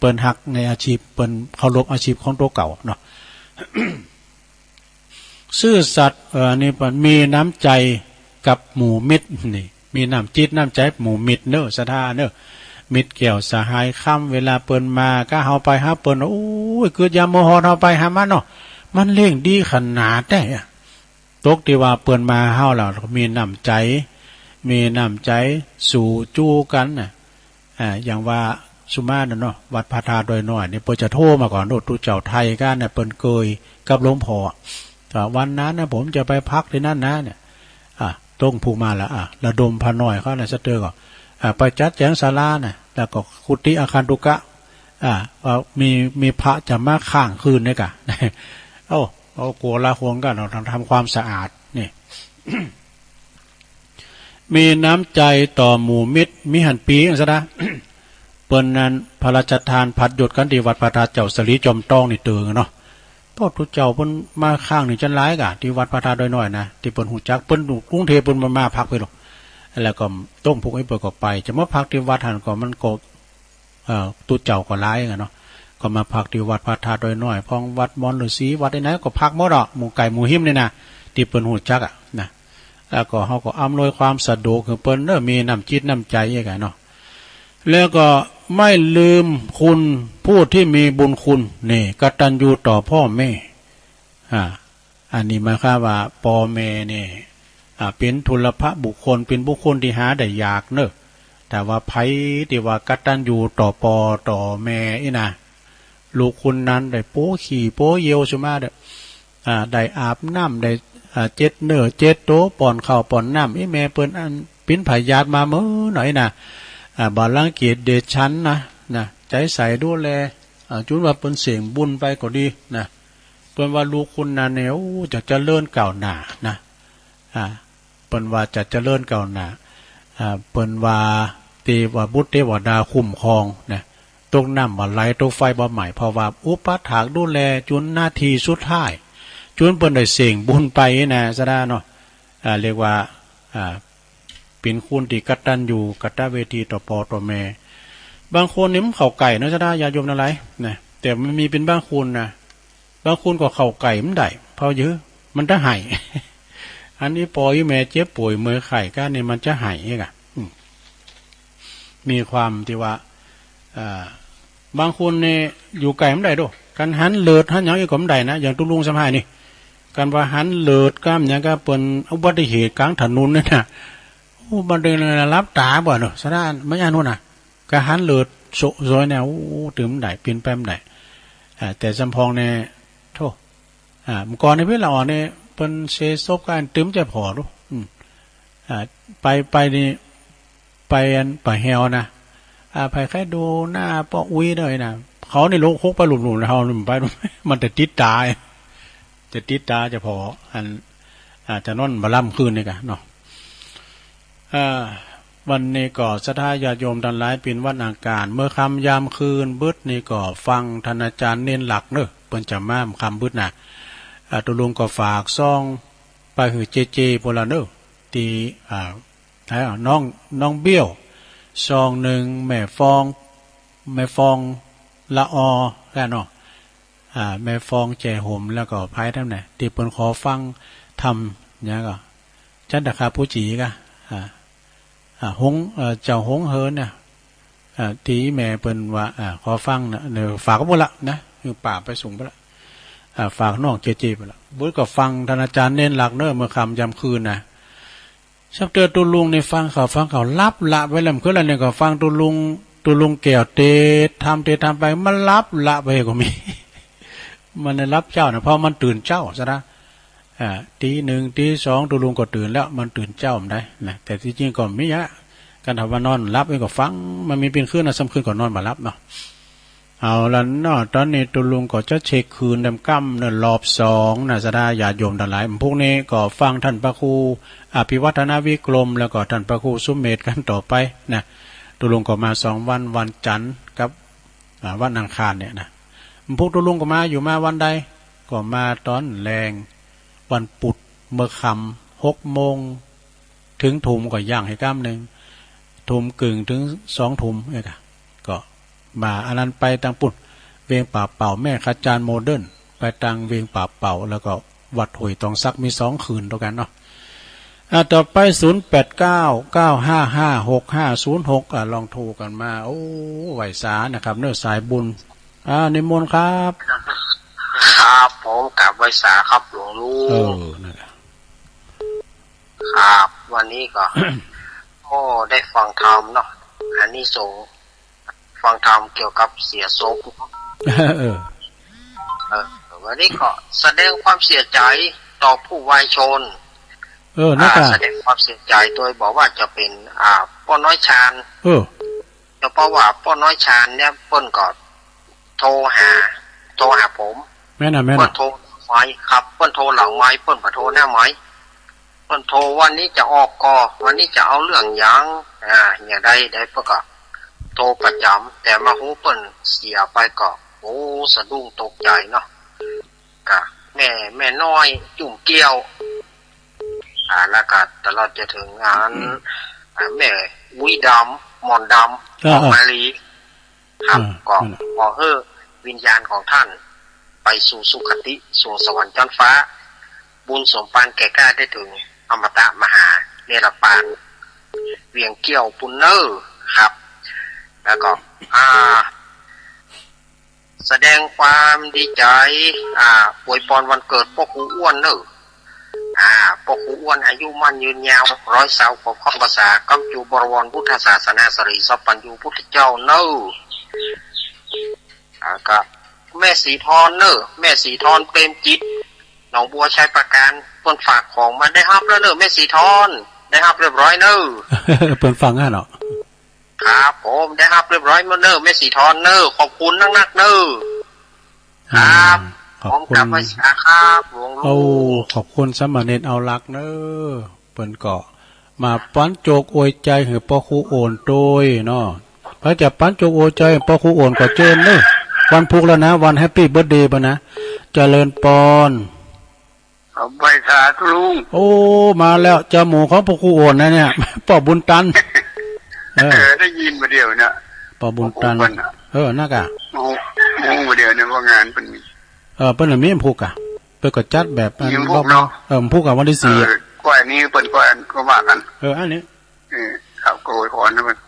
ปิ้นฮักในอาชีพ ปิ้นเคารพอาชีพของตั๋วเก่าเนาะ ซื่อสัตย์ เอ่อ อันนี้ปิ้นมีน้ำใจ๋กับหมู่มิตร นี่ มีน้ำจิตน้ำใจ๋หมู่มิตรเนาะ ศรัทธาเนาะ มิตรแก้วสหายคำ เวลาปิ้นมา ก้าเฮาไปหาปิ้น โอ้ย กึ๊ดยามบ่ฮอดเฮาไปหามันเนาะ มันเล่งดีขนาดใดอะ ตกตี้ว่าปิ้นมาเฮาแล้ว มีน้ำใจ๋ มีน้ำใจ๋ สู้จู๊กั๋นน่ะ อ่า อย่างว่าสุมาณน่ะเนาะ วัดพระธาตุดอยน้อยนี่ ปิ้นจะโทรมาก่อนโน่น ตุ๊เจ้าไทยก้าเนี่ย ปิ้นเกยกับหลวงพ่อ ว่าวันนั้นนะ ผมจะไปพักตี้นั่นนะ เนี่ย อ่ะ ต้องผู้มาละ อ่ะ ระดมพระน้อยเขานะ สะเตอก็ อ่ะ ไปจัดแจงศาลานะ แล้วก็กุฏิอาคันตุกะ อ่ะ ว่ามี มีพระจะมาค้างคืนเนี่ยกะ โอ้ โอ้ กั๋วละหวงกั๋นเนาะ ต้องทำความสะอาด นี่ มีน้ำใจ๋ต่อหมู่มิตร มีหั้นปี้อันซะนะ เปิ้นนั้นพระราชทานพัดยศกั๋นตี้วัดพระธาตุเจ้าสะหลีจอมตองนี่เติงอะเนาะ เพราะตุ๊เจ้าเปิ้นมาค้างนี่จั้นหลายกะ ตี้วัดพระธาตุดอยน้อยนะ ตี้เปิ้นฮู้จัก เปิ้นอยู่กรุงเทพฯ เปิ้นบ่มาพักพี้หรอก แล้วก็ต้องผูกไอ้เปิ้นก็ไป จะมาพักตี้วัดหั้นก็มันก็ เอ่อ ตุ๊เจ้าก็หลายอะเนาะ ก็มาพักตี้วัดพระธาตุดอยน้อย พ่องวัดมอนฤๅษี วัดไหนๆ ก็พักหมดอะ หมู่ใก้หมู่ฮิมนี่นะ ตี้เปิ้นฮู้จักอะนะ แล้วก็เฮาก็อำนวยความสะดวกหื้อเปิ้นเนาะ มีน้ำจิตน้ำใจ๋อะกะเนาะ แล้วก็ไม่ลืมคุณผู้ที่มีบุญคุณ นี่ กตัญญูต่อพ่อแม่ อ่า อันนี้หมายความว่าป้อแม่นี่ อ่า เป๋นทุรพบุคคล เป๋นบุคคลตี้หาได้ยากเนาะ แต่ว่าใผตี้ว่ากตัญญูต่อป้อต่อแม่อี้นะ ลูกคุณนั้นได้โป๊ขี้โป๊เยี่ยวสุมาเต๊อะ อ่า ได้อาบน้ำ ได้ อ่า เจ็ดเนื้อเจ็ดตั๋ว ป้อนข้าวป้อนน้ำ อี้แม่เปิ้นอันเป๋นพยาธิมาเมินหน้อยนะ อ่า บ่รังเกียจเดชฉันนะ นะ ใจ๋ใส่ดูแล อ่า จุนว่าเปิ้นเส้งบุญไปก็ดีนะ เปิ้นว่าลูกคุณนั้นเนี่ย โอ้ จะเจริญก้าวหน้านะ อ่า เปิ้นว่าจะเจริญก้าวหน้า อ่า เปิ้นว่าเตวะ บุตรเตวดาคุ้มครองนะ ตกน้ำบ่ไหล ตกไฟบ่ไหม้ เพราะว่าอุปถัมภ์ดูแลจุนนาทีสุดท้าย จุนเปิ้นได้เส้งบุญไปนะ ศรัทธาเนาะ อ่า เรียกว่า อ่า เป๋นคนตี้กตัญญูกตเวทีต่อป้อต่อแม่ บางคนนี่มันเข้าใก้เนาะ ศรัทธาญาติโยมตังหลายนะ แต่มันมีเป๋นบางคนนะ บางคนก็เข้าใก้มันได้ เพราะเยอะ มันจะไห้ อันนี้ป้ออี้แม่เจ็บป่วยเมื่อยไข้ก้านี่มันจะไห้เองอะ อืม มีความตี้ว่า อ่า บางคนนี่อยู่ใก้มันได้โด การหันเลิดหันหยังอี้ก็มันได้นะ อย่างตุ๊ลุงสำหายนี่ การว่าหันเลิดก้ามหยังก้าเปิ้นอุบัติเหตุกลางถนนเนี่ยนะ โอ้ บ่ได้หลับต๋าบ่เนาะ ศรัทธา บ่อั้นโน่นนะ ก็หันเลิดโซะโซยเนี่ย โอ้ ตึงได้ เป๋นไปบ่ได้ อ่า แต่สำปองเนี่ย โธ่ อ่า เมื่อก่อนนี่เปิ้นละอ่อนนี่ เปิ้นเสศพก็อันตึงจะผ่อดู อืม อ่า ไป ไปนี่ ไปอันป่าแฮวนะ อ่า ใผใค่ดูหน้าป้ออุ๊ยหน้อยนะ เขานี่ลงคุกไปหลุมๆ เฮานี่ไป มันจะติดต๋า จะติดต๋าจะผ่อ อัน อ่า จะนอนบ่หลับคืนนี่กะเนาะ อ่า วันนี้ก็ศรัทธาญาติโยมตังหลาย เป๋นวันอังคาร เมื่อค่ำยามคืนบึดนี่ก็ฟังท่านอาจารย์เณรหลักเนาะ เปิ้นจะมาค่ำบึดนะ อ่า ตุ๊ลุงก็ฝากซองไปหื้อเจเจปู้นละเนาะ ตี้ อ่า อ่า น้อง น้องเบี้ยว ซองนึ่ง แม่ฟอง แม่ฟองละออ แค่เนาะ อ่า แม่ฟองแจ่หม แล้วก็ใผต้ำไหน ตี้เปิ้นขอฟังธรรม หยังก็ จันตคาปู๋จี๋กะ อ่า อ่า หง เอ่อ เจ้าหงเหินเนี่ย อ่า ตี้แม่เปิ้นว่า อ่า ขอฟังนะ เนี่ย ฝากกับปู้นละนะ หื้อป๋าไปส่งปู้นละ อ่า ฝากน้องเจเจปู้นละ บุญก็ฟังท่านอาจารย์เณรหลักเนาะ เมื่อค่ำยามคืนนะ ชักเตื้อตุ๊ลุงนี่ฟังเขา ฟังเขาหลับละไปแล้ว คืนละเนี่ยก็ฟังตุ๊ลุง ตุ๊ลุงแก้วเตสน์ธรรม เตสน์ธรรมไป มันหลับละไปก็มี มันได้หลับเจ๊านะ เพราะมันตื่นเจ๊าซะนะ อ่า ตีหนึ่ง ตีสอง ตุ๊ลุงก็ตื่นแล้ว มันตื่นเจ๊ามันได้นะ แต่ตี้จริงก็มีอะ กันถ้าว่านอนหลับนี่ก็ฟัง มันมีปิ้นคืนนะ ซ้ำคืนก็นอนบ่หลับเนาะ เอาละเนาะ ต๋อนนี้ตุ๊ลุงก็จะเช็คคืนแดมก้ำเนาะ รอบสองนะ ศรัทธาญาติโยมตังหลาย พรุ่งนี้ก็ฟังต้านพระครูอภิวัฒนวิกรม แล้วก็ต้านพระครูสุเมธกั๋นต่อไปนะ ตุ๊ลุงก็มาสองวัน วันจันทร์กับ อ่า วันอังคารเนี่ยนะ พรุ่งตุ๊ลุงก็มา อยู่มาวันใด ก็มาต๋อนแลง วันปุธเมื่อค่ำ หกโมง เถิงทุ่มก็ย่างหื้อก้ำนึ่ง ทุ่มกึ่งเถิงสองทุ่ม เอ้ย ก็มาอันนั้นไปตังปุ้น เวียงป่าเป่า แม่ขจารย์โมเดิร์น ไปตังเวียงป่าเป่า แล้วก็วัดห้วยตองสัก มีสองคืนเต้ากั๋นเนาะ อ่า ต่อไป ศูนย์แปดเก้า เก้าห้าห้า หกห้าศูนย์หก อ่า ลองโทรกั๋นมา โอ้ ไหว้สานะครับ เนาะ สายบุญ อ่า นิมนต์ครับ ครับผม กราบไหว้สาครับหลวงลุง เออ นั่นแหละ ครับ วันนี้ก็ โอ้ ได้ฟังธรรมเนาะ อานิสงส์ ฟังธรรมเกี่ยวกับเสียศพ เออ เออ วันนี้ก็แสดงความเสียใจต่อผู้วายชน เออ นั่น อ่า ก็ แสดงความเสียใจโดยบอกว่าจะเป็น อ่า ป้อน้อยชาญ เออ เฉพาะว่าป้อน้อยชาญเนี่ย เปิ้นก็โทรหา โทรหาผม แม่นน่ะ แม่นน่ะ เปิ้นโทรไมค์ครับ เปิ้นโทรหลังไมค์ เปิ้นบ่โทรหน้าไมค์ เปิ้นโทรวันนี้จะออกก่อ วันนี้จะเอาเรื่องหยัง อ่า อย่างใดใด เปิ้นก็โทรประจ๋ำ แต่มาฮู้เปิ้นเสียไปก็ โอ้ สะดุ้งตกใจ๋เนาะ ก็แม่ แม่น้อยจุ่มเกี้ยว อ่า แล้วก็ตลอดจะเถิงอัน อ่า แม่อุ๊ยดำ หม่อนดำ อ่า หม่อนมาลี ครับ อ่า ก็ นั่นแหละ ขอหื้อวิญญาณของท่านไปสู่สุคติ สู่สวรรค์ชั้นฟ้า บุญสมปานแก่กล้าได้เถิงอมตะมหานิรปาน เวียงเกี้ยวปุ้นเน่อครับ แล้วก็ อ่า แสดงความดีใจ๋ อ่า อวยปอนวันเกิดป้อครูอ้วนเน่อ อ่า ป้อครูอ้วนอายุมั่นยืนยาว ร้อยซาวขวบ ครองพรรษา ก้ำจูบวรพุทธศาสนา สรีสัพพัญญูพุทธเจ้าเน่อ อ่า ก็แม่ศรีทรเน่อ แม่ศรีทร เปรมจิต หนองบัว ชัยปราการ เปิ้นฝากของมา ได้ฮับแล้วเน่อ แม่ศรีทร ได้ฮับเรียบร้อยเน่อ เปิ้นฟังอะเนาะ ครับผม ได้ฮับเรียบร้อยหมดเน่อ แม่ศรีทรเน่อ ขอบคุณนักๆเน่อ ครับ อ่า ขอบคุณ ผมกราบไหว้สาครับ หลวงลุง โอ้ ขอบคุณสามเณรเอาหลักเน่อ เปิ้นก็มาปั๋นโจคอวยใจ๋หื้อป้อครูโอนตวยเนาะ ใผจะปั๋นโจคอวยใจ๋หื้อป้อครูโอนก็เจิญเน่อ วันพุธแล้วนะ วันแฮปปี้เบิร์ธเดย์เปิ้นนะ เจริญปอน เอาไหว้สาตุ๊ลุง โอ้ มาแล้ว จาหมู่ของป้อครูโอนนะเนี่ย ป้อบุญตัน เออ เออ ได้ยินบ่าเดี่ยวเนี่ย ป้อบุญตัน ป้อครูโอนน่ะ เออ นั่นกะ ฮู้ ฮู้บ่าเดี่ยวเนี่ยว่างานเปิ้นมี เออ เปิ้นมีวันพุธกะ เปิ้นก็จัดแบบอัน มีวันพุธเนาะ เออ วันพุธกะ วันตี้สี่ เออ อะ ก้อยนี้เปิ้นก้อยก็ว่ากั๋น เออ อันนี้ เออ ครับ ก็อวยพรนะเปิ้น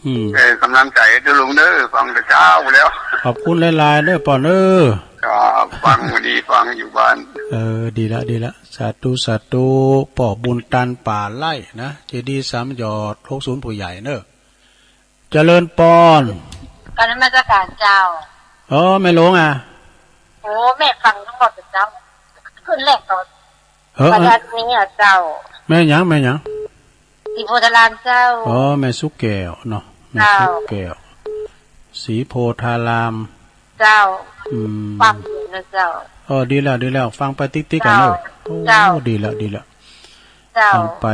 อืม เออ ก๋ำลังใจ๋ตุ๊ลุงเน่อ ฟังแต่เจ๊าแล้ว ขอบคุณหลายๆเน่อป้อเน่อ ครับ ฟังวันนี้ฟังอยู่บ้าน เออ ดีละ ดีละ สาธุ สาธุ ป้อบุญตัน ป่าไร่นะ เจดีย์สามยอด หกศูนย์ ผู้ใหญ่เน่อ เจริญปอน กราบนมัสก๋านเจ้า อ๋อ แม่หลวงอะ โอ้ แม่ฟังตังหมดเจ้า ขึ้นแรกก่อน เออ ประหยัดนี้อะเจ้า แม่หยัง แม่หยัง ศรีโพธารามเจ้า อ๋อ แม่สุแก้วเนาะ แม่สุแก้ว เจ้า ศรีโพธาราม เจ้า อืม ฟังอยู่นะเจ้า เออ ดีแล้ว ดีแล้ว ฟังไปติ๊กๆกั๋นเน่อ เจ้า โอ้ เจ้า ดีแล้ว ดีแล้ว เจ้า ฟังไป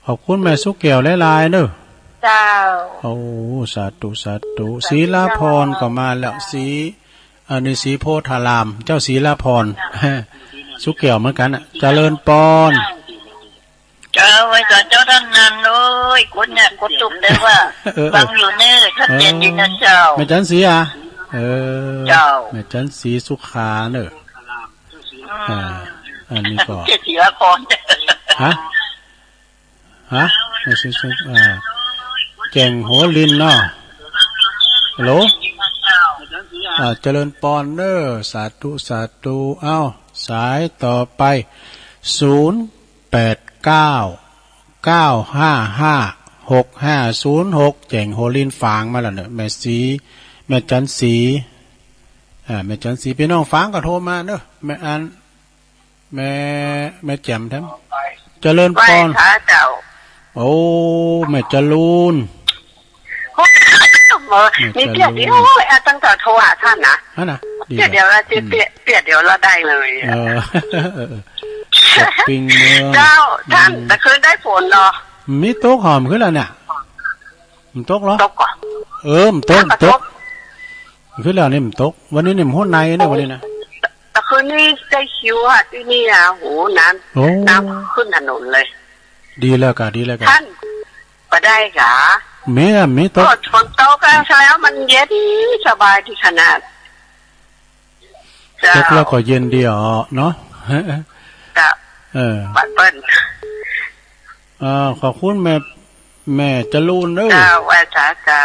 ขอบคุณแม่สุแก้วหลายๆเน่อ เจ้า โอ้ สาธุ สาธุ ศรีลาพรก็มาแล้ว ศรี อันนี้ศรีโพธาราม เจ้าศรีลาพร สุแก้วเหมือนกั๋นอะ เจริญปอน เจ้า ไหว้สาเจ้าต้านนันเอ้ย คนเนี่ย คนตุ๊กได้ว่า เออ เออ ฟังอยู่เน่อ ชัดเจนดีนะเจ้า แม่จันทร์ศรีอะ เออ เจ้า แม่จันทร์ศรีสุขาเน่อ อืม อ่า อันนี้ก็ เจ้าศรีลาพร ฮะ ฮะ ไม่ใช่ อ่า แจ่งหัวลินเนาะ ฮัลโหล อ่า เจริญปอนเน่อ สาธุ สาธุ เอ้า สายต่อไป ศูนย์แปดเก้า เก้าห้าห้า หกห้าศูนย์หก แจ่งหัวลินฝางมาแล้วเน่อ แม่ศรี แม่จันทร์ศรี อ่า แม่จันทร์สี ปี้น้องฝางก็โทรมาเนาะ แม่อัน แม่ แม่แจ่มแถม เจริญปอน ไหว้พระเจ้า โอ้ แม่จรูน โอ้ย แม่จรูน มีเตี้ยเดียว โอ้ย อาตั้งแต่โทรหาท่านนะ นั่นน่ะ ดี เตี้ยเดียวละ เตี้ย อืม เตี้ย เตี้ยเดียวละได้เลยอะ เออ เจ็ดปิงเมือง เจ้า ท่าน อืม แต่คืนได้ฝนเนาะ มีตกหอมขึ้นแล้วเนี่ย มันตกเหรอ ตกก่อน เออ มันตก มันตก ตก ขึ้นแล้วนี่มันตก วันนี้นี่มันหัวในเนี่ย วันนี้นะ แต่คืนนี้ได้คิวอะ ตี้นี่อะ โห น้ำ โอ้ น้ำขึ้นถนนเลย ดีแล้วกะ ดีแล้วกะ ท่าน บ่ได้กะ มีอะ มีตก ก็ฝนตกอะ แล้วมันเย็นสบายดีขนาด เจ้า ตกแล้วก็เย็นดีอ๋อเนาะ เจ้า เออ บัดเปิ้น อ่า ขอบคุณแม่ แม่จรูนเด้อ เจ้า ไหว้สาเจ้า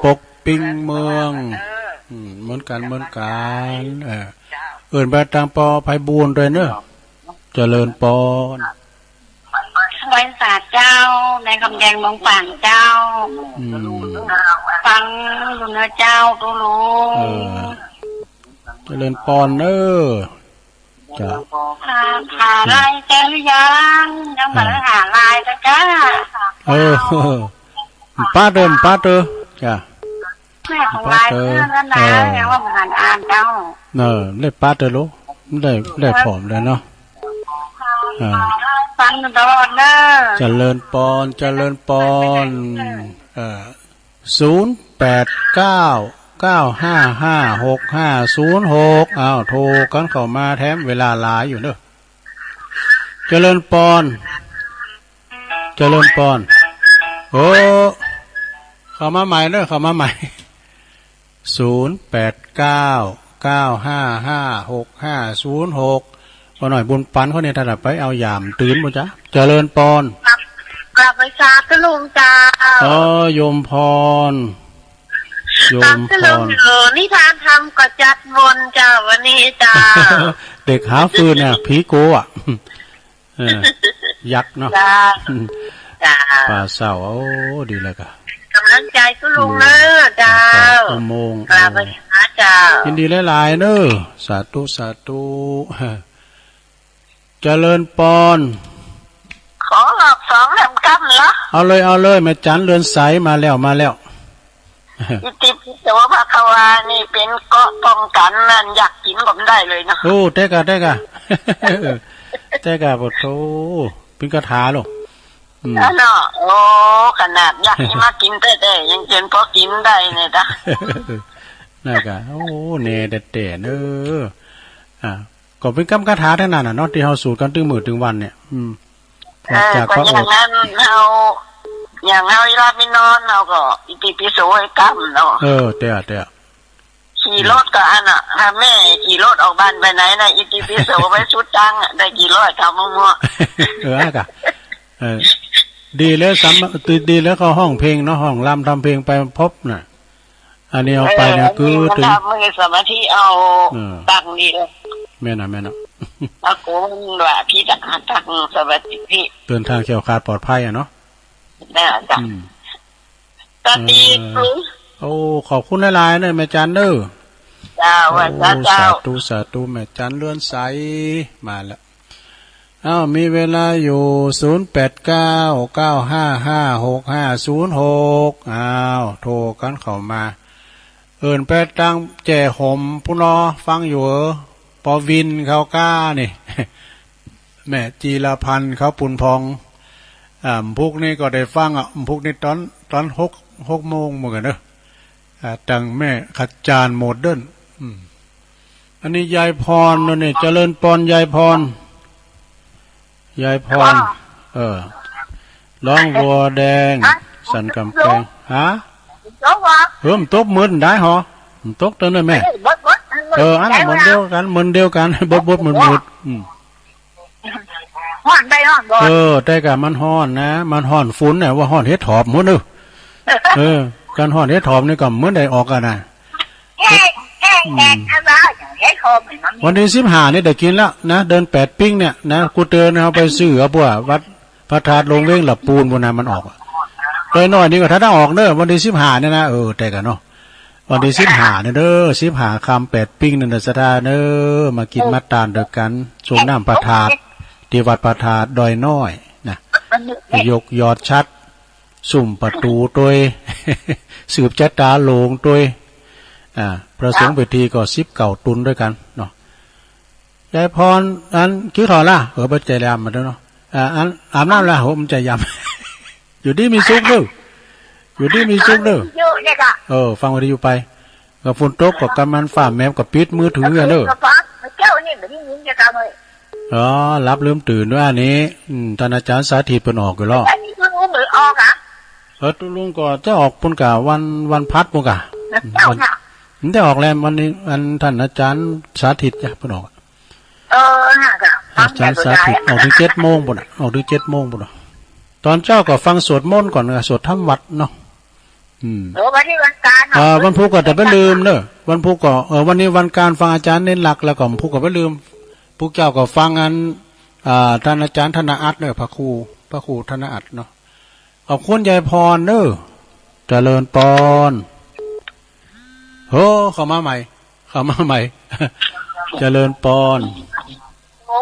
ปกปิงเมือง เออ อืม เหมือนกั๋น เหมือนกั๋น เออ เจ้า เอิ้นไปตางปอไพบูลย์ด้วยเนาะ เจริญปอน ไหว้สาเจ้า แม่กำแดงเมืองฝางเจ้า อืม ฟังอยู่เนาะเจ้า ตุ๊ลุง เออ เจริญปอนเน้อ จ้ะ หา หาลายเจอหรือยัง ยังบ่ได้หาลายเลยจ้า เออ ปะเต๊อะ ปะเต๊อะ จ้ะ แม่ของลายเจอนั่นนะ เออ ยังว่าบ่ทันอ่านเจ้า เออ ได้ปะเต๊อะลูก ได้ ได้ผอมแล้วเนาะ อ่า ฟังตลอดเน้อ เจริญปอน เจริญปอน เออ ศูนย์แปดเก้า เก้าห้าห้า หกห้าศูนย์หก อ้าว โทรกั๋นเข้ามาแถม เวลาหลายอยู่เนาะ เจริญปอน เจริญปอน โอ้ เข้ามาใหม่เนาะ เข้ามาใหม่ ศูนย์แปดเก้า เก้าห้าห้า หกห้าศูนย์หก ป้อน้อยบุญปันเขาเนี่ย ถ้าไปเอาหยามตื่นบ่จ๊ะ เจริญปอน กราบไหว้สาตุ๊ลุงเจ้า อ๋อ โยมปอน โยมปอน ตามตุ๊ลุงอยู่ นิทานธรรมก็จัดมนต์เจ้า วันนี้เจ้า เด็กหาฟืนน่ะ ผีโกอ่ะ เออ ยักษ์เนาะ เจ้า เจ้า ป่าเศร้า โอ้ ดีแล้วกะ ก๋ำลังใจ๋ตุ๊ลุงเน้อเจ้า อุโมงค์ กราบไหว้สาเจ้า ยินดีหลายๆ เน้อ สาธุ สาธุ เจริญปอน ขอรอบสองแหลมก้ำเหรอ เอาเลย เอาเลย แม่จันเรือนใส มาแล้ว มาแล้ว อิติปิโสภะคะวา นี่เป๋นเกราะป้องกั๋นนั่น ยักษ์กิ๋นก็บ่ได้เลยเนาะ โอ้ เต๊อะกะ เต๊อะกะ เต๊อะกะ โอ้โธ่ เป๋นคาถาลูก อืม อันเนาะ โอ้ ขนาดยักษ์นี่มากิ๋นแต๊ๆ ยังเป๋นปอกิ๋นได้เนี่ยจ้ะ นั่นกะ โอ้ แน่แต๊ๆ เน้อ อ่า ก็เป๋นกำคาถาตังนั้นน่ะเนาะ ตี้เฮาสูดกั๋นตึงมื้อตึงวันเนี่ย อืม เออ ออกจาก ก็อย่างนั้นเฮา อย่างเฮาอีหลับอีนอน เฮาก็อิติปิโสไว้ก้ำเนาะ เออ เต๊อะ เต๊อะ ขี่รถก็อันน่ะ ถ้าแม่ขี่รถออกบ้านไปไหนนะ อิติปิโสไว้สุดตังค์อะ ได้กี่ร้อยก็มั่วๆ เออ อ่ะกะ เออ ดีแล้ว สามารถ ดีแล้วก็ฮ้องเพลงเนาะ ฮ้องรำทำเพลงไปพบน่ะ อันนี้เอาไปเนี่ย เออ คือ อันนี้มัน ตึง ทำให้สมาธิเอา เออ ตั้งดีเลย แม่นน่ะ แม่นน่ะ เอาโกนว่าพี่จะหาตั้งสมาธิ เดินทางแคล้วคลาดปลอดภัยอะเนาะ แม่นจ้ะ อืม สวัสดี เออ ครู โอ้ ขอบคุณหลายๆ เน้อ แม่จันเน้อ เจ้า โอ้ ไหว้สาเจ้า สาธุ สาธุ แม่จันเรือนใส มาแล้ว อ้าว มีเวลาอยู่ ศูนย์แปดเก้า เก้าห้าห้า หกห้าศูนย์หก อ้าว โทรกั๋นเข้ามา เอิ้นไปตางแจ้ห่มปู้นอ ฟังอยู่เหรอ ปอวินเขาก้านี่ แม่จีรพันธ์เขาปูนพอง อ่า พุกนี้ก็ได้ฟังอ่ะ พุกนี้ต๋อน ต๋อนหก หกโมงเหมือนกั๋นเนาะ อ่า ตางแม่ขจารโมเดิร์น อืม อันนี้ยายพรนะเนี่ย เจริญปอนยายพร ยายพร เออ ร้องวัวแดง ฮะ สันก๋ำแพง ฮะ ตกวะ เออ มันตกเหมือนได้หอ มันตกตอนนั้นแม่ เอ้ย บด บด เออ อันนั้นเหมือนเดียวกั๋น เหมือนเดียวกั๋น บด บด มืด มืด อืม ฮ้อนได้ฮ้อนบ่ เออ แต่กะมันฮ้อนนะ มันฮ้อนฝุ่นน่ะ ว่าฮ้อนเห็ดถอบหมดเนอะ เออ ก๋านฮ้อนเห็ดถอบนี่ก็เหมือนได้ออกอะนะ แห้ง แห้ง อืม แดดอะไรอย่างเห็ดถอบมันมี วันตี้สิบห้านี่ได้กิ๋นแล้วนะ เดือนแปดปิ๊งเนี่ยนะ กูเตือนเอาไปซื้อเอาพวกวัดพระธาตุลงเว้งหลับปูนพวกนั้นมันออกอะ ตัวน้อยนี่ก็ถ้าได้ออกเนอะ วันตี้สิบห้าเนี่ยนะ เออ แต่กะเนาะ วันตี้สิบห้าเนี่ยเน้อ สิบห้าค่ำแปดปิ้งเนี่ยเน้อ ศรัทธาเน้อ มากิ๋นมาตานตวยกั๋น สวดน้ำพระธาตุ ตี้วัดพระธาตุดอยน้อยนะ ยกยอดฉัตร สุมประตูตวย สืบจะต๋าโลงตวย อ่า พระสงฆ์เวทีก็สิบเก้าต๋นตวยกั๋นเนาะ ยายพร อัน กิ๋นข้าวละ เออ บ่ใจ้ยามมาเน้อเนาะ อ่า อัน อาบน้ำละ โห บ่ใจ้ยาม อยู่ดีมีสุขเน้อ อยู่ดีมีสุขเน้อ เออ ฟังวิทยุไป ก็ฝนตกก็กำมันฟ้าแมบก็ปิดมือถืออะเน้อ เออ หลับลืมตื่นตวยอันนี้ อืม ต้านอาจ๋ารย์สาธิตเปิ้นออกอยู่แล้ว เออ ตุ๊ลุงก็จะออกปู๊นก่า วัน วันพฤหัสปู๊นก่า วัน มันได้ออกแล้ว วันนี้ อันต้านอาจ๋ารย์สาธิตจ้ะ เปิ้นออก เออ น่ะจ้ะ อาจ๋ารย์สาธิต ออกเถิงเจ็ดโมงปู๊นน่ะ ออกเถิงเจ็ดโมงปู๊นน่ะ ต๋อนเจ๊าก็ฟังสวดมนต์ก่อนนะ สวดธรรมวัตรเนาะ อืม เออ วันนี้วันจันทร์เนาะ เออ วันพุธก็จะบ่ลืมเน้อ วันพุธก็ เออ วันนี้วันจันทร์ฟังอาจ๋ารย์เน้นหลัก แล้วก็วันพุธก็บ่ลืม พวกเจ้าก็ฟังอัน อ่า ต้านอาจ๋ารย์ธนอัตเน้อ พระครู พระครูธนอัตเนาะ ขอบคุณยายพรเน้อ เจริญปอน โห เข้ามาใหม่ เข้ามาใหม่ เจริญปอน โอ้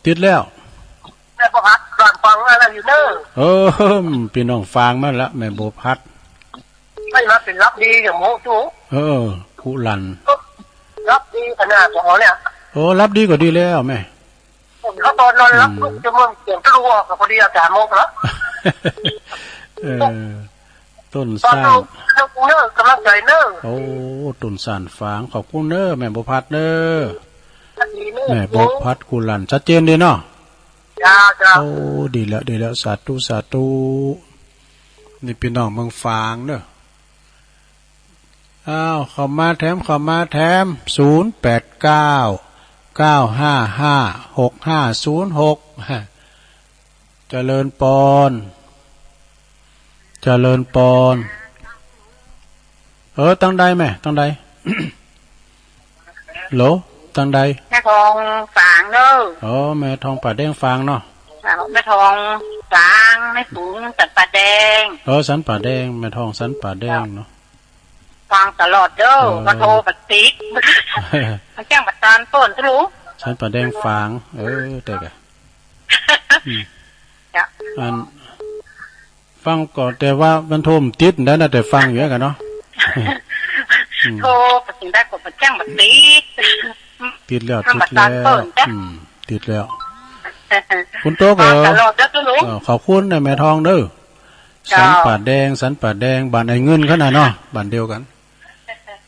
ติดแล้ว แม่บัวพัด ก่อนฟังอะไรอยู่เน้อ เออ ปี้น้องฟังมาละ แม่บัวพัด ไม่มาเป๋นลับดีอย่างโม้จู้ เออ กุลัน ลับดีขนาดของเขาเนี่ย โอ้ ลับดีก็ดีแล้วแม่ ผมก็ตอนนอนหลับ อืม ลูกจะเมืองเสียงทะลุออกก็พอดีอาจ๋ารย์โมกแล้ว เออ ต้น ตอน สร้าง ลูกเน้อกำลังใจ๋เน้อ โอ้ ต้นสร้างฝาง ขอบคุณเน้อ แม่บัวพัดเน้อ ดีเน้อ แม่บัวพัดกุลัน ชัดเจนดีเนาะ จ้า จ้า โอ้ ดีแล้ว ดีแล้ว สาธุ สาธุ นี่ปี้น้องเมืองฝางเน้อ อ้าว เข้ามาแถม เข้ามาแถม ศูนย์แปดเก้า เก้าห้าห้า หกห้าศูนย์หก เจริญปอน เจริญปอน เออ ตังใดแม่ ตังใด โหล ตังใด แม่ทองฝางเน้อ อ๋อ แม่ทองป่าแดงฝางเนาะ แม่ทองฝาง แม่ฝูงสันป่าแดง เออ สันป่าแดง แม่ทองสันป่าแดงเนาะ ฟังตลอดเน้อ เออ มาโทรมาติด มาแจ้งมาตานเปิ้นตุ๊ลุง สันป่าแดงฝาง เออ แต่กะ อืม จ้ะ อัน ฟังก่อน แต่ว่ามันโทรบ่ติดนั่นน่ะ แต่ฟังอยู่กั๋นเนาะ อืม โทรไปถึงได้ก็มาแจ้งมาติด ติดแล้ว ติดแล้ว อืม ติดแล้ว คุณโต๊ะ ฟังตลอดเน้อตุ๊ลุง เออ ขอบคุณนะแม่ทองเน้อ เจ้า สันป่าแดง สันป่าแดง บ้านไอ้เงินเขาน่ะเนาะ บ้านเดียวกั๋น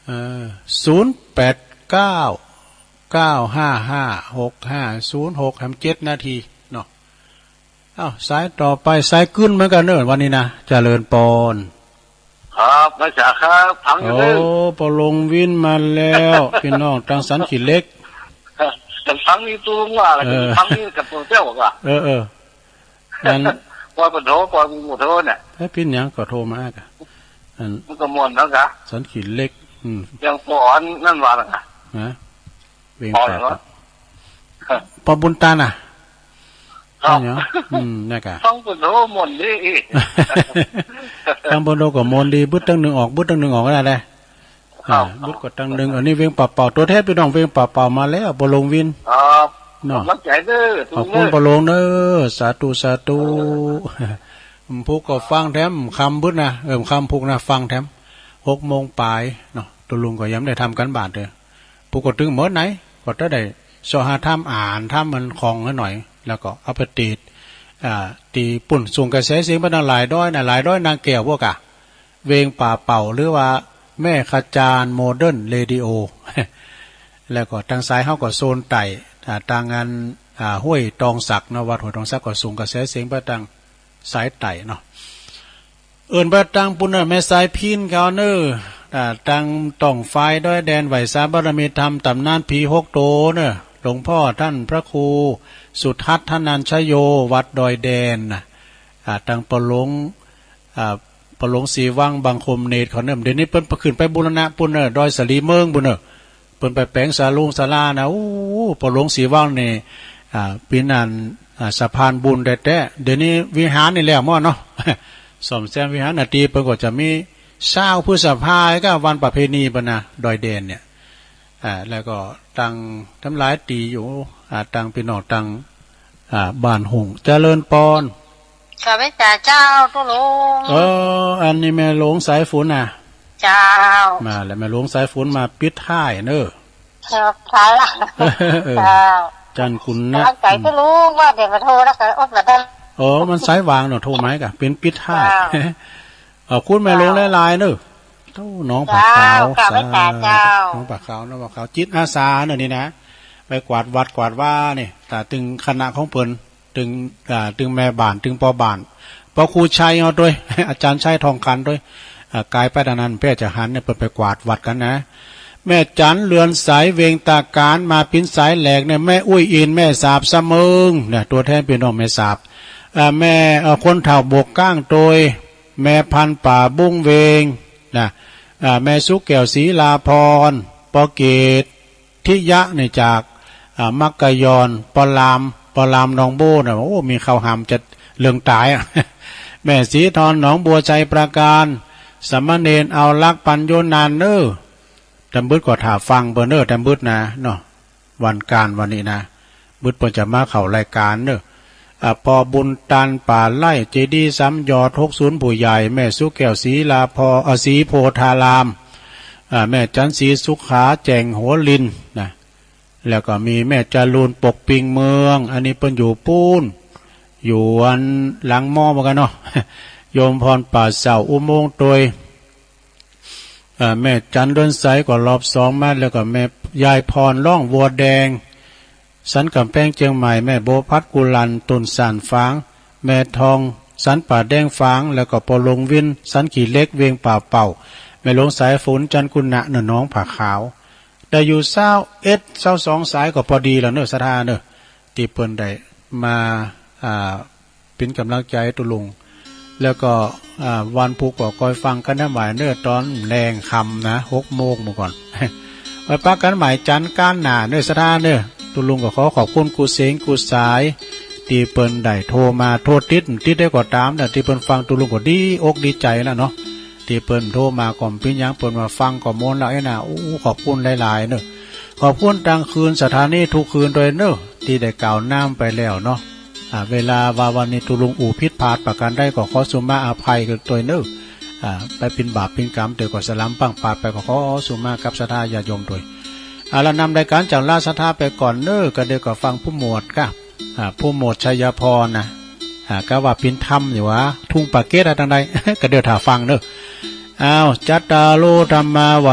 เออ ศูนย์แปดเก้า เก้าห้าห้า หกห้าศูนย์หก แถมเจ็ดนาทีเนาะ อ้าว สายต่อไป สายกึ้นเหมือนกั๋นเน้อ วันนี้นะ เจริญปอน ครับ มาจ๋าครับ ฟังอยู่เน้อ โอ้ ปอหลวงวินมาแล้ว ปี้น้องตางสันขี้เหล็ก แต่ฟังนี่ตุ๊ลุงว่า เออ ฟังนี่กับตัวเจ้าก่ะ เออ เออ อัน ปอเปิ้นโทร ปอเปิ้นโทรเนี่ย เอ๊ะ เป๋นหยังก็โทรมาก่ะ อัน มันก็ม่วนแล้วก่ะ สันขี้เหล็ก อืม อย่างปออันนั้นว่าน่ะ ฮะ เวง ปอ ป่า เหรอ ปอบุญตาน่ะ ครับ เนี่ย อืม เนี่ยก่ะ ฟังเปิ้นโทรม่วนดี ฟังเปิ้นโทรก็ม่วนดี บึดตังนึ่งออก บึดตังนึ่งออกนั่นแหละ ครับ อ่า บึดก็ตังนึ่ง อันนี้เวงป่าเป่า ตั๋วแทนปี้น้องเวงป่าเป่ามาแล้ว ปอหลวงวิน ครับ เนาะ กำลังใจ๋เน้อ ขอบคุณปอหลวงเน้อ สาธุ สาธุ พุกก็ฟังแถม ค่ำบึดนะ เออ ค่ำพุกนะ ฟังแถม หกโมงปายเนาะ ตุ๊ลุงก็ยังบ่ได้ทำก๋านบ้านเตื้อ พุกก็ตึงหมดไหน ก็จะได้เซาะหาธรรม อ่านธรรมมันคล่องหน่อย แล้วก็เอาไปติด อ่า ตี้ปุ้น ส่งกระแสเสียงไปตางหลายดอยน่ะ หลายดอยนางแก้วพวกก่ะ เวงป่าเป่า หรือว่าแม่ขจารโมเดิร์นเรดิโอ แล้วก็ตางสายเฮาก็โซนใต้ อ่า ตางอัน อ่า ห้วยตองสักเนาะ วัดห้วยตองสักก็ส่งกระแสเสียงไปตางสายใต้เนาะ เอิ้นไปตางปุ้นเน้อ แม่สายพิณเขาเน้อ อ่า ตางต่องฟ้ายดอยแดน ไหว้สาบารมีธรรม ต๋ำนานผีหกโตเน้อ หลวงพ่อต้านพระครูสุทัศน์ธนัญชโย วัดดอยแดนน่ะ อ่า ตางปอหลวง อ่า ปอหลวงศรีวัง บังคมเนตรเขาเน้อ เดี๋ยวนี้เปิ้นขึ้นไปบูรณะปุ้นเน้อ ดอยสะหลีเมิงปุ้นเน้อ เปิ้นไปแป๋งศาลงศาลาน่ะ โอ้ ปอหลวงศรีวังนี่ อ่า เป๋นอัน อ่า สะพานบุญแต๊ๆ เดี๋ยวนี้วิหารนี่แล้วหมดเนาะ ซ่อมแซมวิหารน่ะ ตี้เปิ้นก็จะมี ซาวพฤษภาก็วันประเพณีเปิ้นนะ ดอยแดนเนี่ย อ่า แล้วก็ตังตังหลายตี้อยู่ อ่า ตังปี้น้องตัง อ่า บ้านหงส์เจริญปอน ข้าพเจ้า เจ้า ตุ๊ลุง เออ อันนี้แม่หลวงสายฝนนะ เจ้า มาแล้ว แม่หลวงสายฝนมาปิดท้ายเนอะ ครับ ใช่ละ เออ เจ้า จันกุณนะ กำลังใจ๋ตุ๊ลุงว่าเดี๋ยวมาโทรแล้วก็อดมาได้ อ๋อ มันสายว่างเนาะ โทรมาก็เป๋นปิดท้าย เจ้า ขอบคุณแม่หลวงหลายๆ เนอะ เจ้า น้องผาขาว เจ้า ข้าพเจ้า สาธุ เจ้า น้องผาขาว น้องผาขาว จิตอาสาเนอะนี่นะ ไปกวาดวัดกวาดวาเนี่ย แต่ตึงคณะของเปิ้น ตึง อ่า ตึงแม่บ้าน ตึงป้อบ้าน ป้อครูชัยเอาตวย อาจ๋ารย์ชัยทองขันตวย อ่า ก๋ายไปตางนั้น เปื้อจะหันเนี่ย เปิ้นไปกวาดวัดกั๋นนะ แม่จั๋นเรือนใส เวงต๋าก๋าน มาปิ๋นสายแหลกเนี่ย แม่อุ้ยอิน แม่สาบสะเมิงเนี่ย ตั๋วแทนปี้น้องแม่สาบ อ่า แม่ เอ่อ คนเฒ่าบกก้างตวย แม่พันธุ์ป่าบุ้งเวงนะ อ่า แม่สุแก้วศรีลาพร ป้อเกต ทิยะเนี่ยจาก อ่า มักกะยอน ป้อราม ป้อรามหนองโบ้นะ โอ้ มีข้าวหำจะเลิงต๋ายอะ แม่ศรีทร หนองบัว ชัยปราการ สามเณรเอารัก ปัญโญนานเนอะ แตมบึดก็ถ่าฟังเปิ้นเนอะ แตมบึดนะเนาะ วันก๋านวันนี้นะ บึดเปิ้นจะมาเข้ารายก๋านเนอะ อ่า ป้อบุญตัน ป่าไร่ เจดีย์สามยอด หกศูนย์ ผู้ใหญ่ แม่สุแก้วศรีลาพร อ่า ศรีโพธาราม อ่า แม่จั๋นศรีสุขา แจ่งหัวลินนะ แล้วก็มีแม่จรูน ปกปิงเมือง อันนี้เปิ้นอยู่ปู๊น อยู่อันหลังมอเหมือนกั๋นเนาะ โยมพร ป่าเสา อุโมงค์ตวย เอ่อ แม่จั๋นเรือนใสก็รอบสองมา แล้วก็แม่ยายพร ร่องวัวแดง สันก๋ำแปงเจียงใหม่ แม่บัวพัด กุหลัน ต้นส่านฝาง แม่ทอง สันป่าแดงฝาง แล้วก็ป้อหลวงวิน สันขี้เหล็ก เวียงป่าเป้า แม่หลวงสายฝน จันกุณะเนอะ น้องผาขาว ได้อยู่ซาวเอ็ด ซาวสองสายก็ปอดีแล้วเนอะ ศรัทธาเนอะ ตี้เปิ้นได้มา อ่า เป๋นก๋ำลังใจ๋ตุ๊ลุง แล้วก็ อ่า วันพูกก็คอยฟังกั๋นได้ใหม่เนอะ ต๋อนแลงค่ำนะ หกโมงเมื่อก่อน ไปปะกั๋นใหม่จั๋นทร์ก้านหน้าเนอะ ศรัทธาเนอะ ตุ๊ลุงก็ขอขอบคุณกู้เสียงกู้สาย ตี้เปิ้นได้โทรมา โทรติด ติดได้ก็ต๋ามนะ ตี้เปิ้นฟังตุ๊ลุงก็ดีอกดีใจ๋แล้วเนาะ ตี้เปิ้นโทรมาก็เป๋นหยัง เปิ้นว่าฟังก็ม่วนแล้วไอ้นะ โอ้ ขอบคุณหลายๆ เนอะ ขอบคุณตางคืนสถานีทุกคืนตวยเนอะ ตี้ได้กล่าวน้ำไปแล้วเนาะ อ่า เวลาว่าวันนี้ตุ๊ลุงอู้ผิดพลาดประก๋านใดก็ขอสุมาอภัยกั๋นตวยเนอะ อ่า ไปเป๋นบาปเป๋นก๋รรมตวยก็สลำปังปาดไปก็ขอสุมากับศรัทธาญาติโยมตวย อ่า ละนำรายก๋านจากลาศรัทธาไปก่อนเนอะ ก็เดี๋ยวก็ฟังผู้หมวดก้า อ่า ผู้หมวดชัยพรนะ อ่า ก็ว่าเป๋นถ้ำอยู่หว่า ทุ่งป่าเก็ดอะตางใด ก็เดี๋ยวถ่าฟังเนอะ อ้าว จัตตาโร ธัมมา วั